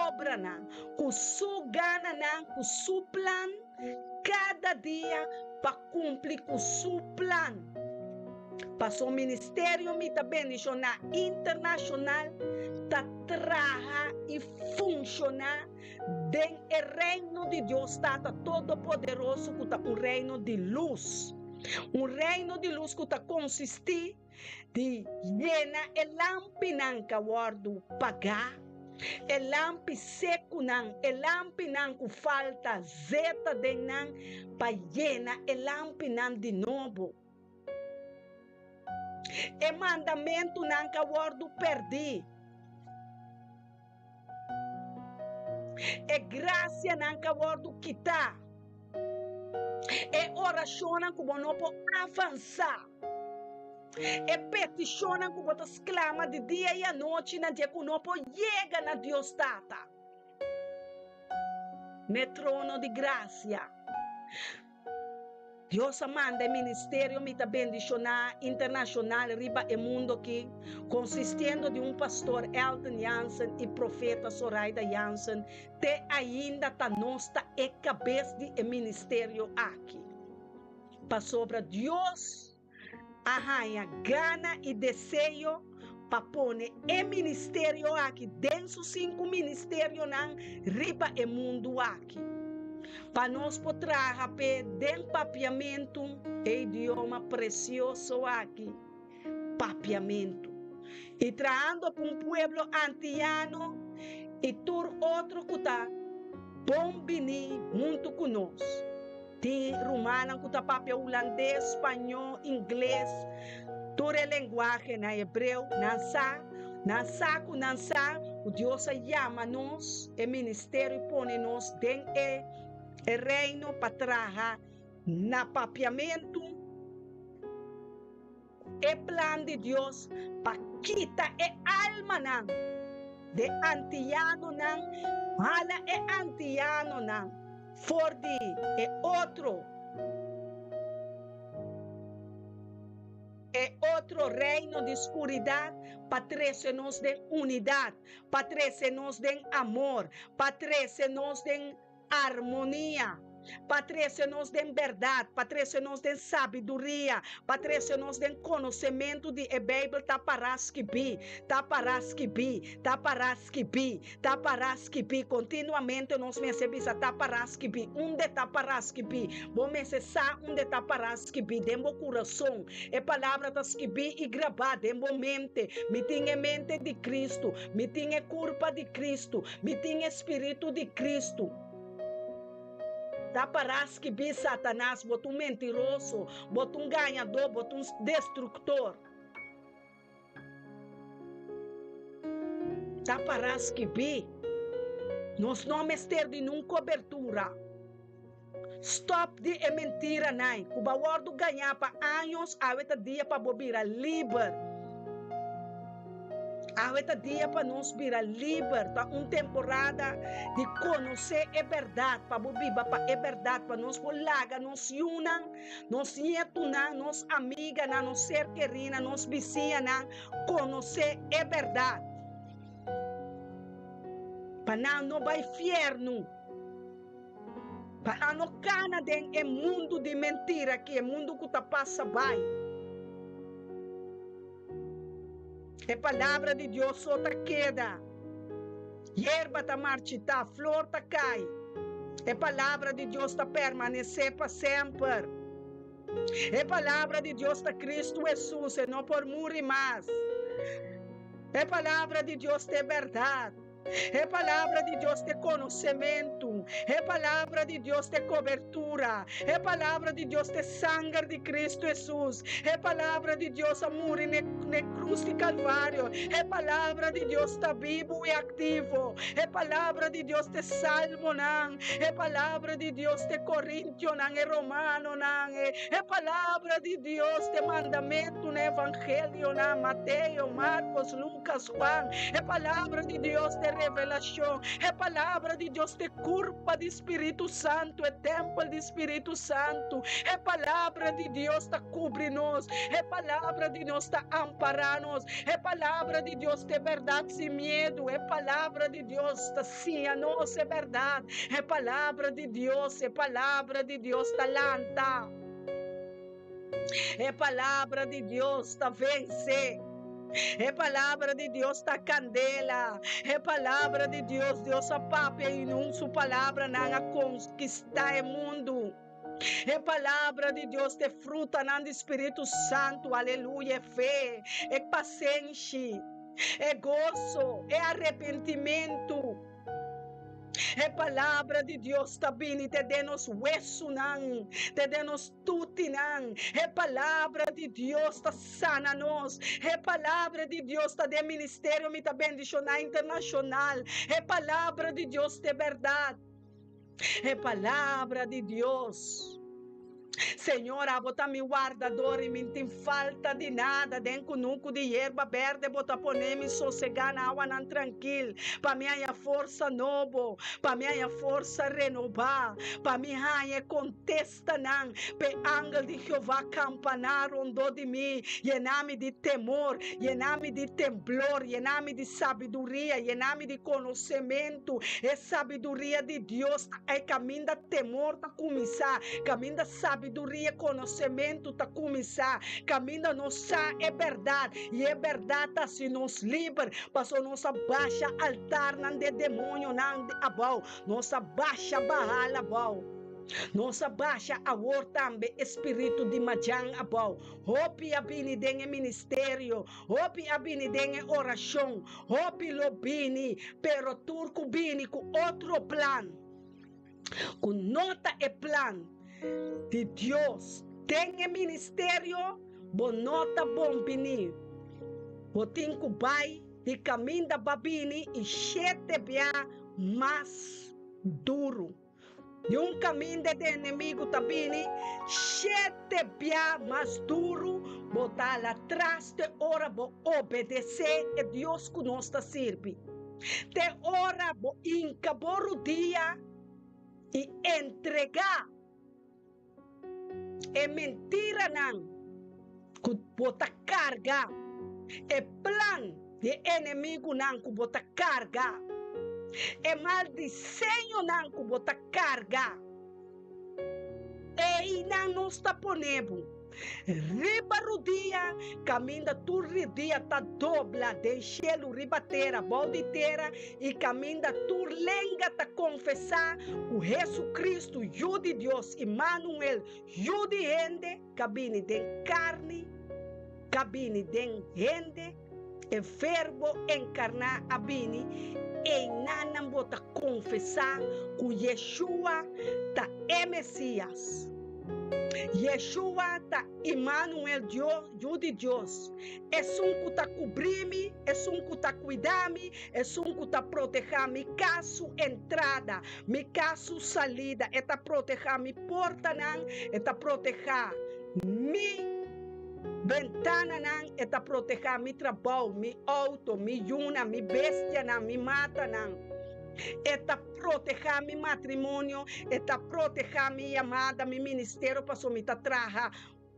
obranan, ku Su gananan, ku Su plan kada dia pa kumpli ku Su plan. Paso Ministerio Mi Ta Bendishoná Internashonal ta traha i funshoná den e Reino di Dios Tata Todopoderoso ku ta un reino di lus. Un reino di lus ku ta konsistí di yena e lampinan ka wòrdu pagá, e lampi sekunan, e lampinan ku falta zeta den nan, pa yena e lampinan di nobo. E mandamentunan ka wòrdu pèrdí. E grasianan ka wòrdu kitá. E orashonnan ku bo no por avansá. E petishonnan ku bo ta sklama di dia i anochi na dje ku no por yega na Dios Tata. N'e trono di grasia. Dios a manda e ministerio Mi Ta Bendishoná Internashonal riba e mundo aki, konsistiendo di un pastor Elton Jansen i profeta Soraida Jansen, te ainda ta nos ta e kabes di e ministerio aki. Pasobra Dios a haña gana i deseo pa pone e ministerio aki den su sinku ministerionan riba e mundu aki, pa nos por traha p'e den papiamentu, e idioma presioso aki, papiamentu, i trahando pa un pueblo antiano i tur otro ku ta bon bini huntu ku nos. Tin rumannan ku ta papia hulandes, spañó, ingles, tur e lenguahenan hebreo. Nan sa, nan sa ku nan sa ku Dios a yama nos e ministerio i pone nos den e e Reino pa traha na papiamentu e plan di Dios pa kita e almanan de antianonan, hala e antianonan for di e otro e otro reino di skuridat pa trese nos den unidat, pa trese nos den amor, pa trese nos den armonia, pa trese nos den bèrdat, pa trese nos den sabiduria, pa trese nos den konosementu di e Beibel ta pará skibí, ta pará skibí, ta pará skibí, ta pará skibí. Kontinuamente nos mester bisa ta pará skibí. Unda ta pará skibí? Bo mester sa unda ta pará skibí den bo kurason. E palabra ta skibí i grabá den bo mente. Mi tin e mente di Kristu. Mi tin e kurpa di Kristu. Mi tin e spiritu di Kristu. Ta pará skibí, Satanas, bo ta un mentiroso, bo ta un gañadó, bo ta un destruktor. Ta pará skibí. Nos no mester di nun kobertura. Stòp di e mentiranan ku bo a wòrdu gañá pa años, awe ta dia pa bo bira liber. Awe ta dia pa nos bira liber, ta un temporada di konosé e bèrdat, pa bo biba pa e bèrdat, pa nos por laga nos yunan, nos nietunan, nos amiganan, nos ser kerinan, nos bisiñanan konosé e bèrdat. Pa nan no bai fièrnu. Pa nan no kana den e mundu di mentira aki, e mundu ku ta pasa bai. E palabra di Dios so ta keda. Yerba ta marchitá, flor ta kai. E palabra di Dios ta permanesé pa semper. E palabra di Dios ta Kristu Hesus, e no por muri mas. E palabra di Dios ta e bèrdat. E palabra di Dios ta e konosementu. E palabra di Dios ta e kobertura. E palabra di Dios ta e sanger di Kristu Hesus. E palabra di Dios a muri na e krus di Kalvario. E palabra di Dios ta bibu i aktivo. E palabra di Dios ta e Salmonan. E palabra di Dios ta e Korintionan, e Romanonan. E palabra di Dios ta e mandamentunan, e evangelionan, Mateo, Markos, Lukas, Juan. E palabra di Dios ta e revelashon. E palabra di Dios ta e kurpa di Spiritu Santu, e tèmpel di Spiritu Santu. E palabra di Dios ta kubri nos. E palabra di nos ta ampará nos. E palabra di Dios ta e bèrdat sin miedu. E palabra di Dios ta siña nos e bèrdat. E palabra di Dios, e palabra di Dios ta lanta. E palabra di Dios ta vense. E palabra di Dios ta kandela. E palabra di Dios, Dios a papia i nun su palabranan a konkistá e mundu. E palabra di Dios ta e frutanan di Spiritu Santu, aleluya, e fe, e pasenshi, e goso, e arepentimentu. E palabra di Dios ta bini te den nos wesunan, te den nos tutinan. E palabra di Dios ta sana nos. E palabra di Dios ta den ministerio Mi Ta Bendiciona Internacional. E palabra di Dios ta e berdad. E palabra di Dios. Señor, abo ta mi wardador i mi n'tin falta di nada. Den kunuku di yerba berde bo ta pone mi sosegá na awanan trankil, pa mi haña forsa nobo, pa mi haña forsa renobá, pa mi haña e kontestanan p'e angel di Jehová kampaná rondó di mi, yena mi di temor, yena mi di temblor, yena mi di sabiduria, yena mi di konosementu. E sabiduria di Dios ta e kaminda temor ta kuminsá, kaminda sabiduria i konosementu ta kuminsá, kaminda nos sa e bèrdat, i e bèrdat ta hasi nos liber, pasobra nos a basha altarnan di e demonionan abou, nos a basha Baal abou, nos a basha awor tambe e spiritu di Madian abou. Hopi a bini den e ministerio, hopi a bini den e orashon, hopi lo bini, pero tur ku bini ku otro plan, ku no ta e plan di Dios den e ministerio, bo no ta bon bini. Bo tin ku bai di kaminda ba bini i shete bia mas duru. Di un kaminda di enemigu ta bini shete bia mas duru, bo ta ala tras te ora bo obedesé e Dios ku nos ta sirbi. Te ora bo hinka bo rudia i entregá e mentiranan ku bo ta karga, e plan di e enemigunan ku bo ta karga, e mal diseñonan ku bo ta karga. Einan nos ta pone bo riba rudia, kaminda tur rudia ta dobla den shelu riba tera, bou di tera, i kaminda tur lenga ta konfesá ku Hesukristu, Yu di Dios, Imanuel, Yu di hende, ka bini den karni, ka bini den hende, e Verbo enkarná a bini, einan nan bo ta konfesá ku Yeshua ta e Mesias. Yeshua ta Immanuel Dios, Yu di Dios, esun ku ta kubrí mi, esun ku ta kuida mi, esun ku ta protehá mi kas su entrada, mi kas su salida, e ta protehá mi portanan, e ta protehá mi bentananan, e ta protehá mi trabou, mi outo, mi yunan, mi bestianan, mi matanan. E ta protehá mi matrimonio, e ta protehá mi yamada, mi ministerio, pasobra mi ta traha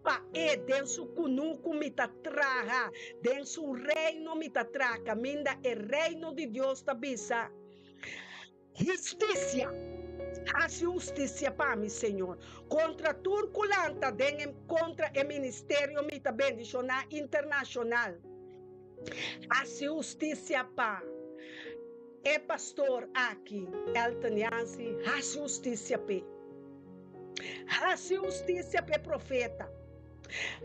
pa e, den su kunuku mi ta traha, den su reino mi ta traha, kaminda e reino di Dios ta bisa, Hustisia! Hasi hustisia pa mi, Señor, kontra tur ku lanta den e kontra e ministerio mi ta bendishoná internashonal. Hasi hustisia pa e pastor aki, Elton Yancy, hasi hustisia p'e. Hasi hustisia p'e profeta.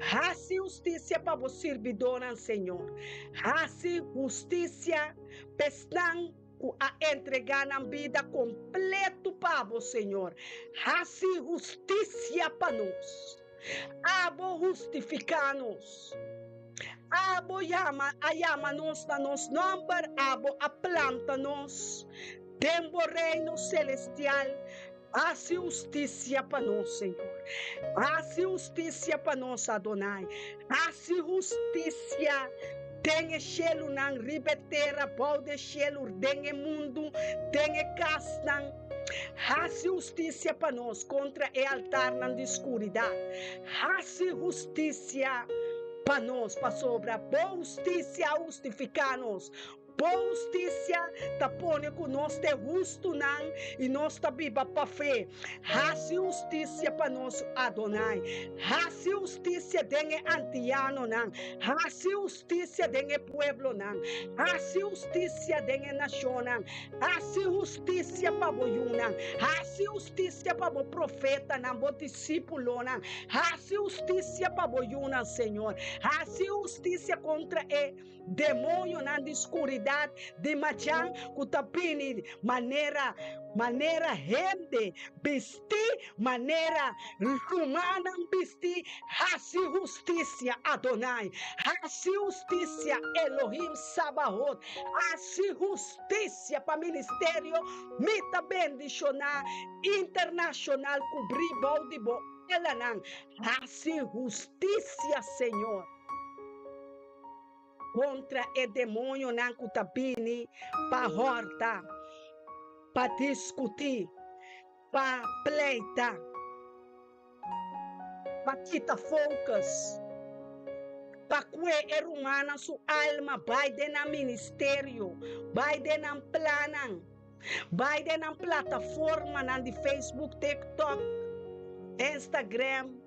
Hasi hustisia pa bo sirbidónan, Señor. Hasi hustisia p'esnan ku a entregá nan bida kompletu pa bo, Señor. Hasi hustisia pa nos. Abo hustifiká nos. Abo yama, a yama nos na nos nòmber, abo a planta nos den bo Reino selestial. Hasi hustisia pa nos, Señor. Hasi hustisia pa nos, Adonai. Hasi hustisia den e shelunan, riba e tera, bou di e shelu, den e mundu, den e kasnan. Hasi hustisia pa nos kontra e altarnan di skuridat. Hasi hustisia pa nos, pasobra bo hustisia a hustifiká nos. Bo hustisia ta pone ku nos ta e hustunan i nos ta biba pa fe. Hasi hustisia pa nos, Adonai. Hasi hustisia den e antianonan. Hasi hustisia den e pueblonan. Hasi hustisia den e nashonnan. Hasi hustisia pa bo yunan. Hasi hustisia pa bo profetanan, bo disípulonan. Hasi hustisia pa bo yunan, Señor. Hasi hustisia kontra e Demonionan di skuridat di machan ku ta bini manera manera hende bistí, manera rumannan bistí, hasi hustisia, Adonai, hasi hustisia, Elohim Sabaot, hasi hustisia pa ministerio mi ta bendishoná internashonal kubrí bou di bo alanan, hasi hustisia, Señor. Kontra e demoñonan ku ta bini pa hòrta, pa diskutí, pa pleita, pa kita focus, pa kue e rumannan su alma bai den nan ministerio, bai den nan plannan, bai den nan plataformanan di Facebook, TikTok, Instagram,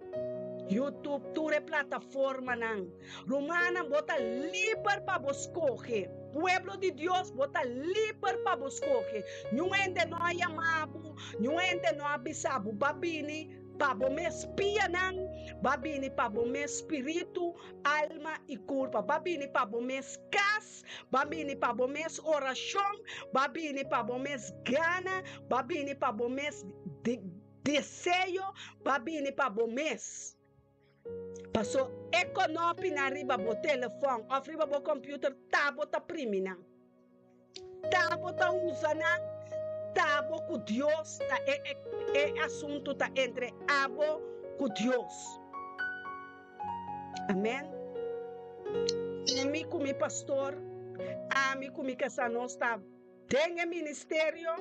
YouTube, tur e plataformanan. Rumannan, bo ta liber pa bo skohe. Pueblo di Dios, bo ta liber pa bo skohe. Niun hende no a yama bo, niun hende no a bisa bo, Ba bini pa bo mes pianan, ba bini pa bo mes spiritu, alma i kurpa, ba bini pa bo mes kas, ba bini pa bo mes orashon, ba bini pa bo mes gana, ba bini pa bo mes deseo, ba bini pa bo mes. Paso e konopinan riba bo telefòn òf riba bo kòmpiuter ta bo ta primi nan. Ta bo ta usa nan, ta bo ku Dios ta e e asuntu ta entre abo ku Dios. Amen. Ami ku mi pastor, ami ku mi kasá nos ta. Den e ministerio,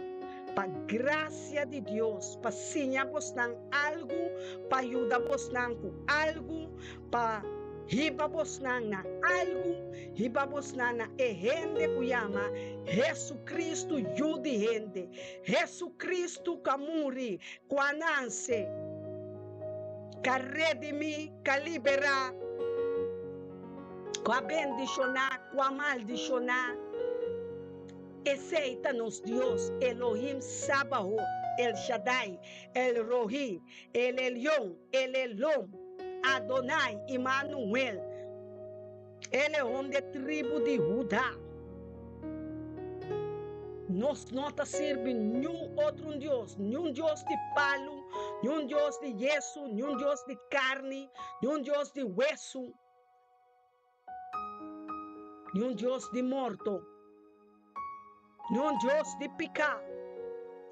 pa gracia di Dios, pa siña bosnan algu, pa yuda bosnan ku algu, pa hiba bosnan na algu, hiba bosnan na e hende ku yama Jesucristo, Yu di hende, Jesucristo ku a muri, ku a nanse, ku a redimí, ku a liberá, ku a bendishoná, ku a maldishoná. Esei ta nos Dios, Elohim Sabaot, El Shaddai, El Rohi, El Elyon, El Elom, Adonai, Immanuel, e Leon di e tribu di Huda. Nos no ta sirbi niun otro un dios, niun dios di palu, Niun Dios di yesu, niun Dios di karni, niun Dios di wesu, niun Dios di morto, niun Dios di piká,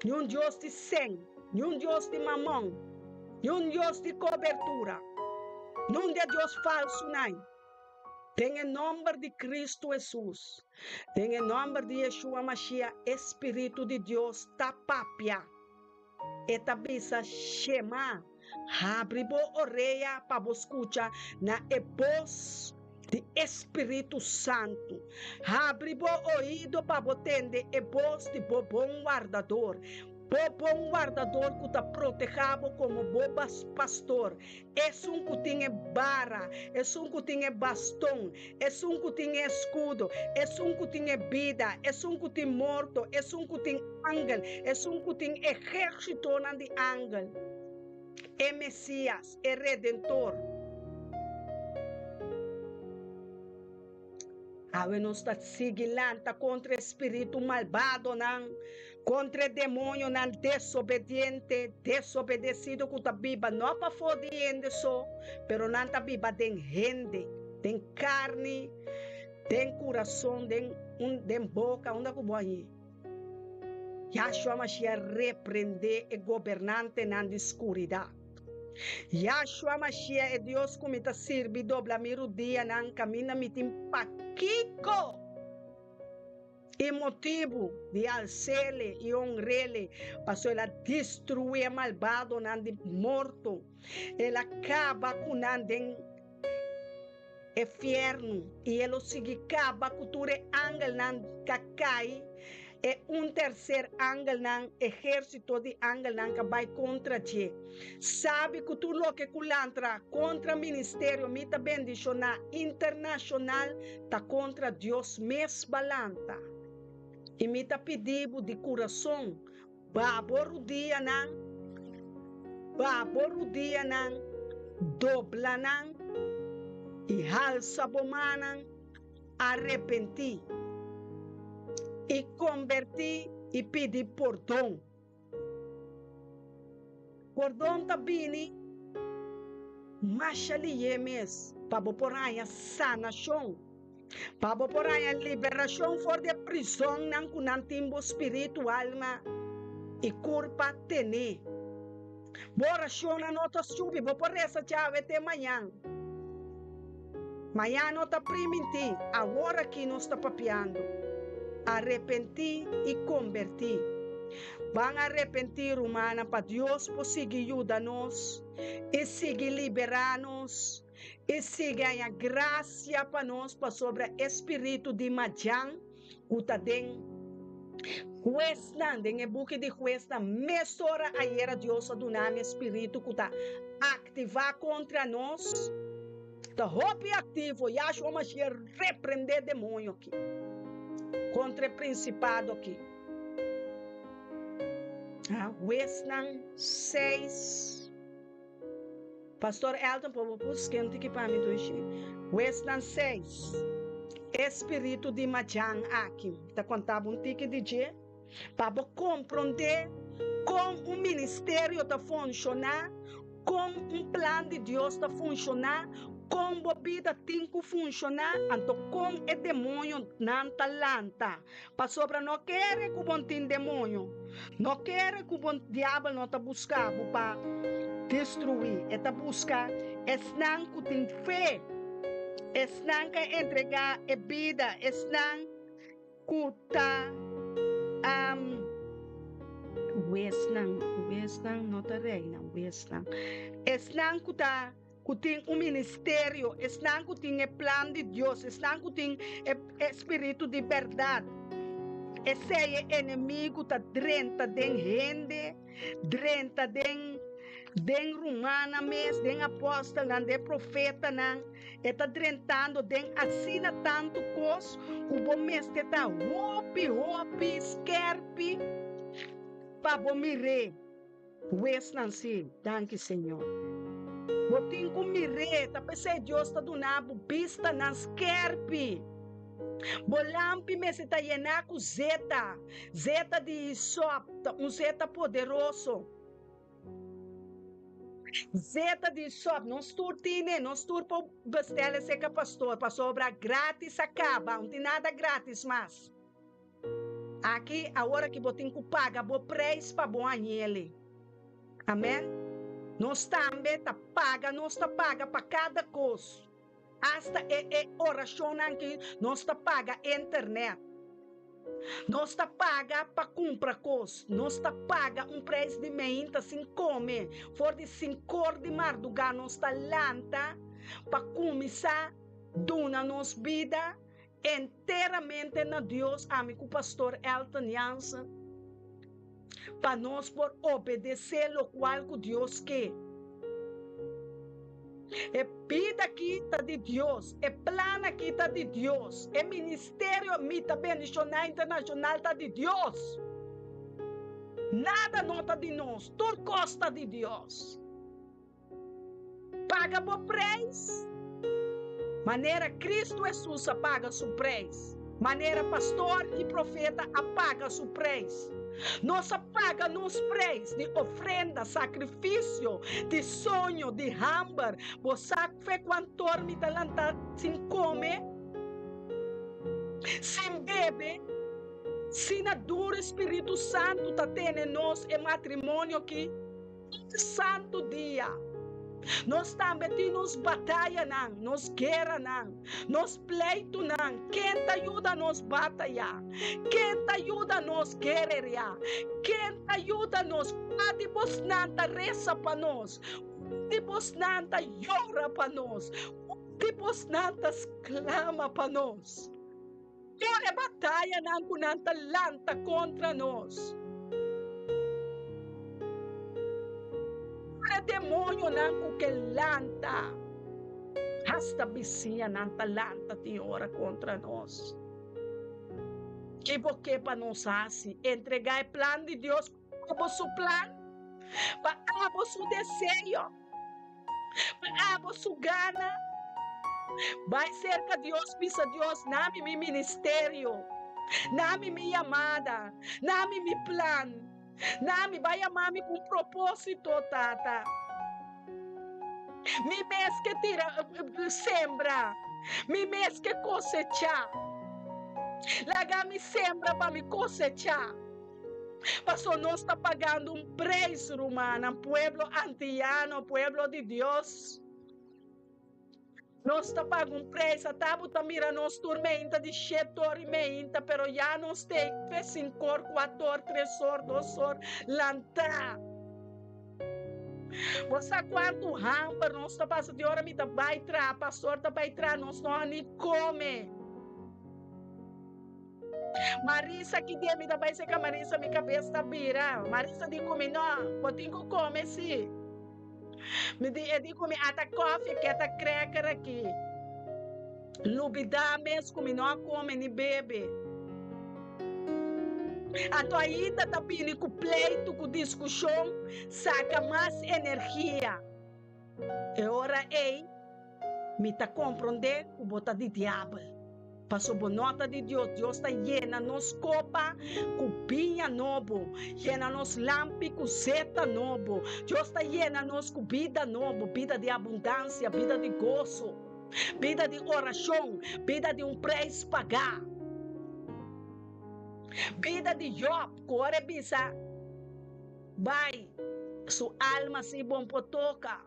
niun Dios di sen, niun Dios di mamon, niun Dios di kobertura, niun di e dios falsunan. Den e nòmber di Kristu Hesus, den e nòmber di Yeshua Mashiach, e Spiritu di Dios ta papia. E ta bisa, Shema, habri bo orea pa bo skucha na e bos di e Spiritu Santu. Habri bo oido pa bo tende e bos di bo bon wardador, bo bon wardador ku ta protehá bo komo bo pastor. Esun ku tin e bara, esun ku tin e baston, esun ku tin e eskudo, esun ku tin e bida, esun ku tin morto, esun ku tin angel, esun ku tin ehérsitonan di angel, e Mesías, e Redentor. Awe nos ta sigui lanta kontra e spiritu malbadonan, kontra e demoñonan desobediente, desobedesido ku ta biba no pafó di hende so, pero nan ta biba den hende, den karni, den kurason, den un den boka, unda ku bo a hí. Yahshua Mashiach reprendé e gobernantenan di skuridat. Yahshua Mashiach, e Dios ku mi ta sirbi, dobla mi rudianan kaminda mi tin pakiko i motibu di als'Ele i honr'Ele, pasobra El a destruí e malbadonan di morto, El a kaba ku nan den e fièrnu, i e lo sigui kaba ku tur e angelnan ka kai, e un terser angelnan, ehérsito di angelnan ka bai kontra dje. Sabi ku tur loke ku lantra kontra ministerio Mi Ta Bendishoná Internashonal ta kontra Dios mes balanta. I mi ta pidi bo di kurason, Ba bo rudianan, ba bo rudianan, dobla nan i halsa bo mannan, arepentí i kombertí i pidi pordon. Pordon ta bini masha lihé mes pa bo por haña sanashon. Pa bo por haña liberashon for di e prizonnan ku nan tin bo spiritu, alma i kurpa tené. Bo orashonnan no ta subi, bo por resa djawe te mañan. Mañan no ta primintí, awor aki nos ta papiando. Arepentí i kombertí. Ban arepentí, rumannan, pa Dios por sigui yuda nos i sigui liberá nos. I sigui haña grasia pa nos pasobra e spiritu di Madian ku ta den Huesnan, den e buki di Huesnan, mesora ayera Dios a duna mi e spiritu ku ta aktivá kontra nos, ta hopi aktivo, Yahshua Mashiach reprendé demoño aki, kontra e prinsipado aki. Huesnan 6. Pastor Elton por bo buska un tiki pa mi dushi. Huesnan 6. E spiritu di Madian aki ta konta bo un tiki di dje pa bo komprondé kon un ministerio ta funshoná, kon un plan di Dios ta funshoná, kon bo bida tin ku funshoná, anto kon e demoñonan ta lanta. Pasobra no kere ku bon tin demoño, no kere ku bon diabel no ta buska bo pa destruí, e ta buska esnan ku tin fe, esnan ku a entregá e bida, esnan ku ta Huesnan, huesnan no ta reinan, huesnan, esnan ku ta. ku tin un ministerio, esnan ku tin e plan di Dios, esnan ku tin e spiritu di bèrdat. Esei e enemigu ta drenta den hende, drenta den den rumannan mes, den apòstelnan, den profetanan. E ta drentando den asina tantu kos ku bo mester ta hopi, hopi skèrpi pa bo mir'é. Huesnan si, danki Señor. Bo tin ku mir'é, ta p'esei Dios ta duna bo bistanan skerpi. Bo lampi mester ta yená ku zeta, zeta di hisop, ta un zeta poderoso. Zeta di sòp, nos tur tine, nos tur por bestèl esei ka pastor, pasobra gratis a kaba, no tin nada gratis mas. Aki awor aki bo tin ku paga bo preis pa bo hañ'ele. Amen. Nos tambe ta paga, nos ta paga pa kada kos. Asta e e orashonnan aki nos ta paga internet. Nos ta paga pa kumpra kos. Nos ta paga un preis di meinta sin kome. For di sinkor di mardugá nos ta lanta pa kuminsá duna nos bida Enteramente na Dios ami ku Pastor Elton Jansen pa nos por obedesé lokual ku Dios ke. E bida aki ta di Dios, e plan aki ta di Dios, e ministerio Mi Ta Bendishoná Internashonal ta di Dios. Nada no ta di nos, tur kos ta di Dios. Paga bo preis manera Cristo Hesus a paga su preis, manera pastor i profeta a paga su preis. Nos a paga nos preis di ofrenda, sacrificio, di soño, di hamber. Bo sa fe cuantor mi ta lanta sin come, sin bebe? Sina duro Spiritu Santu ta tene nos e matrimonio aki. Un santu dia. Nos tambe tin nos batayanan, nos gueranan, nos pleitunan. Ken ta yuda nos bataya? Ken ta yuda nos guerreria? Ken ta yuda nos? Kua di bosnan ta resa pa nos? Kua di bosnan ta yora pa nos? Kua di bosnan ta sklama pa nos? Tur e batayanan ku nan ta lanta kontra nos. Tur e demonionan ku ke lanta. Hasta bisiñanan ta lanta tin ora kontra nos. Ki bo ke pa nos hasi? Entregá e plan di Dios pa abo su plan? Pa abo su deseo? Pa abo su gana. Bai serka Dios, bisa Dios, Nami mi ministerio, nami mi yamada, nami mi plan, nami bai yama mi ku un propósito, Tata. Mi mes ke tira sembra, mi mes ke kosechá. Laga mi sembra pa mi kosechá. Paso nos ta pagando un preis, rumannan, pueblo antiyano, pueblo di Dios. Nos ta paga un preis. Ata bo ta mira nos tur meinta di shete or i meinta, pero ya nos ta ei sinku or, kuater or, tres or, dos or, lantá. Bo sa kuantu hamber nos ta pasa di ora mi ta bai traha, pastor ta bai traha, nos no a ni kome. Marisa ki dia mi ta bai seka Marisa mi kabes ta bira. Marisa di ku mi no, bo tin ku kome si. Mi di e di ku mi ata kofi ke ta cracker aki. Lubida mes ku mi no a kome ni bebe. Anto ainda ta bini ku pleitu ku diskushon saka mas energia. E ora ei mi ta komprondé ku bo ta di diabel, pasobra bo no ta di Dios. Dios ta yena nos kopa ku biña nobo, yena nos lampi ku zeta nobo. Dios ta yena nos ku bida nobo, bida di abundansia, bida di goso, bida di orashon, bida di un preis pagá. Bida di Jòb, ku ora e bisa. Bai, su alma si bon por toca.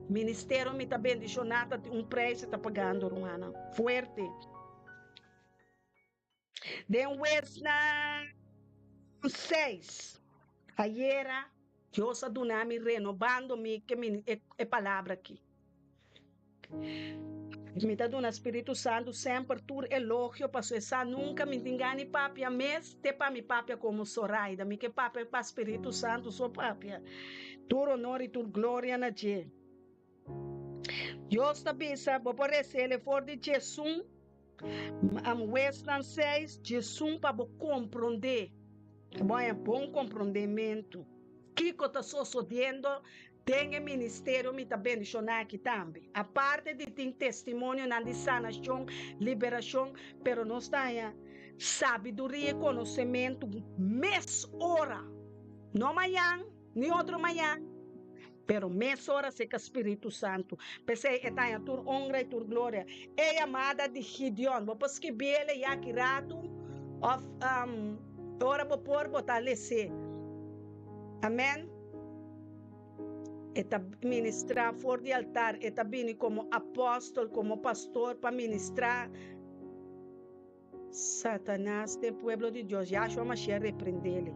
Ministerio mi ta bendiciona ta tin un prijs e ta pagando rumannan fuerte. Den Huesnan 6 ayera Dios a duna mi renobando mi ke e palabra aki. Mi ta duna Spiritu Santu semper tur elogio paso e sa nunka mi tin gana di papia mes te pa mi papia komo Soraida. Mi ke papia pa Spiritu Santu so papia. Tur honor i tur gloria na dje. Dios ta bisa bo por resele for di djesun Huesnan 6 djesun pa bo komprondé. Bo haña bon komprondementu kiko ta sosodiendo Den e ministerio mi ta bendishoná aki tambe. Aparte di tin testimonionan di sanashon, liberashon, pero nos ta haña sabiduria i konosementu mes ora, no mañan. Ni otro mañan. Pero mesora serka Spiritu Santu. P'esei e ta haña tur onra i tur gloria. E yamada di Gideon. Bo por skibiel e yaki ratu òf ora bo por bo ta les'é. Amèn. E ta ministrá for di altar. E ta bini komo apòstel, komo pastor pa ministrá. Satanas den pueblo di Dios, Yahshua Mashiach reprendele.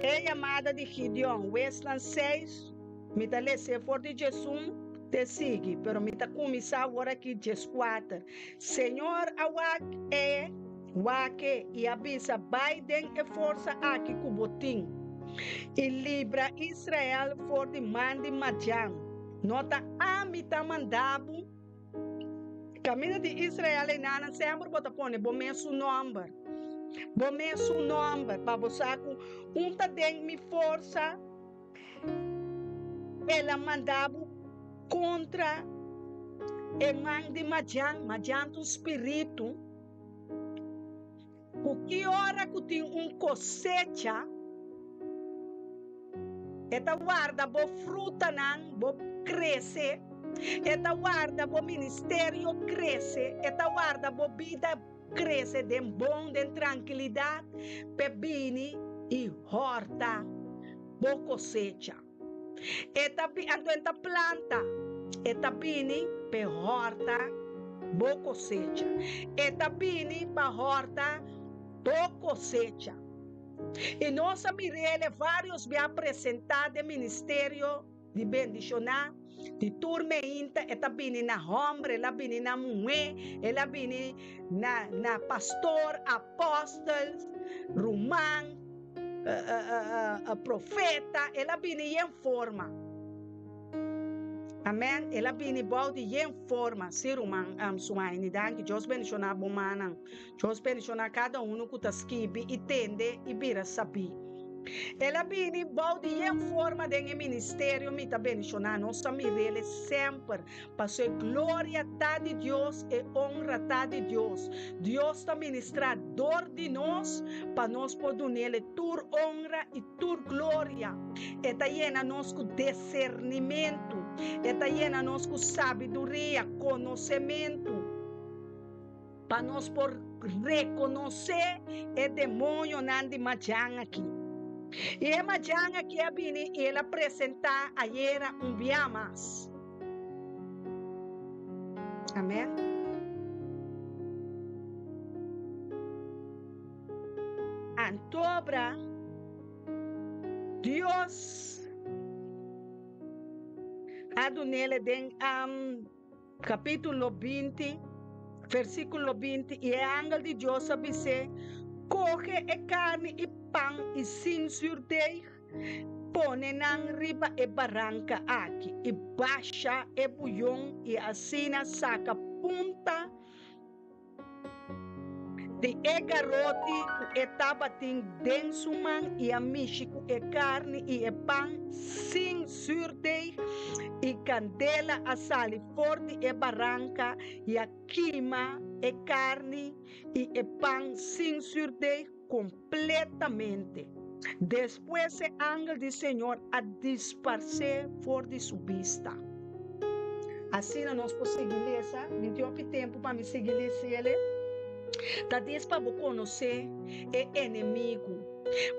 E yamada di Gideon, Weslan 6, mi ta les'é for di djesun te sigui, pero mi ta kuminsá awor aki djeskuater. Señor a wak e wak-e i a bisa, Bai den e forsa aki ku bo tin, i libra Israel for di man di Madian. No ta ami ta manda bo? Kaminda di Israel einanan semper bo ta pone bo mesun nòmber, bo mesun nòmber, pa bo sa ku un ta den mi forsa, el a manda bo kontra e man di Madian. Madian ta un spiritu ku ki ora ku tin un kosecha, E ta warda bo frutanan bo krese, e ta warda bo ministerio krese, e ta warda bo bida krese den bon, den trankilidat, p'e bini i hòrta bo kosecha. E ta bi, anto e ta planta, e ta bini p'e hòrta bo kosecha. E ta bini pa hòrta bo kosecha. I nos a mir'el e vários bia presentá den ministerio di bendishoná di tur meinta. E ta bini na hòmber, el a bini na muhé, el a bini na na pastor, apòstel, ruman, profeta, el a bini yen forma. Amèn, el a bini bou di yen forma. Sí, ruman Suaini, danki. Dios bendishoná bo mannan. Dios bendiciona cada uno cu ta skibi y tende y bira sabí. El a bini bou di yen forma den e ministerio mi ta bendiciona nos ta mirele semper paso e gloria ta di Dios e honra ta di Dios Dios ta ministra dor di nos pa nos por dunele tur honra y tur gloria e ta yena nos cu discernimento e ta yena nos cu sabiduria conocemento. Pa nos por rekonosé e demoñonan di majan aki. I e majan aki a bini i el a presentá ayera un bia mas. Amèn. Antobra Dios a dun'el den. Capítulo 20, versículo 20, I e angel di Dios a bis'é, Coge e carni i pan i sin zuurdeeg, pone nan riba e baranca aki, i basha e buyon i asina saca punta Di e garoti ku e tabatin den su man i a mishi ku e karni i e pan sin zürdeg, i kandela a sali for di e baranka i a kima e karni i e pan sin zürdeg kompletamente. Despues e angel di Señor a disparsé for di su bista. Asina nos por sigui lesa. Mi tin hopi tempu pa mi sigui lesiele. Ta dis pa bo konosé e enemigu,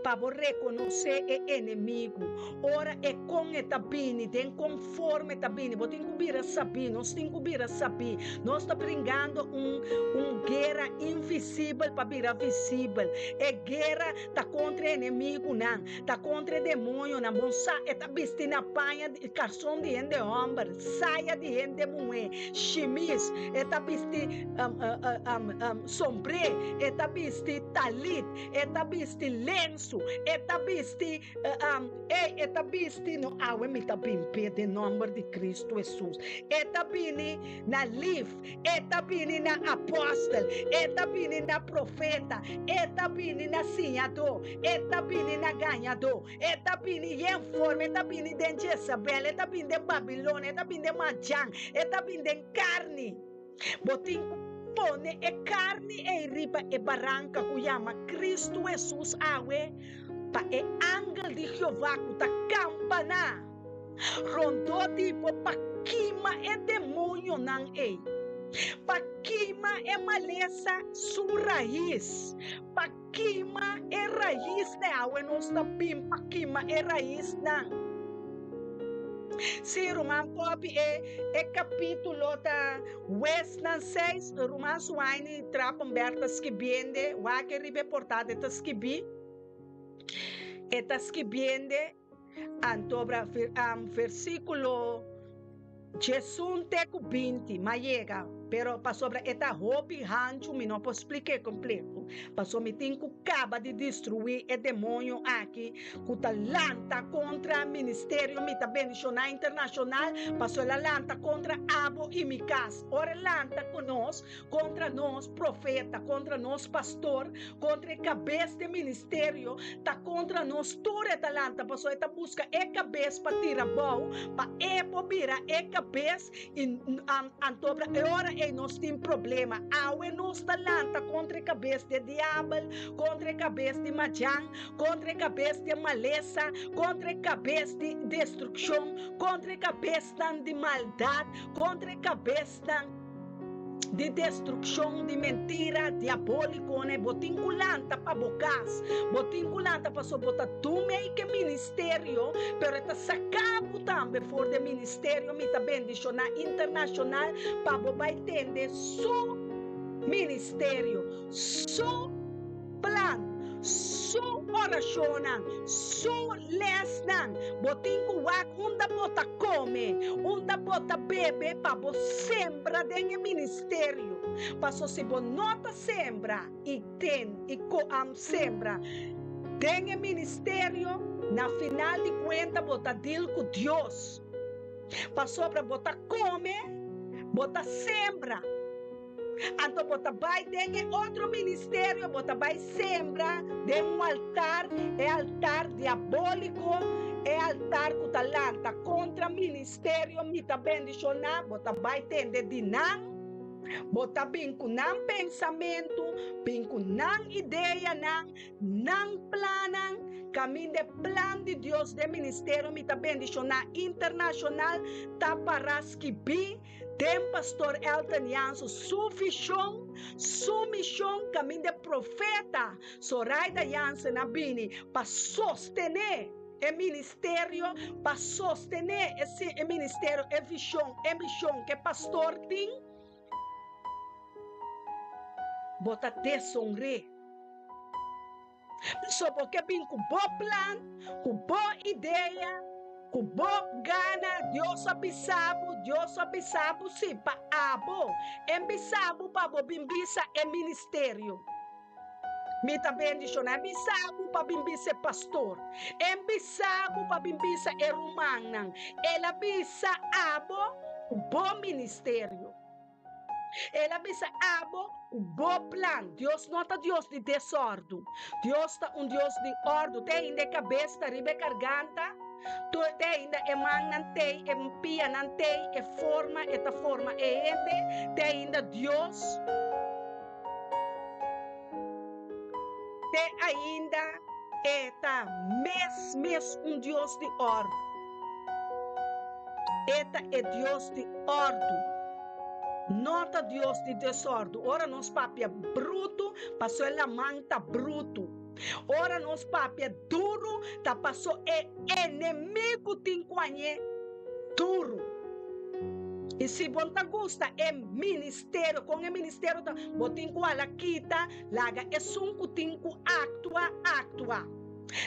pa bo rekonosé e enemigu. Ora e kon e ta bini, den kon forma e ta bini, bo tin ku bira sabí, nos tin ku bira sabí. Nos ta bringando un un guera invisibel pa bira visibel. E guera Ta kontra e enemigunan, ta kontra e demoñonan. Bon sa, e ta bisti na paña di karson di hende hòmber, saya di hende muhé, shimis, e ta bisti sombré, e ta bisti talit, e ta bisti lensu, e ta bisti, ey, e ta bisti, no, awe mi ta bin p'e den nòmber di Kristu Hesus. E ta bini na lif. E ta bini na apòstel, e ta bini na profeta, e ta bini na siñadó, e ta bini na gañadó, e ta bini yen forma, e ta bini den Jezabel, e ta bini den Babilonia, e ta bini den Madian, e ta bini den karni. Bo tin ku pone e karni ei riba e baranka ku yama Kristu Hesus awe. Pa e angel di Jehová ku ta kampaná rondó di bo pa kima e demoñonan ei, pa kima e malesa su rais, pa kima e raisnan. Awe nos ta bin pa kima e raisnan. Sí, ruman Poppy, e e kapítulo ta Huesnan 6, ruman Suaini Trapenberg ta skibiende, wak e riba e portada e ta skibí. E ta skibiende antobra versíkulo 11 te ku 20, m'a yega, pero pasobra e ta hopi hanchu mi no por splik'é kompleto, pasobra mi tin ku kaba di destruí e demoño aki ku ta lanta kontra ministerio Mi Ta Bendishoná Internashonal, pasobra el a lanta kontra abo i mi kas. Ora e lanta ku nos, kontra nos profeta, kontra nos pastor, kontra e kabes di ministerio, ta kontra nos tur e ta lanta, pasobra e ta buska e kabes pa tira bou, pa e por bira e kabes, i anto e ora ei nos tin problema. Awe nos ta lanta kontra e kabes di e diabel, kontra e kabes di majan, kontra e kabes di e malesa, kontra e kabes di destrukshon, kontra e kabesnan di maldat, kontra e kabesnan. Di destrukshon, di mentira diabólikone, bo tin ku lanta pa bo kas, bo tin ku lanta pasobra bo ta dun mei ku e ministerio, pero e ta saka bo tambe for di e ministerio. Mi ta bendishoná internashonal pa bo bai tende su ministerio, su plan, su orashonnan, su lèsnan. Bo tin ku wak unda bo ta kome, unda bo ta bebe pa bo sembra den e ministerio. Paso si bo no ta sembra i ten i koam sembra den e ministerio, na final di kuenta bo ta deal ku Dios. Pasobra bo ta kome, bo ta sembra. Anto bo ta bai den e otro ministerio, bo ta bai sembra den un altar, e altar diabóliko, e altar ku ta lanta kontra ministerio Mi Ta Bendishoná, bo ta bai tende di nan, bo ta bin ku nan pensamentu, bin ku nan ideanan, nan plannan, kaminda e plan di Dios den ministerio Mi Ta Bendishoná Internashonal ta para skibí. Den Pastor Elton Jansen su vision, su mision caminda e profeta Soraida Jansen a bini pa sostene e ministerio, pa sostene e ministerio, e vision, e mision cu e pastor tin, bo ta deshonr'é. So bo ke bin ku bo plan, ku bo idea, ku bo gana, Dios a bisa bo, Dios a bisa bo si pa abo, en bisa bo pa bo bin bisa e ministerio. Mi ta bendiciona, en bisa bo pa bin bisa e pastor, en bisa bo pa bin bisa e rumannan, el a bisa abo ku bo ministerio. El a bisa abo ku bo plan. Dios no ta Dios di desòrdu. Dios ta un Dios di òrdu. Te ainda e kabes ta riba e karganta, te ainda e mannan t'ei, e pianan t'ei, e forma e ta forma e hende, te ainda Dios, te ainda e ta mes mes un Dios di òrdu. E ta e Dios di òrdu, no ta Dios di desòrdu. Ora nos papia brutu, paso e laman ta brutu. Ora nos papia duru, ta paso e enemigu tin ku añ'é duru. I si bo no ta gusta e ministerio, kon e ministerio ta, bo tin ku hala kita, laga esun ku tin ku aktua, aktua.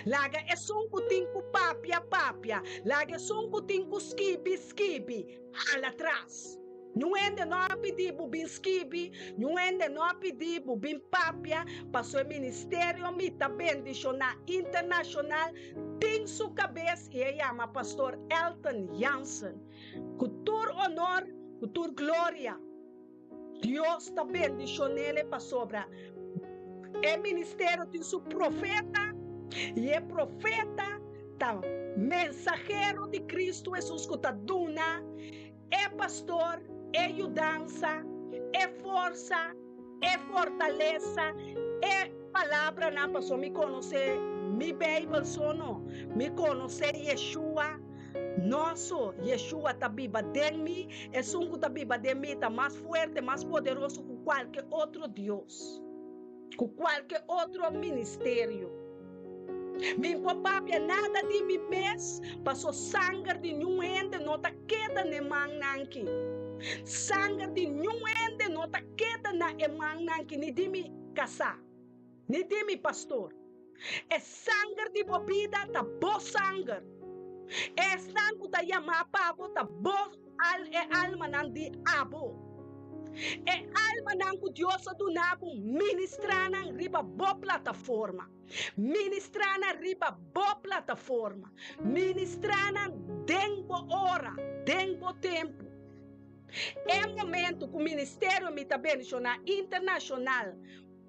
Laga esun ku tin ku papia, papia. Laga esun ku tin ku skibi, skibi. Hala tras. Niun hende no a pidi bo bin skibi, niun hende no a pidi bo bin papia, paso e ministerio Mi Ta Bendishoná Internashonal tin su kabes i e yama Pastor Elton Jansen. Ku tur onor, ku tur gloria. Dios ta bendishon'ele pasobra e ministerio tin su profeta i e profeta ta mensahero di Cristo Jesus ku ta duna e pastor e yudansa, e forsa, e fortalesa, e palabranan pasobra mi konosé. mi Beibel so no. Mi konosé Yeshua no so. Yeshua ta biba den mi. Esun ku ta biba den mi ta mas fuerte, mas poderoso ku kualke otro dios, ku kualke otro ministerio. Mi por papia nada di mi mes, paso sanger di niun hende no ta keda n'e mannan ki. Sanger di niun hende no ta keda na e mannan ki, ni di mi kasá, ni di mi pastor. E sanger di bo bida ta bo sanger. Esnan ku ta yamá pa bo ta bo al e almanan di abo. E almanan ku Dios a duna bo ministrá nan riba bo plataforma. Ministrá nan riba bo plataforma. Ministrá nan den bo ora, den bo tempu. E momento ku Ministerio Mi Ta Bendishoná Internashonal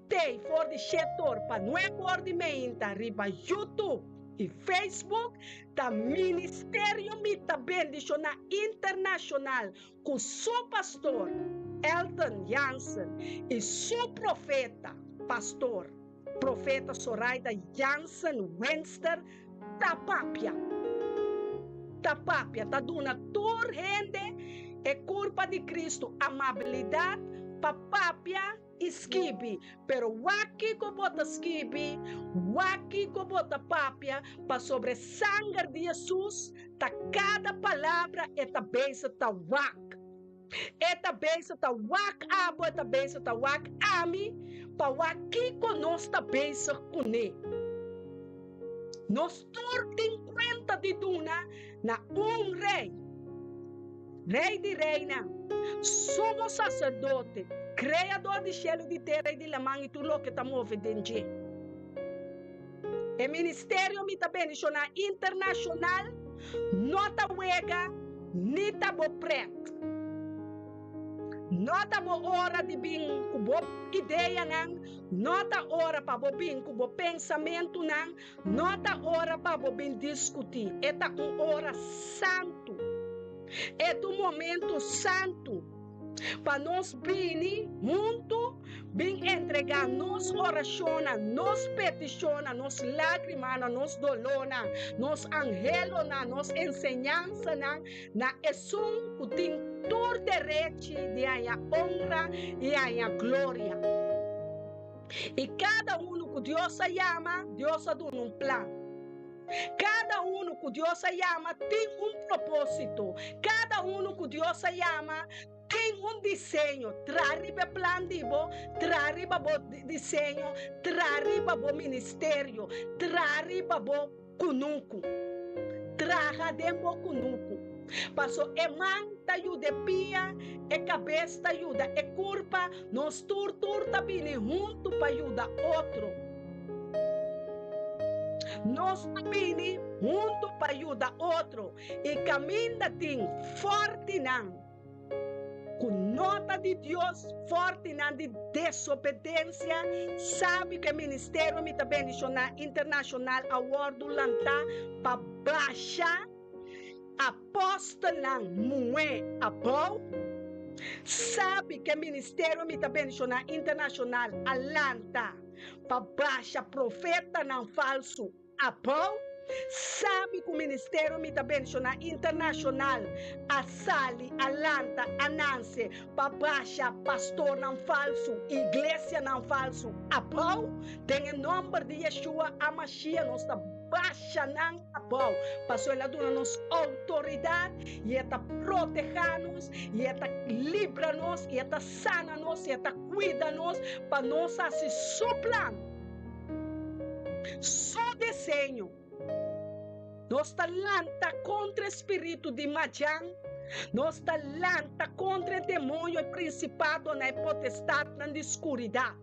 Tei for di shetor pa nuebe or di meinta riba YouTube i Facebook ta Ministerio Mi Ta Bendishoná Internashonal ku su pastor Elton Jansen i su profeta pastor Profeta Soraida Jansen Wenster ta papia. Ta papia, ta duna tur hende e kurpa di Kristu amabilidat pa papia i skibi, pero wak kiko bo ta skibi, wak kiko bo ta papia, pasobra e sanger di Hesus ta kada palabra e ta bezig ta wak. E ta bezig ta wak abo, e ta bezig ta wak ami, pa wak kiko nos ta bezig kuné. Nos tur tin kuenta di duna na un Rei, Rei di reinan, Sumo Saserdote, Kreador di shelu, di tera i di laman i tur loke ta move den dje. E ministerio Mi Ta Bendishoná Internashonal no ta wega ni ta bo pret. No ta bo ora di bin ku bo ideanan, no ta ora pa bo bin ku bo pensamentunan, no ta ora pa bo bin diskutí. E ta un ora santu. E ta un momentu santu pa nos bini huntu bin entregá nos orashonnan, nos petishonnan, nos lágrimanan, nos dolónan, nos anhelonan, nos enseñansanan na Esun ku tin tur derechi di haña onra i haña gloria. I kada unu ku Dios a yama, Dios a duna un plan. Kada unu ku Dios a yama tin un propósito. Kada unu ku Dios a yama tin un diseño. Traha riba e plan di bo, traha riba bo diseño, traha riba bo ministerio, traha riba bo kunuku. Traha den bo kunuku. Paso e man ta yuda e pia, e kabes ta yuda e kurpa, nos tur tur ta bini huntu pa yuda otro. Nos ta bini huntu pa yuda otro i kaminda tin fòrtinan ku no ta di Dios, fòrtinan di desobedensia, sabi ku e ministerio Mi Ta Bendishoná Internashonal a wòrdu lantá pa basha apòstelnan muhé abou, sabi ku e ministerio Mi Ta Bendishoná Internashonal a lanta pa basha profetanan falsu abou, sabi ku Ministerio Mi Ta Bendishoná Internashonal a sali, a lanta, a nanse pa basha pastornan falsu, iglesianan falsu abou, den e nòmber di Yeshua HaMashiach nos ta basha nan abou, pasobra el a duna nos outoridat i e ta protehá nos, i e ta libra nos, i e ta sana nos, i e ta kuida nos pa nos hasi su plan. Su diseño. Nos ta lanta kontra e spiritu di Madian, nos ta lanta kontra e demoño, e prinsipadonan, e potestatnan di skuridat,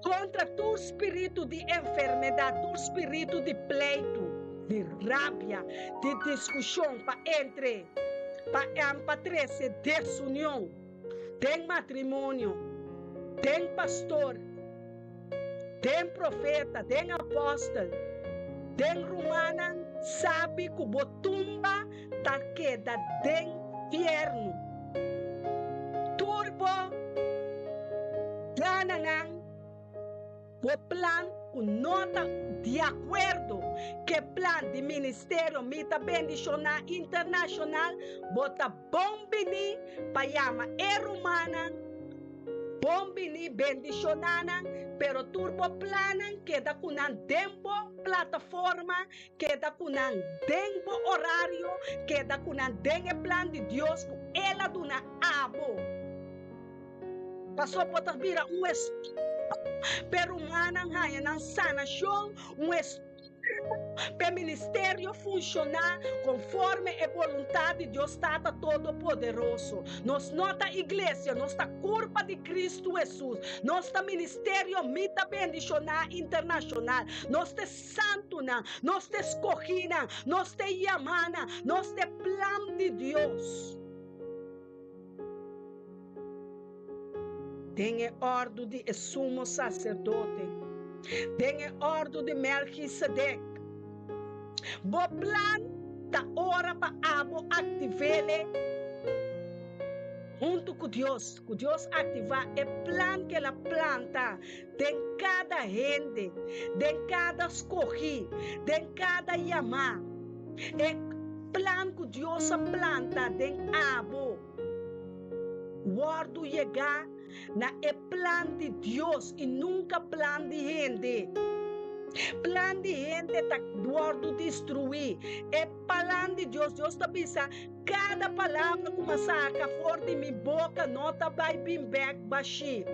kontra tur spiritu di enfermedat, tur spiritu di pleitu, di rabia, di diskushon pa entre, pa pa trese desunion den matrimonio, den pastor. Den profeta, den apòstel, den rumannan sabi ku bo tumba ta keda den fièrnu. Tur bo plananan, bo plan. ku no ta di akuerdo ku e plan di Ministerio Mi Ta Bendishoná Internashonal, bo ta bon bini pa yama e rumannan, bon bini bendishoná nan, pero tur bo plannan keda ku nan den bo plataforma, keda ku nan den bo orario, keda ku nan den e plan di Dios ku El a duna abo. Pasobra bo ta bira un estorbo p'e rumannan haña nan sanashon, un estorbo p'e ministerio funshoná konforme e boluntat di Dios Tata Todopoderoso. Nos no ta iglesia, nos ta kurpa di Kristu Hesus. Nos ta ministerio Mi Ta Bendishoná Internashonal. Nos ta e santunan, nos ta e skohínan, nos ta e yamánan, nos ta e plan di Dios. Den e òrdu di e sumo saserdote, den e òrdu di Melchisedek. Bo plan ta ora pa abo aktiv'é huntu ku Dios, ku Dios aktivá e plan ku el a planta den kada hende, den kada skohí, den kada yamá. E plan ku Dios a planta den abo wòrdu yegá na e plan di Dios i nunka plan di hende. Plan di hende ta wòrdu destruí. E plan di Dios, Dios ta bisa, Kada palabra ku m'a saka for di mi boka no ta bai bin bèk bashí.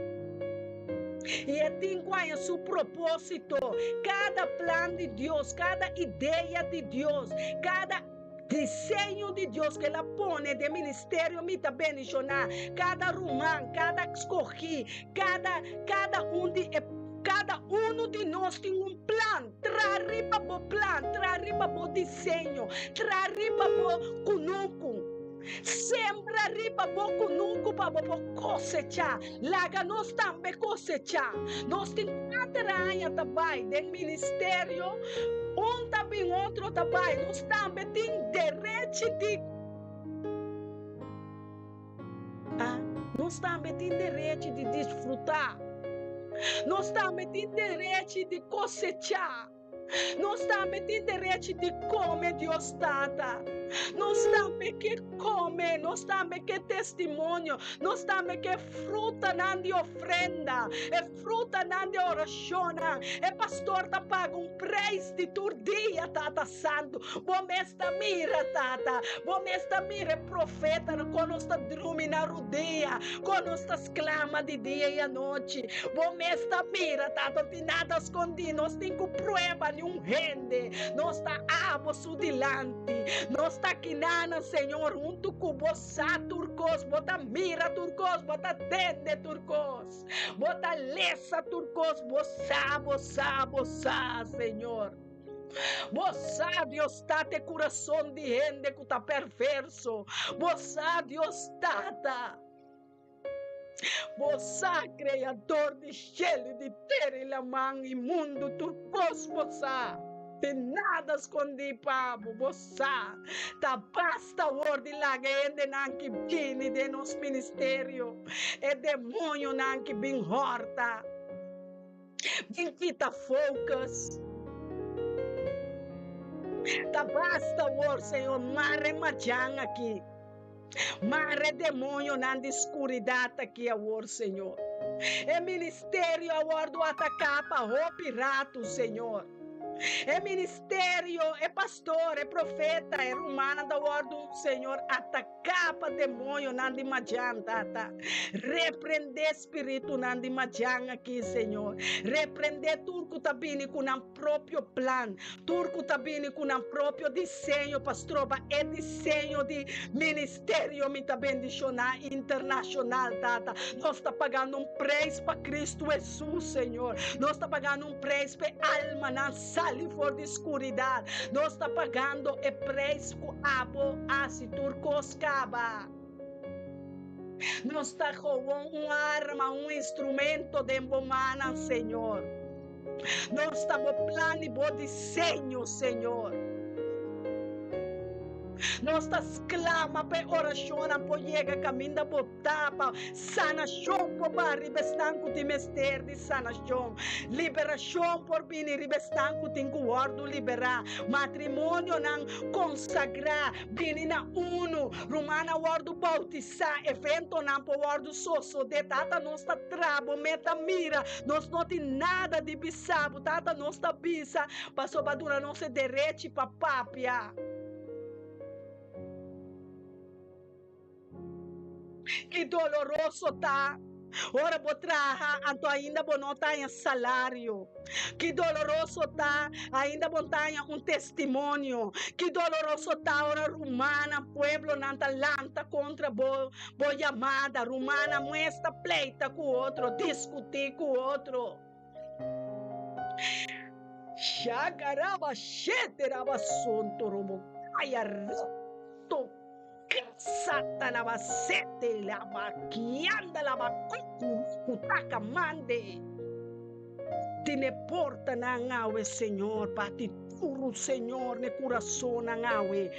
I e tin ku haña su propósito. Kada plan di Dios, kada idea di Dios, kada diseño di Dios ku el a pone den ministerio mi ta bendishoná kada ruman, kada skohí, kada kada un di e kada unu di nos tin un plan. Traha riba bo plan, traha riba bo diseño, traha riba bo kunuku. Sembra riba bo kunuku pa bo por kosechá. Laga nos tambe kosechá. Nos tin kuater aña ta bai den ministerio, un ta bin otro ta bai. Nos tambe tin derechi di. A Nos tambe tin derechi di disfrutá. Nos tambe tin derechi di kosechá. Nos tambe tin derechi di kome Dios Tata. Nos tambe ke kome, nos tambe ke testimonio, nos tambe ke frutanan di ofrenda, e frutanan di orashonnan. E pastor ta paga un preis di tur dia, Tata Santu. Bo mes ta mira, Tata. Bo mes ta mira e profetanan kon nos ta drumi na rudia, kon nos ta sklama di dia i anochi. Bo mes ta mira, Tata. No tin nada skondí. Nos tin ku prueba niun hende. Nos ta abo su dilanti. Nos ta kinanan, Señor, huntu ku bo sa tur kos. Bo ta mira tur kos. Bo ta tende tur kos. Bo ta lesa tur kos. Bo sa, bo sa, bo sa, Señor. Bo sa, Dios Tata, e kurason di hende ku ta perverso. Bo sa, Dios Tata. Bo sa, Kreador di shelu i di tera i laman i mundu, tur kos bo sa. Tin nada skondí pa bo, bo sa. Ta basta awor di laga e hendenan ki bini den nos ministerio, e demoñonan ki bin hòrta. Bin kita focus. Ta basta awor, Señor, mara e majan aki. Mara e demonionan di scuridad aki awor, Señor. E ministerio a wordo ataca pa hopi rato, Señor. E ministerio, e pastor, e profeta, e rumannan ta wordo, Señor, ataca. Kapa demoñonan di Madian, Tata. Reprendé spiritunan di Madian aki, Señor. Reprendé tur ku ta bini ku nan propio plan, tur ku ta bini ku nan propio diseño pa stroba e diseño di ministerio Mi Ta Bendishoná Internashonal, Tata. Nos ta pagando un preis pa Kristu Hesus, Señor. Nos ta pagando un preis pa e almanan sali for di skuridat. Nos ta pagando e preis ku abo hasi tur kos kaba. Nos ta gewoon un arma, un instrumento den bo mannan, Señor. Nos ta bo plan i bo diseño, Señor. Nos ta sklama pa e orashonnan por yega kaminda bo ta, pa sanashon por baha riba esnan ku tin mester di sanashon, liberashon por bini riba esnan ku tin ku wòrdu liberá, matrimonionan konsagrá bini na unu, rumannan wòrdu boutisá, eventonan por wòrdu sosodé. Tata, nos ta traha bo meta mira, nos no tin nada di bisa bo, Tata, nos ta bisa pasobra bo a duna nos e derechi pa papia. Ki doloroso ta ora bo traha anto ainda bo no ta haña salario. Ki doloroso ta ainda bo no ta haña un testimonio. Ki doloroso ta ora rumannan, pueblonan ta lanta kontra bo, bo yamada. Rumannan muestra pleita ku otro, diskutí ku otro. Shakaraba sheteraba sontorobo kaya reto kasata laba sete laba kianda laba kuku kutaka mande. Tine portanan awe Señor, bati duru Señor ne kurasonnan awe.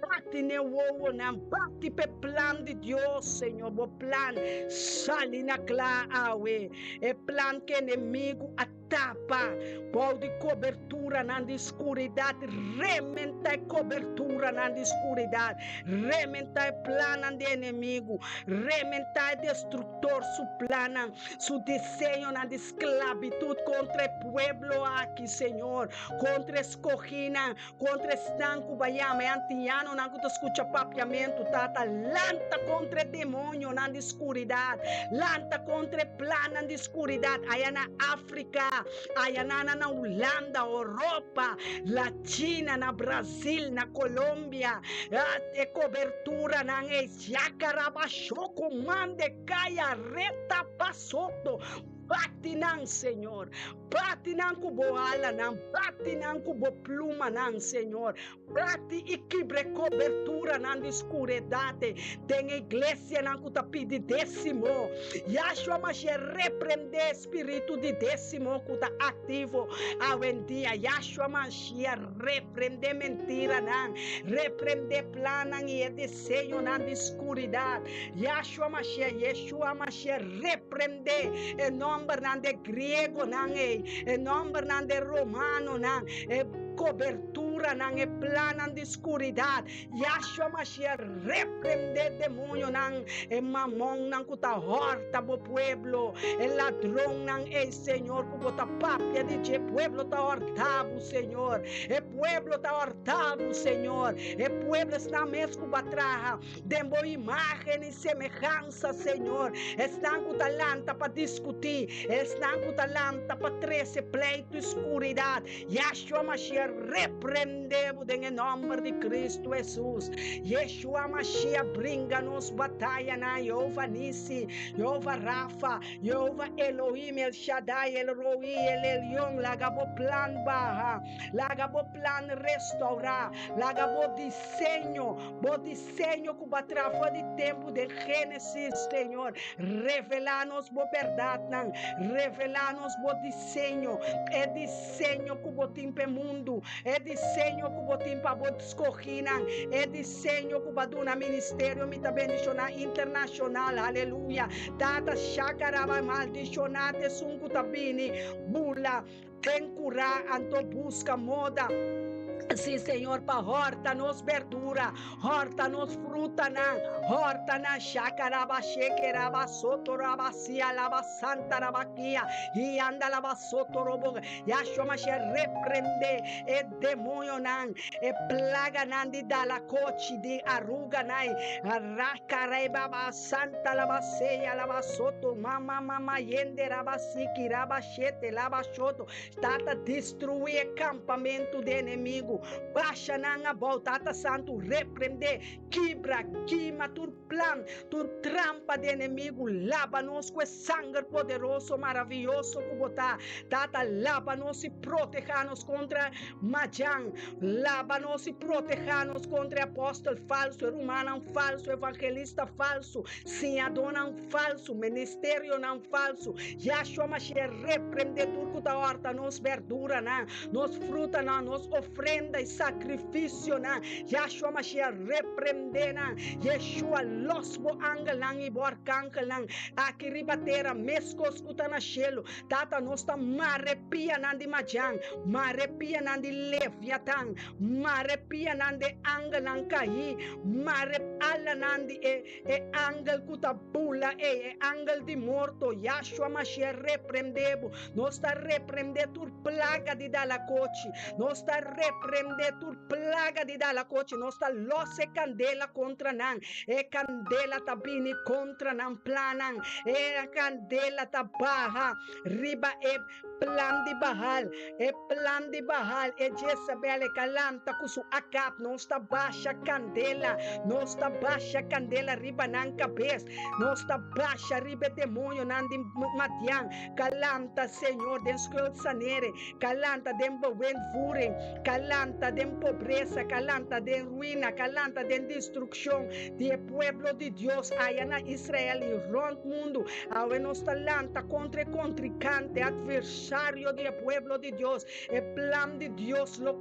Bati ne wowonan, bati p'e plan di Dios, Señor, bo plan sali na kla awe. E plan ku enemigu a tapa bou di koberturanan di skuridat, rementa e koberturanan di skuridat, rementa e plannan di enemigu, rementa e destruktor su plannan, su diseñonan di sklabitut kontra e pueblo aki, Señor, kontra e skohinan, Kontra esnan ku ba yama e antianonan ku ta skucha papiamentu, Tata, lanta kontra e demonionan di skuridat, lanta kontra e plannan di skuridat aya na Afrika, aya na na Hulanda, Oropa, la China, na Brazil, na Colombia, e koberturanan ei, Shakarabashoko mande kaya reta pasoto. Bati nan, Señor. Bati nan ku bo alanan, bati nan ku bo plumanan, Señor. Bati i kibra e koberturanan di skuredat den e iglesianan ku ta pidi désimo. Yahshua Mashiach reprendé e spiritu di désimo ku ta aktivo awendia. Yahshua Mashiach reprendé mentiranan, reprendé plannan i e deseonan di skuridat. Yahshua Mashiach, Yeshua Mashiach, reprendé e nòmbernan di e griegonan ei, e nòmbernan di e romanonan, e koberturanan, e plannan di skuridat. Yahshua Mashiach, reprendé demonionan, e mamonnan ku ta hòrta bo pueblo, e ladronnan ei, Señor, ku bo ta papia di dje. E pueblo ta hòrta bo, Señor. E pueblo ta hòrta bo, Señor. E pueblo esnan mes ku bo a traha Den bo imágen i semehansa, Señor. Esnan ku ta lanta pa diskutí, esnan ku ta lanta pa trese pleitu i skuridat, Yahshua Mashiach reprendé bo den e nòmber di Kristu Hesus. Yeshua Mashiach bringa nos batayanan, Jehová Nisi, Jehová Rafa, Jehová Elohim, El Shaddai, El Roi, El Elyon, laga bo plan baha, laga bo plan restourá, laga bo diseño Bo diseño ku bo a traha for di tempu den Génesis, Señor. Revelá nos bo bèrdatnan. Revelá nos bo diseño, e diseño ku bo tin pa e mundu, e diseño ku bo tin pa bo skohínan, e diseño ku bo a duna Ministerio Mi Ta Bendishoná Internashonal. Aleluya. Tata, shakaraba maldishoná ta esun ku ta bini bula. Den curá anto busca moda. Sí, Señor, pa horta nos berdura, horta nos frutanan, horta nan shakaraba, shekeraba, sotoraba, sialaba, santarabakia, y andalaba, sotorobo. Yahshua Mashiach reprende e demonionan, e plaganan di dalakochi, di aruganai, rakarebaba, santalaba, seyalaba, soto, mama, mama, yenderaba, sikiraba, Shete laba shoto. Tata destruí e kampamentu di enemigu. Basha nan abou, Tata Santu, reprendé, kibra, kima tur plan, tur trampa di enemigu. Laba nos ku e sanger poderoso, maravioso ku bo ta. Tata, laba nos i protehá nos kontra majan. Laba nos i protehá nos kontra e apòstel falsu, e rumannan falsu, evangelista falsu, siñadónan falsu, ministerionan falsu. Yahshua Mashiach reprende tur ku ta hòrta nos. nos berduranan, nos frutanan, nos ofrenda i sakrifisionan. Yahshua Mashiach reprendé nan. Yeshua lòs bo angelnan i bo arkangelnan aki riba tera meskos ku ta na shelu. Tata, nos ta mare pianan di Majan, mare pianan di Leviatan, mare pianan di e angelnan kaí, mare alanan di e e angel ku ta bula ei, e angel di morto. Yahshua Mashiach reprendé bo. Nos ta reprendé tur plaga di dalakochi. Nos ta reprendé tur plaga di dalakochi. Nos ta lòs e kandela kontra nan. E kandela ta bini kontra nan plannan. E kandela ta baha riba e plan di Baal. E plan di Baal, e Jezabel, e kalanta ku su Akab. Nos ta basha kandela. Nos ta basha kandela riba nan kabes. Nos ta basha riba e demoñonan di Madian. Kalanta, Señor, den skuldsanere. Kalanta den bewindvoering, kalanta den pobresa, kalanta den ruina, kalanta den destrukshon di e pueblo di Dios aya na Israel i rònt mundu. Awe nos ta lanta kontra e kontrinkante, atversario di e pueblo di Dios. E plan di Dios lo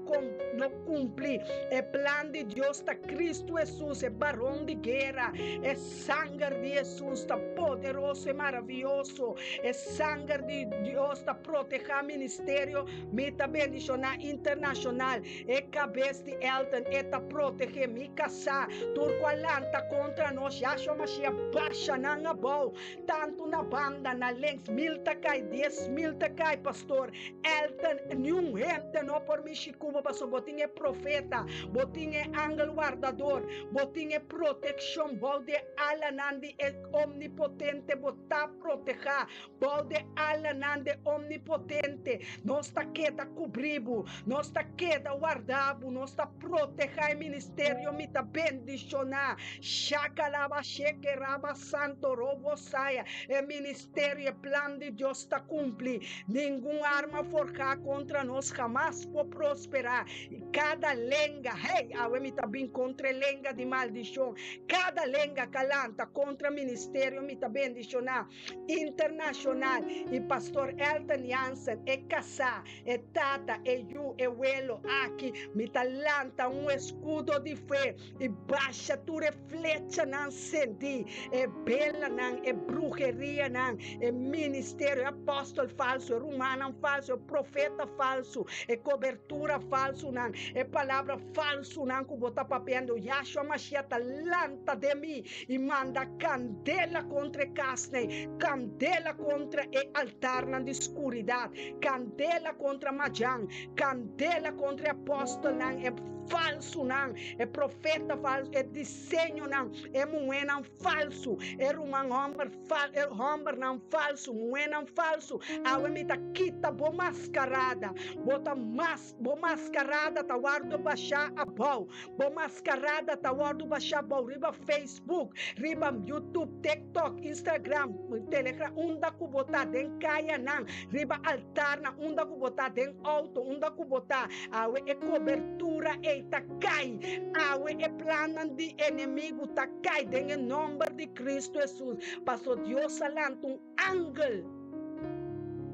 lo kumpli. E plan di Dios ta Kristu Hesus, e baron di guera. E sanger di Hesus ta poderoso i maravioso. E sanger di Dios ta protehá ministerio Mi Ta Bendishoná Internashonal. E kabes di Elton, e ta protehé mi kasá. Tur ku a lanta kontra nos, Yahshua Mashiach basha nan abou. Tantu na banda, na links, mil ta kai, 10,000 ta kai, Pastor Elton, niun hende no por mishi ku bo pasobra bo tin e profeta, bo tin e angel wardador, bo tin e protekshon bou di e alanan di e Omnipotente, bo ta protehá Bou de alanan de Omnipotente, nos ta keda kubrí bo, nos ta keda wardá bo, nos ta protehá e ministerio. Mi ta bendishoná Shakalaba Shekeraba Santo Robo Saya e ministerio, e plan di Dios ta kumpli. Ningun arma forjá kontra nos hamas por prosperá. I kada lenga, hey, awe mi ta bin kontra e lenga di maldishon, kada lenga ka lanta kontra ministerio mi ta bendishoná. Internacional y Pastor Elton Jansen, e casá, e tata, e yu, e welo aki, mi ta lanta un escudo di fe y basha tur e flechanan sendí, e belanan, e brujerianan, e ministerio, e apóstol falso, e rumannan falso, e profeta falso, e cobertura falsonan, e palabra falsonan cu bo ta papiando. Yahshua Mashiach ta lanta den mi I manda kandela kontra e kasnan, kandela kontra e altarnan di skuridat, kandela kontra Majan, kandela kontra e apòstelnan, e falsunan, e profeta falsu, e diseñonan, e muhénan falsu, e ruman hòmber fal, e hòmbernan falsu, muhénan falsu. Awe mi ta kita bo maskarada, bo ta mas. Bo mascarada ta wordo basha abou. Bo mascarada ta wordo basha abou riba Facebook, riba YouTube, TikTok, Instagram, Telegram, unda cu bo ta, den cayanan, riba altarnan, unda cu bo ta, den auto, unda cu bo ta. Awe e cobertura ey ta cay. Awe e plannan di enemigo ta cay den e nomber di Cristo Jesus. Paso Dios a lanta un angel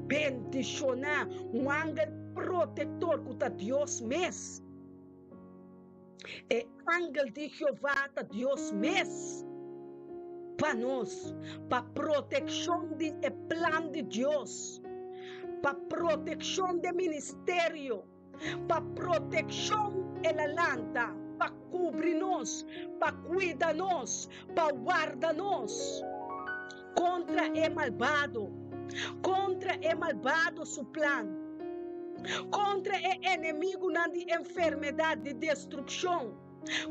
bendishoná, un angel protektor ku ta Dios mes. E angel di Jehová ta Dios mes pa nos, pa protekshon di e plan di Dios, pa protekshon di e ministerio, pa protekshon el a lanta, pa kubri nos, pa kuida nos, pa warda nos kontra e malbado, kontra e malbado su plan, kontra e enemigunan di enfermedat, di destrukshon,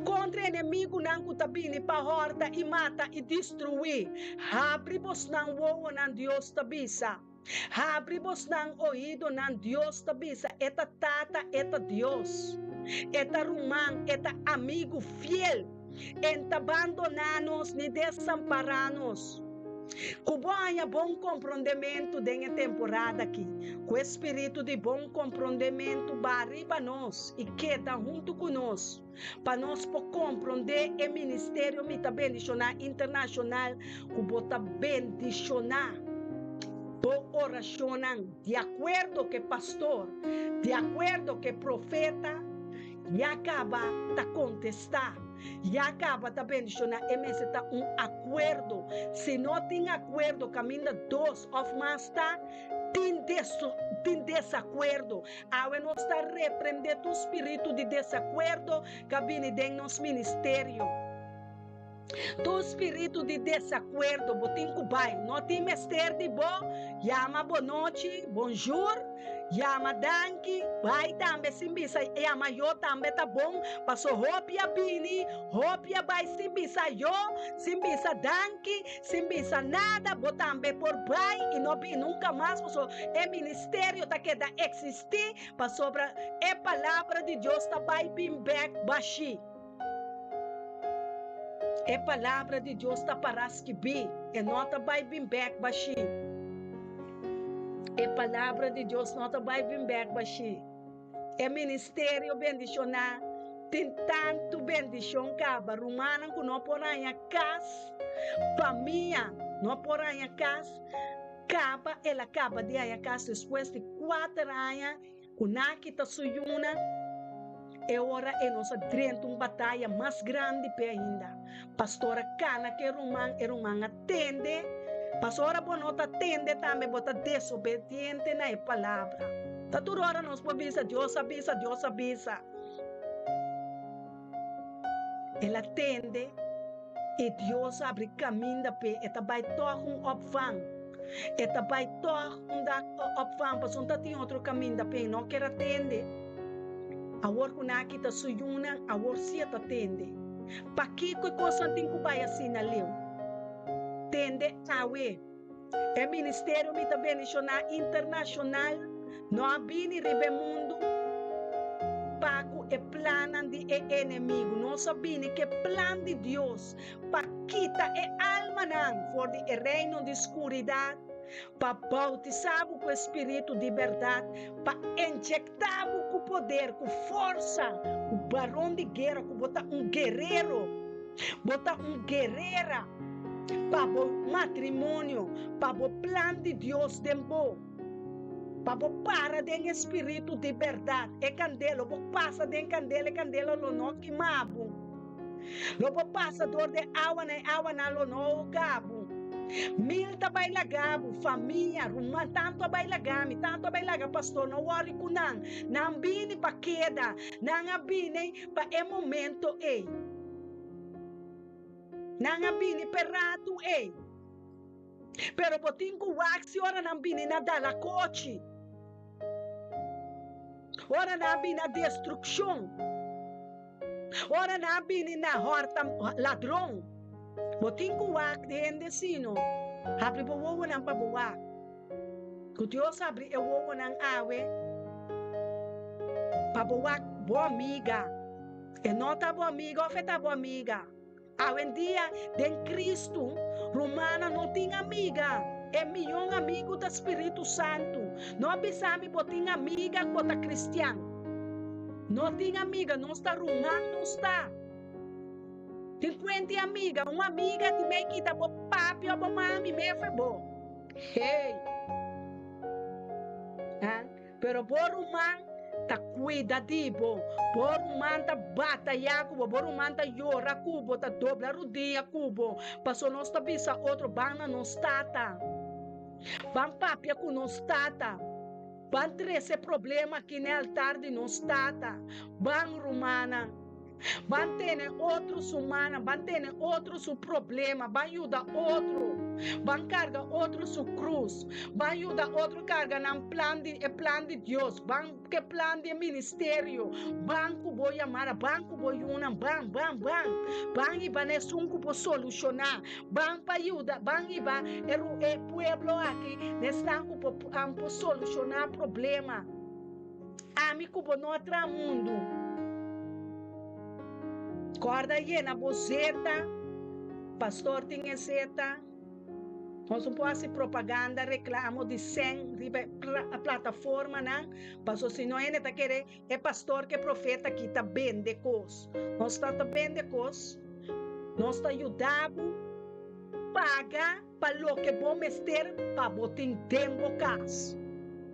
kontra e enemigunan ku ta bini pa hòrta i mata i destruí. Habri bosnan wowonan, Dios ta bisa. Habri bosnan oídonan, Dios ta bisa. E ta Tata, e ta Dios. E ta ruman, e ta amigu fiel. E n ta bandoná nos ni desampará nos. Ku bo haña bon komprondementu den e temporada akí, ku e spiritu di bon komprondementu ba riba nos i keda huntu ku nos, pa nos por komprondé e ministerio Mi Ta Bendishoná Internashonal ku bo ta bendishoná. Bo orashonnan di akuerdo ku e pastor, di akuerdo ku e profeta, ya kaba ta kontestá, ya kaba ta bendishoná. E mester ta un akuerdo. Si no tin akuerdo kaminda dos òf mas ta, tin tin desakuerdo. Awe nos ta reprendé tur spiritu di desakuerdo ku a bini den nos ministerio. Tur spiritu di desakuerdo bo tin ku bai. No tin mester di bo yama bonochi, bonjour, yama danki, bai tambe sin bisa yama yo tambe ta bon, paso hopi a bini, hopi a bai sin bisa yo, sin bisa danki, sin bisa nada, bo tambe por bai i no bini nunka mas paso e ministerio ta keda eksistí pasobra e palabra di Dios ta bai bin bek bashí. E palabra di Dios ta pará skibí, e no ta bai bin bèk bashí. E palabra di Dios no ta bai bin bèk bashí. E ministerio bendishoná tin tantu bendishon kaba, rumannan ku no por haña kas, famia no por haña kas, kaba el a kaba di haña kas despues di kuater aña. Ku nan a kita su yunan, e ora ei nos a drenta un bataya mas grandi p'e ainda. Pastor a kana ku e ruman, e ruman a tende. Pasobra ora bo no ta tende tambe bo ta desobediente na e palabra. Ta tur ora nos por bisa, Dios a bisa, Dios a bisa. El a tende i Dios a abri kaminda p'e. E ta bai tòg un opvang. E ta bai tòg un dak opvang pasobra no ta tin otro kaminda p'e. E no kier a tende. Awor ku nan a kita su yunan, awor si e ta tende. Pakiko e kosnan tin ku bai asina leu? Tende awe. E ministerio mi ta bendishoná internashonal no a bini riba e mundu pa ku e plannan di e enemigu. Nos a bini ku e plan di Dios pa kita e almanan for di e reino di skuridat, pa boutisá bo ku e spiritu di bèrdat, pa injektá bo ku poder, ku forsa, ku baron di guera, ku bo ta un guerero, bo ta un guerera. Pa bo matrimonio, pa bo plan di Dios den bo, pa bo para den e spiritu di bèrdat, e kandela, lo bo pasa den kandela, e kandela lo no kima bo. Lo bo pasa dor den awanan, e awanan lo no hoga bo. Mil ta bai laga bo, famia, ruman, tantu a bai laga mi, tantu a bai laga pastor, no wòri ku nan. Nan bini pa keda, nan a bini pa e momento ei. Nan a bini p'e ratu ei. Pero bo tin ku wak si ora nan bini na dala kochi, ora nan a bini na destrukshon, ora nan a bini na hòrta ladron. Bo tin ku wak di hende sino habri bo wowonan pa bo wak. Ku Dios habri e wowonan awe pa bo wak bo amiga. E no ta bo amiga of e ta bo amiga? Awendia den Cristo, rumannan no tin amiga. E miyon amigu ta Spiritu Santu. No bisa mi bo tin amiga ku bo ta cristian. No tin amiga, nos ta ruman nos ta. Tin kuenti amiga, un amiga tin mei kita bo papi of bo mami mefe bo. Hey! Ha? Pero bo ruman ta cuida di bo, bo ruman ta bataya cu bo, bo ruman ta yora cu bo, ta dobla rudia cu bo, pasobra nos ta bisa otro, ban na nos tata, ban papia cu nos tata, ban trece problema aki na e altar di nos tata, ban rumannan. Ban tene otro su mana, ban tene otro su problema, ban yuda otro, ban carga otro su cruz, ban yuda otro carga nan plan di e plan di Dios, ban ke plan di e ministerio, ban cu bo yamada, ban cu bo yunan, ban, ban, ban, ban y ban esun cu por soluciona, ban pa yuda, ban y ba e e pueblo aki na esnan cu por por soluciona problema. Ami ku bo no a traha mundu. Kòrda yena bo zeta. Pastor tin e zeta. Nos no por hasi propaganda, reklamo di sèn riba e plataformanan, pasobra si no hende ta kere e pastor ku e profeta aki ta bende kos. Nos no ta bende kos. Nos ta yuda bo paga. pa loke bo mester pa bo tin den bo kas.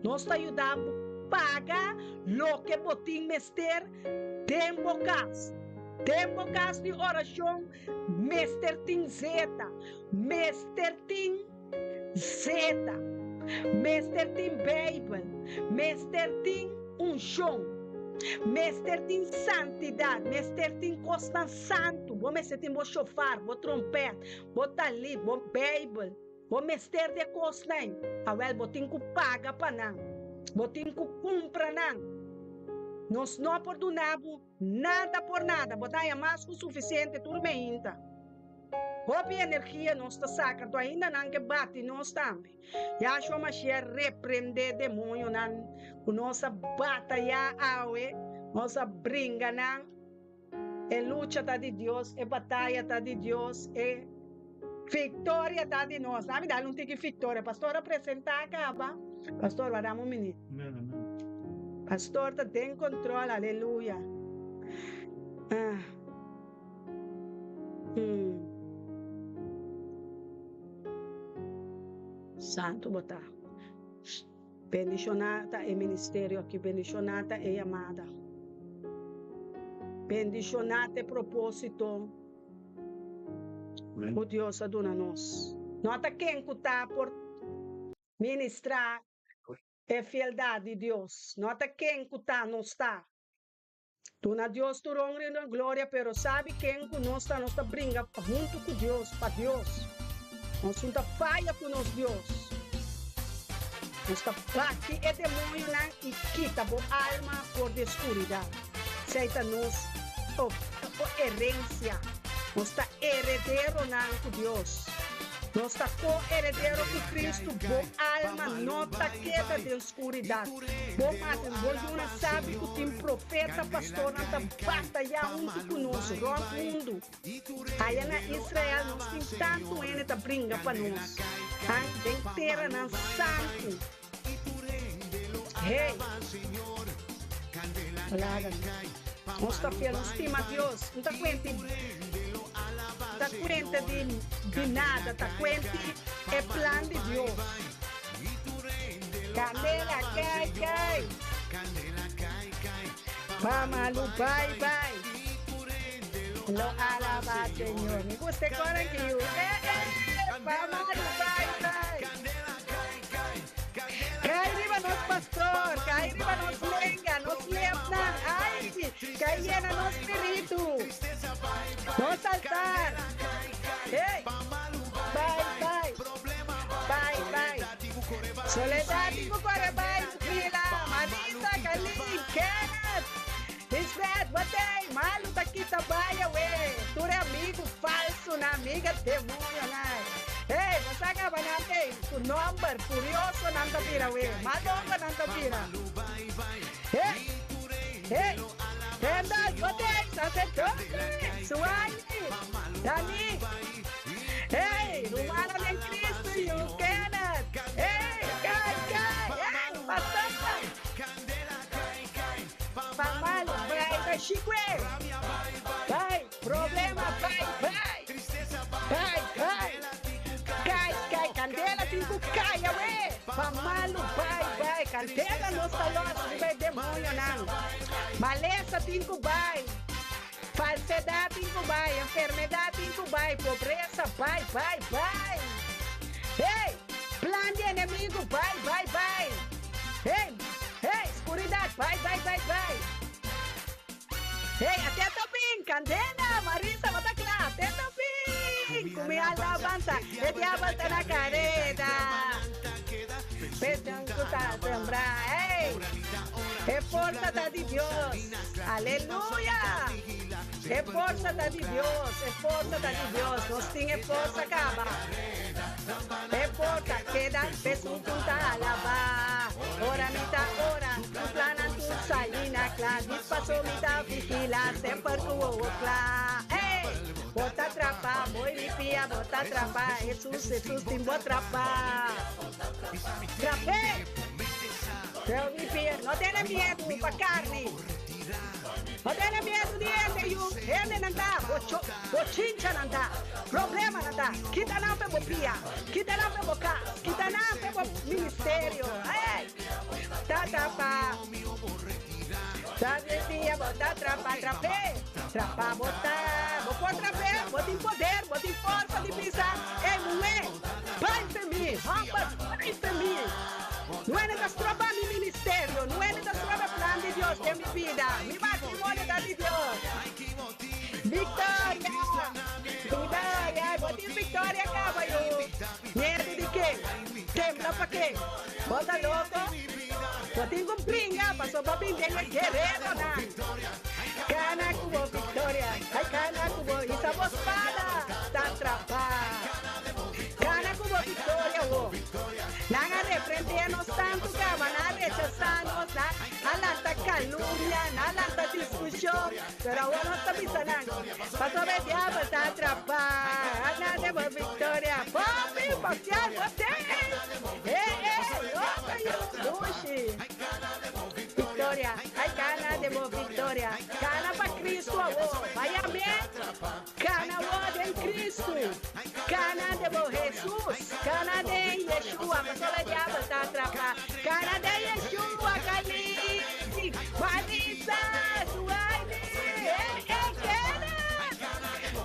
Nos ta yuda bo paga loke bo tin mester den bo kas. Den bo kas di orashon mester tin zeta, mester tin zeta, mester tin Beibel, mester tin unshon, mester tin santidat, mester tin kosnan santu. Bo mester tin bo shofar, bo trompèt, bo talit, bo Beibel. Bo mester di e kosnan. Awèl, bo tin ku paga pa nan. Bo tin ku kumpra nan. Nos no por duna bo nada por nada. Bo ta haña mas ku sufisiente tur meinta. Hopi energia nos ta saka, anto ainda nan ke bati nos tambe. Yahshua Mashiach reprendé demoñonan ku nos a batayá awe, nos a bringa nan. E lucha ta di Dios, e bataya ta di Dios, e victoria ta di nos. Laat mi dal un tiki victoria. Pastor a presenta caba. Pastor, wa dame un minuut. Amen, amen. Pastor ta den control, aleluya. Ah. Hmm. Santo bo ta. Bendishoná ta e ministerio aki, bendishoná ta e yamada, bendishoná ta e propósito ku Dios a duna nos. No ta ken ku ta por ministrá e fieldat di Dios, no ta ken ku ta nos ta. Duna Dios tur honra i gloria, pero sabi ken ku nos ta, nos ta bringa huntu ku Dios, pa Dios. Nos no ta faya ku nos Dios. Nos ta bati e demoñonan i kita bo alma for di e skuridat. Esei ta nos herensia. Nos ta herederonan ku Dios. Nos ta ko-heredero ku Kristu. Bo alma no ta keda den skuridat. Bo mata, bo yuna sabi ku tin profeta, pastornan ta batayá huntu ku nos rònt mundu. Aya na Israel nos tin tantu hende ta bringa pa nos, han den teranan santu. Hey! Palabra. Nos ta fiel, nos stima Dios. No ta kuenti, ta kuenta di di nada, ta kuenti e plan di Dios. Candela kai kai. Pa malu bai bai. Lo alaba Señor. Mi gusta e koran ki yu. Eh eh. Pa malu bai bai. Kai riba nos pastor. Kai riba nos lenga. Nos lepnan. Ai. Kai yena nos spiritu. Nos altar. Hey. Bai bai. Bai bai. Soledad tin ku kore bai Mila, Marisa, Kalin, Kenneth, Lisbeth, Batey, Malu ta kita bai awe. Tur e amigu falsunan, amiga demoñonan. Hey, bo sa kaba nan tey ku nomber furioso nan ta bira awe. Mal nomber nan ta bira. Hey, hey, Kendall, Batey, Sacerdote, Suani, Dani. Hey, rumannan den Cristo, yu Kenneth. Hey, kai, kai, hey, pastor. Pa malu, bai, bai, Chikwe. Bai, problema, bai, bai. Bai, bai. Kai, kai, candela tin ku kai awe. Pa malu, bai, bai. Candela nos ta los riba e demonionan. Malesa tin ku bai. Falsedad tin cu bay, enfermedad tin cu bay, pobresa bay, bay, bay. Hey! Plan di enemigo bay, bay, bay. Hey! Hey! Scuridad bay, bay, bay, bay. Hey! Ate ta bin! Candela! Marisa, bo ta cla? Ate ta bin! Cu mi alabansa, e diabel ta na careda. P'esnan cu ta sembra, hey! E forsa ta di Dios. Aleluya! E forsa ta di Dios, e forsa ta di Dios. Nos tin e forsa kaba. E forsa keda p'esun ku ta alabá. Ora mi ta ora, su plannan tur sali na kla. Di paso mi ta vigilá, semper ku wowo kla. Ey! Bo ta trapa, boy mi pia, bo ta trapa. Hesus, Hesus tin bo trapa. Trap'é! Pero mi pia, no tene miedu pa karni. No tene miedu di hende, yu. Hendenan ta bochinchanan ta, problemanan ta. Kita nan p'e bo pia, kita nan p'e bo kas, kita nan p'e bo ministerio. Ey! Ta trapa. Ta di dia bo ta trapa, trap'é. Trapa bo ta. Bo por trap'é, bo tin poder, bo tin forsa di bisa, Ey muhé, bai p'e mi, hòmber, bai p'e mi. Nuene ta stroba mi ministerio, nuene ta stroba e plan di Dios den mi bida. Mi matrimonio ta di Dios. Victoria! Victoria! Bo tin victoria caba yu. Miedu di ke? Tembla pa ke? Bo ta loco? Bo tin cu bringa pasobra bo bin den e guereronan. Cana cu bo victoria, ay cana cu bo hisa bo spada ta trapa. Cana cu bo victoria wo. Nan a reprendé nos tantu kaba, nan a rechasá nos, nan a lanta kalumnia, nan a lanta diskushon, pero awor nos ta bisa nan, Pasobra e diabel ta atrapá, nan den bo viktoria, Papi, papiá bo den! E, e, loco yu, dushi! Viktoria, ai gana den bo viktoria, gana pa Cristo awor, bai amé! Kana bo den Cristo, kana den bo Jesus, kana den Yeshua, pasobra e diabel ta atrapa, kana den Yeshua, Kali, Marisa, Suaini, eh, eh, keda!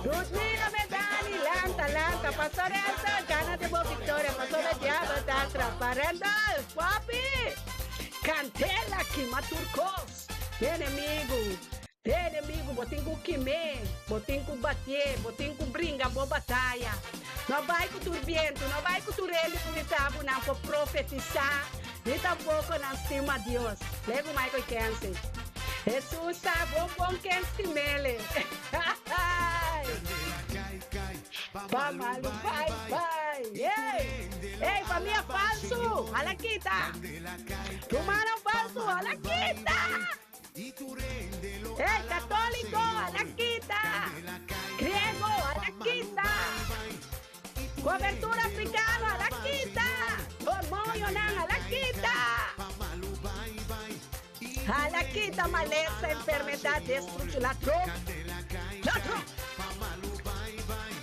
Ludmila, Medani, lanta, lanta, Pastor Elton, kana den bo victoria, pasobra e diabel ta atrapa, Randolph, Poppy, Candela, kima tur kos, mi enemigo. Te enemigu, bo tin ku kim'é, bo tin ku batié, bo tin ku bringa bo bataya. No bai ku tur bientu, no bai ku tur hende ku bisa bo nan por profetisá, ni tampoko nan stima Dios. Lei ku Michael Kense. Hesus sa bon bon ken stim'ele. Pa malu bai bai. Ey! Ey, famia falsu, hala kita! Rumannan falsu, hala kita! Ey, católico, a la kita! Griego, a la kita! Cobertura africano, a la kita! Demonionan, a la kita! A la kita malesa, enfermedad, destruccion, ladron, ladron!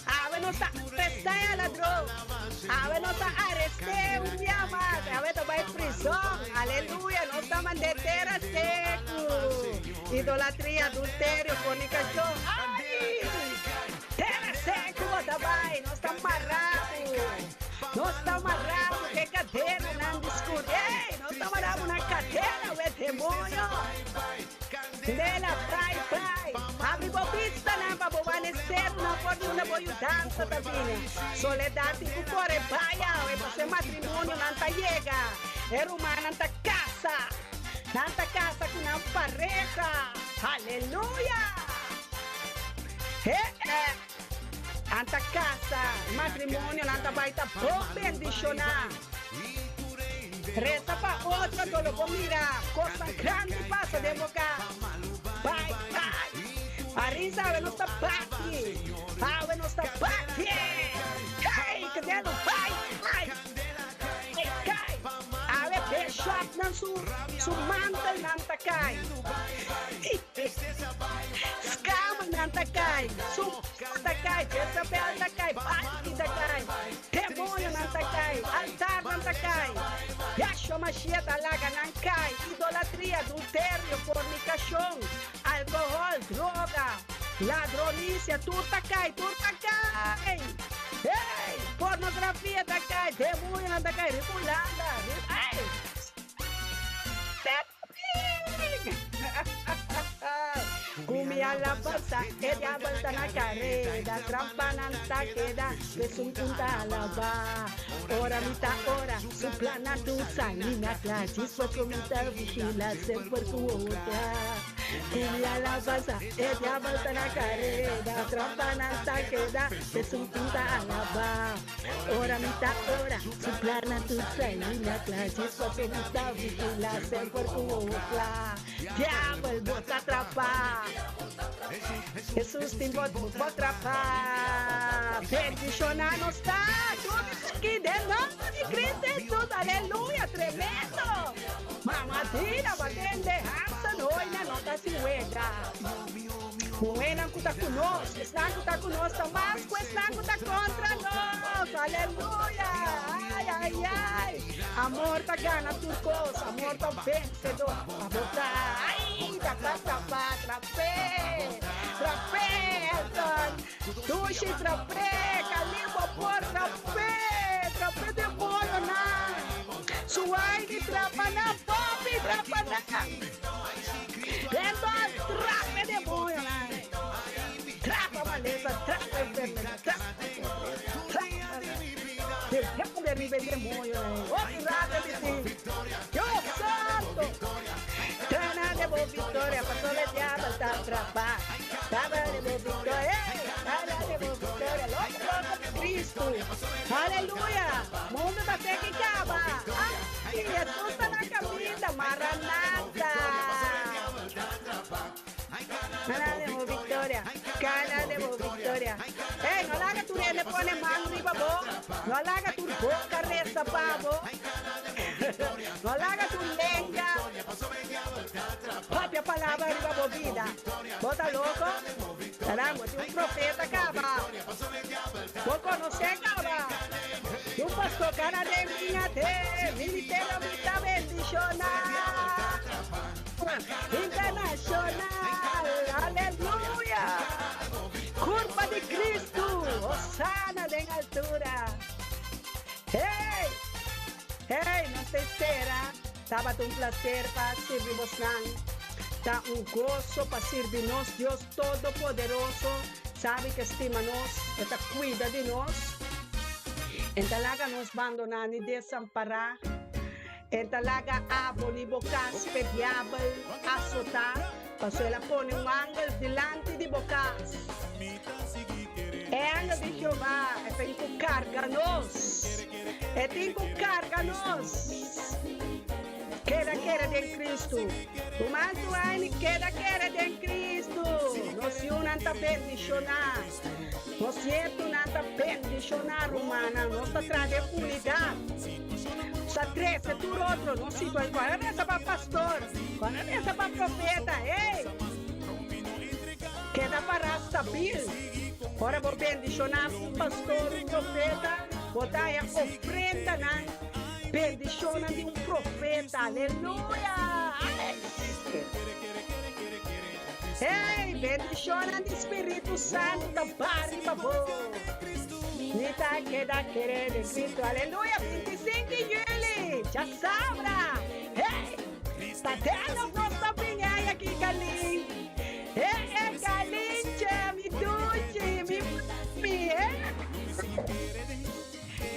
Awe nos ta arestá e ladron. Awe nos ta arest'é un bia mas. Awe ta bai prizon. Aleluya. Nos ta mand'é tera seku. Idolatria, adulterio, fornikashon. Ai! Tera seku bo ta bai. Nos ta mará bo. Nos ta mará bo ku e kadenanan di skur. Ey! Nos ta mará bo na kadena, we demonio. Ndela, bai, bai. Habri bo bistanan pa bo wak serunan for di unda bo yudansa ta bini. Soledad tin ku kore bai awe pasobra e matrimonionan ta yega. E rumannan ta kasa. Nan ta kasa ku nan pareha. Haleluya! He e! Nan ta kasa. E matrimonionan ta bai ta bon bendishoná. Resa pa otro anto lo bo mira kosnan grandi pasa den bo kas. Bai, bai. Arisa awe nos ta bati. Awe nos ta bati. Hey, Kadelo, bai, bai. Hey, kai. Awe bishopnan su, su mantelnan ta kai. Skamanan ta kai. Su ta kai. Jezabel ta kai. Balki ta kai. Demonionan ta kai, altarnan ta kai, Yahshua Mashiach ta laga nan kai, idolatria, adulterio, fornicacion, alcohol, droga, ladronicia, tur ta kai, tur ta kai! Hey! Pornografia ta kai, demonionan ta kai, riba Hulanda, riba, hey! Ku mi alabansa e diabel ta na kareda, Trampanan ta keda, Esun ku ta alabá. Ora mi ta ora, su plannan tur sali na kla, Djis pasobra mi ta vigilá semper ku wowo kla. Ku mi alabansa e diabel ta na kareda, Trampanan ta keda, Esun ku ta alabá. Ora mi ta ora, su plannan tur sali na kla, Djis paso mi ta vigila semper ku wowo kla. Diabel bo ta trapa, Hesus tin bo bo trapa. Bendishona nos ta tur aki den nomber di Cristo Hesus, aleluya, tremendo! Mama Dina, bo tende Hansen. Hoy nan no ta sin wega. Muhénan ku ta ku nos, esnan ku ta ku nos ta mas ku esnan ku ta kontra nos. Aleluya! Ai, ai, ai! Amor ta gana tur kos, amor ta vensedor. Amor ta, ai, ta pa, trap'é, trap'é, Elton. Dushi trap'é, Kalimbo por trap'é, trap'é demonionan. Suaini trapa nan, Poppy trapa nan. Elton trapa e demonionan. Trapa malesa, trapa enfermedad, trapa pobresa, trapa Diablo riba e demonionan. Hopi rabia mi tin. Dios santo! Gana de bo victoria, pasobra e diabel ta trapa. Gana de bo victoria, ey! Gana de bo victoria, loco loco pa Cristo. Aleluya! Mundo ta seki caba. Ay, Jesus ta na caminda, Maranatha! Gana de bo victoria, gana de bo victoria. Ey, no laga tur hende pone man riba bo, no laga tur boca reza pa bo, no laga tur lenga papia palabra riba bo vida. Bo ta loco? Caramba, tin un profeta caba. Bo conoce caba. Tin un pastor cana den miña te, ministerio mi ta bendiciona. Internacional, aleluya! Curpa di Cristo, hosana den altura. Hey! Hey, nos ta espera. Tabata un placer pa sirbi bosnan. Ta un goso pa sirbi nos Dios Todopoderoso. Sabi cu e stima nos, e ta cuida di nos. E ta laga nos bandona ni desampara. E ta laga abo ni bo kas p'e diabel asotá, pasobra el a pone un angel dilanti di bo kas. E angel di Jehová e tin ku karga nos. E tin ku karga nos. Keda kere den Kristu. Ruman Suaini, keda kere den Kristu. Nos yunan ta bendishoná. Nos nietunan ta bendishoná, rumannan. Nos ta traha den unidat. Nos ta trese tur otro. Nos situa. Cuando a resa pa pastor, cuando a resa pa profeta, hey! Keda pará stabil. Ora bo bendishoná un pastor, un profeta, bo ta haña ofrendanan, bendishonnan di un profeta. Aleluya! Hey, bendishonnan di Spiritu Santu ta baha riba bo. Mi ta keda kere den Cristo. Aleluya! 25 di juli, djasabra. Hey, ta Delft nos ta bini ay aki Kalin. Hey, hey, Kalinche, mi dushi, mi papi. Hey.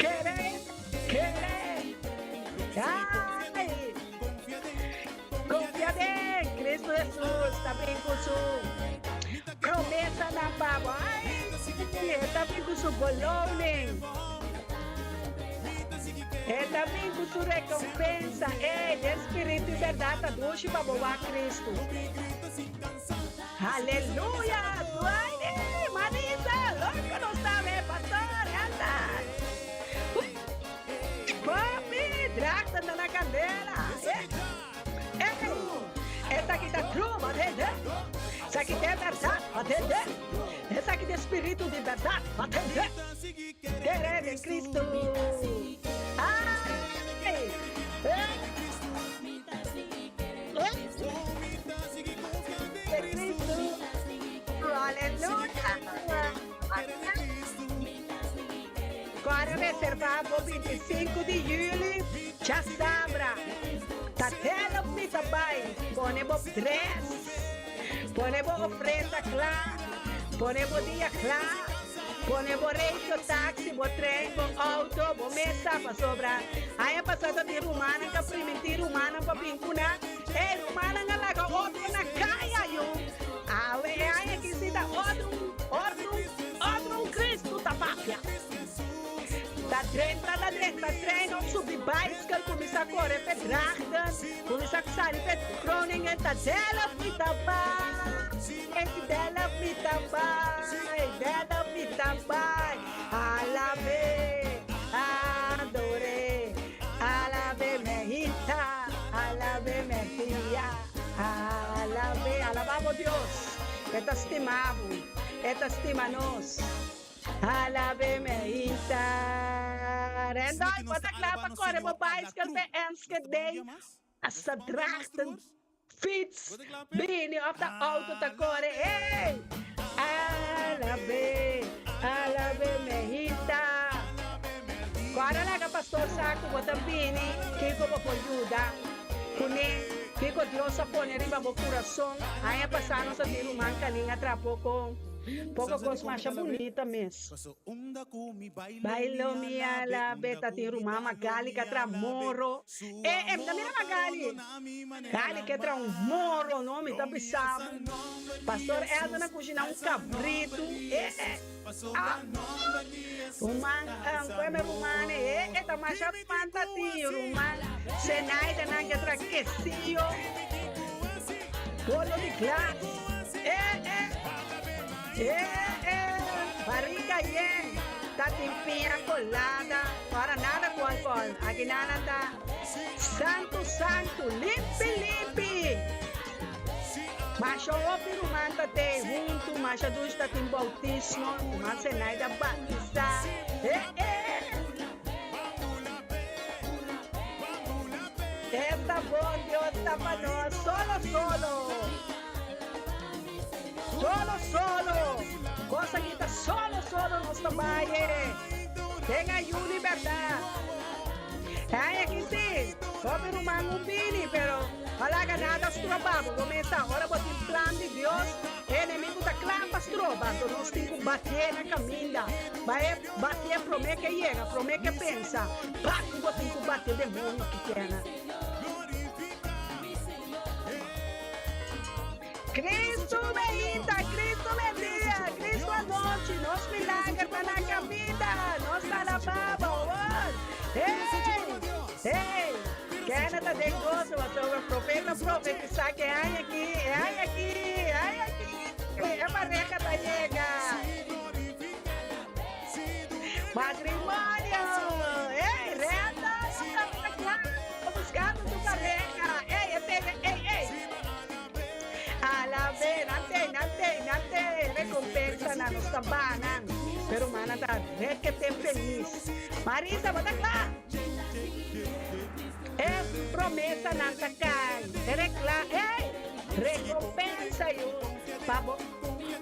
Kere, kere. Ay. Confia den Cristo Jesus ta bin cu su promesanan pa bo. Ay, e ta bin cu su beloning. E ta bin cu su recompensa. Ey, den spiritu y berdad ta dushi pa bo wak Cristo. Aleluya! Suaine, Marisa, loco nos ta be, pastor, anda. Papi, drachten ta na candela. Eh, eh, esaki ta true, batende. Esaki ta berdad, batende. Esaki ta spiritu di berdad, batende. Kere den Cristo. Ay, eh. De Cristo. Aleluya. Kòrda reservá bo 25 di yüli djasabra. Ta tèlop mi ta bai. Pone bo drès. Pone bo ofrenda kla. Pone bo dia kla. Pone bo ratio taxi, bo trein, bo outo, bo mesa pasobra aña pasá ta tin rumannan ka primintí rumannan pa bin ku nan. Ey, rumannan a laga otro na kaya yu. Awe e aña aki si ta otro, otro, otro un Cristo ta papia. Ta drenta, ta drenta trein of subi baiskel kuminsá kore p'e Drachten, kuminsá sali p'e Groningen, ta Delft mi ta bai, Delft mi ta bai, Delft mi ta bai. Alab'é, ador'é, alab'é mehita, alab'é mehia. Alabá bo Dios. E ta stima bo. E ta stima nos. Alab'é meinta. Randolph, bo ta kla pa kore bo baiskel te Enschede? Hasta Drachten fiets bini of ta auto ta kore. Hey! Alab'é, alab'é meinta. Kòrda laga pastor sa ku bo ta bini, kiko bo por yuda kuné, kiko Dios a pone riba bo kurason. Aña pasá nos a tin ruman Kalin a traha poko. Poko kos masha bunita mes. Bailo mi alabe ta tin ruman Magali ka tra moro. E e mi ta mira Magali. Gali ke tra un moro no mi ta bisa bo. Pastor Elton a kushina un kabritu. E e ah. Ruman Kweme ruman e e ta masha ruman ta tin ruman Zenaida nan ke tra kesillo. Bolo di glas. E e. E e. Barriga yen. Ta tin piña colada. Ora nada cu alcohol. Aki nana ta santu santu. Limpi limpi. Masha hopi ruman ta te huntu. Masha dushi ta tin bautismo. Ruman Zenaida batisa. E e. Esta bon Dios ta pa nos solo solo. Solo solo. Cos aki ta solo solo nos ta bai e. Den a yu libertad. Ay aki si. Hopi ruman un bini pero no laga nada stroba bo. Bo mester ora bo tin plan di Dios e enemigo ta kla pa stroba. Anto nos tin cu batié na caminda. Bai Batié promé ke yega, promé ke pensa, bati bo tin ku bati demonio ki kena. Cristo meinta, Cristo mendia, Cristo anochi, nos milager ta na caminda, nos ta alabá bo awor. Hey! Hey! Kena ta den goso, pasobra profeta profetisá ke aña aki, e aña aki, e aña aki, e pareha ta yega. Matrimonio! Ey, Renda, ta kla buscando su pareha. Ey, e tene, ey, ey. Alabe, nan te, nan te, nan te recompensa nan, nos ta banan. Pero mana ta rekete feliz. Marisa, bo ta kla? E promesa nan ta kai. E rekla, ey, recompensa yu pa bo.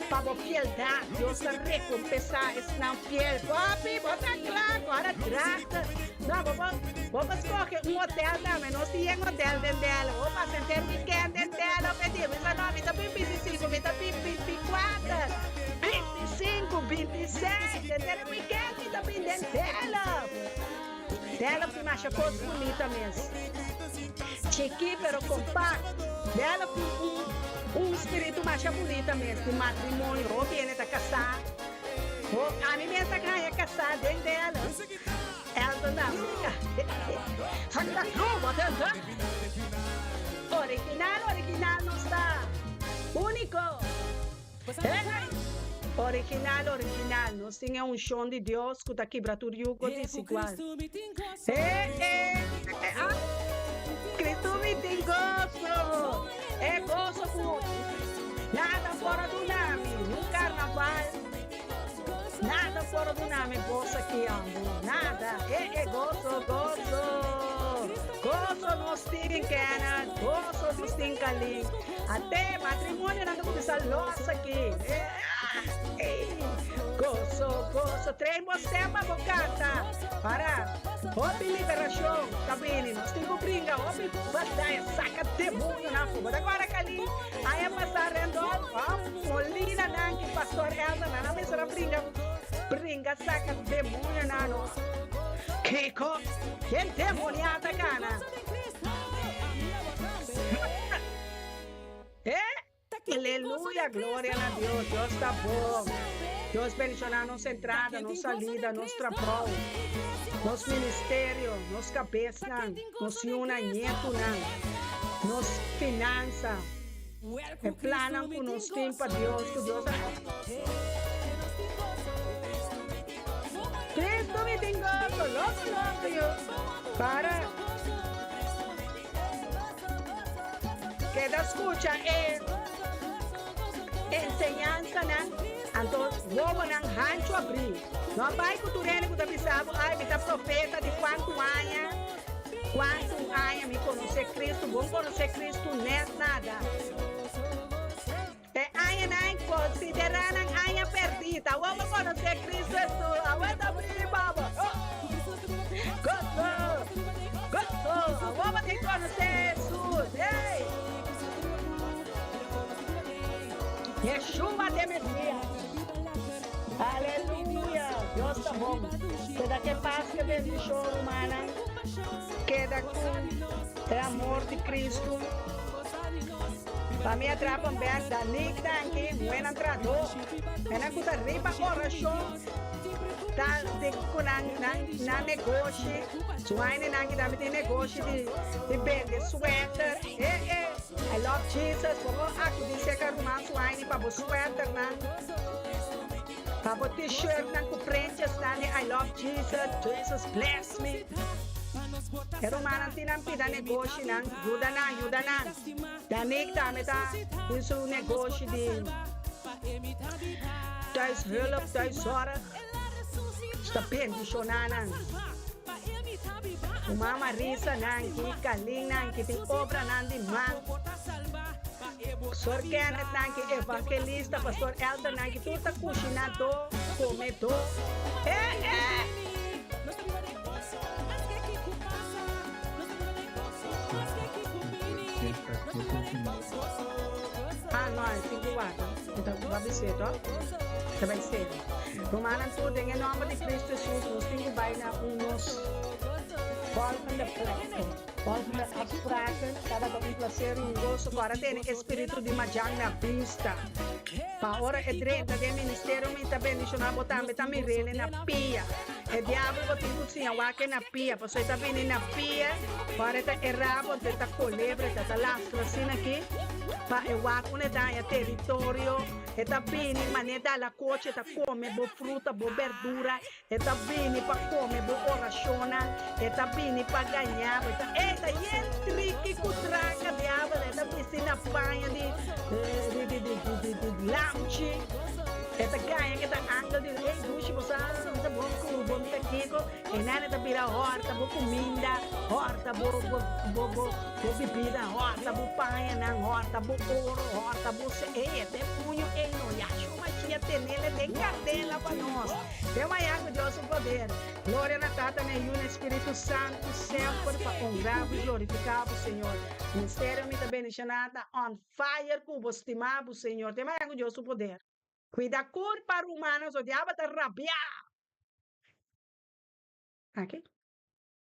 Pa bo fieldad, Dios ta recompensá esnan fiel. Papi, bo ta kla ku ora drachter. No, bo por, bo por skohe un hotel tambe. Nos tin yen hotel den Delo. Bo pasa henter weekend den Delo p'e dia. Mi sa no, mi ta bin 25, mi ta bin 24, 25, 26. Henter e weekend mi ta bin den Delo. Delo tin masha kos bunita mes. Chikí pero kompakt. Delo tin un un spiritu masha bunita mes di matrimonio. Hopi hende ta kasá. Ho ami mes a haña kasá den Delo. Elton tambe. Santa Cruz, bo ta sa? Original, original nos ta. Úniko. Hey! Original, original. Nos tin e unshon di Dios ku ta kibra tur yugo desigual. Hey, hey, ah! Cristo mi tin goso. E goso ku nada por a duna mi. Ni un karnaval. Nada por a duna mi goso aki ambo. Nada. E, e goso, goso. Goso nos tin, Kenneth. Goso nos tin, Kalin. Ate matrimonionan ta kuminsá los aki. Goso, goso. Train bo stem pa bo kanta. Para hopi liberashon ta bini. Nos tin ku bringa hopi bataya. Saka demonionan for. Bo ta kòrda Kalin aña pasá Randolph? Molinanan ki Pastor Elder nan a mester a bringa bringa saka demonionan no. Kiko? Ken demonia ta gana? Aleluya, gloria na Dios, Dios ta bon. Dios bendiciona nos entrada, nos salida, nos trabou, nos ministerio, nos cabesnan, nos yunan, nietunan, nos finansa, e plannan cu nos tin pa Dios, cu Dios a. Cristo mi tin goso, loco loco yo, para. Keda skucha e. Enseñansanan, anto wowonan hanchu abrí. No a bai ku tur hende ku ta bisa bo, Ai, mi ta profeta di kuantu aña, kuantu aña mi konosé Kristu. Bo no konosé Kristu nèt nada. E añanan konsiderá nan aña pèrdí. Ta awor bo konosé Kristu Hesus. Awor ta biba bo. Goso! Goso! Awor bo tin konosé Hesus. Hey! Yeshua t'e Mesias. Aleluya! Dios ta bon. Keda ku e pas ku e bendishon, rumannan. Keda ku e amor di Kristu. Pa mi a trapa un bek Danik danki muenan tradó. Enan ku ta riba orashon ta di ku nan nan nan negoshi. Suaine nan ki tambe tin negoshi di di bende sweater. E e I love Jesus bo por akudí serka ruman Suaine pa bo sweaternan, pa bo t-shirtnan ku prentjesnan di I love Jesus, Jesus bless me. E rumannan tin nan pida negoshinan, yuda nan, yuda nan. Danique tambe ta tin su negoshi di thuishulp, thuiszorg. Su ta bendishoná nan. Ruman Marisa nan ki, Kalin nan ki tin obranan di man. Pastor Kenneth nan ki, evangelista, Pastor Elder nan ki, tur ta kushinadó, komedó. Eh, eh! Ah, no, e tin ku wak. Mi ta ba bis'é to. Ta bai sera. Rumannan tur, den e nòmber di Kristu Hesus, nos tin ku bai na un nos volgende plek, volgende afspraken. Tabata un plaser i un goso ku ora tene e spiritu di Majan na bista. Pa ora e drenta den ministerio mi ta bendishoná bo tambe ta mir'é na pia. E diabel bo tin ku siña wak e na pia, pasobra e ta bini na pia, ora e ta e rabo anto e ta kolebra, e ta ta lastra asina aki, pa e wak unda e ta haña teritorio, e ta bini manera dala kochi, e ta kome bo fruta, bo berdura, e ta bini pa kome bo orashonnan, e ta bini pa gaña bo, e ta, e ta yen triki ku traka diabel, e ta bisti na paña di di di di di di lamchi. E ta gaña ke ta angel di ey dushi bo sa mi ta bon ku bo mi ta kiko e nana ta bira horta bo kuminda horta bo bo bo bo bo bibida horta bo pañanan horta bo oro horta bo se ey e ta e puño ey no Yahshua Mashiach tenele den kandela pa nos den mañan ku Dios su poder gloria na Tata na Yu na Espiritu Santu semper pa honra bo y glorifica bo Señor Ministerio mi ta bendiciona ta on Fire ku bo stima bo Señor. Te maña ku Dios su poder. Cuida curpa rumannan so diabel ta rabia. Aki.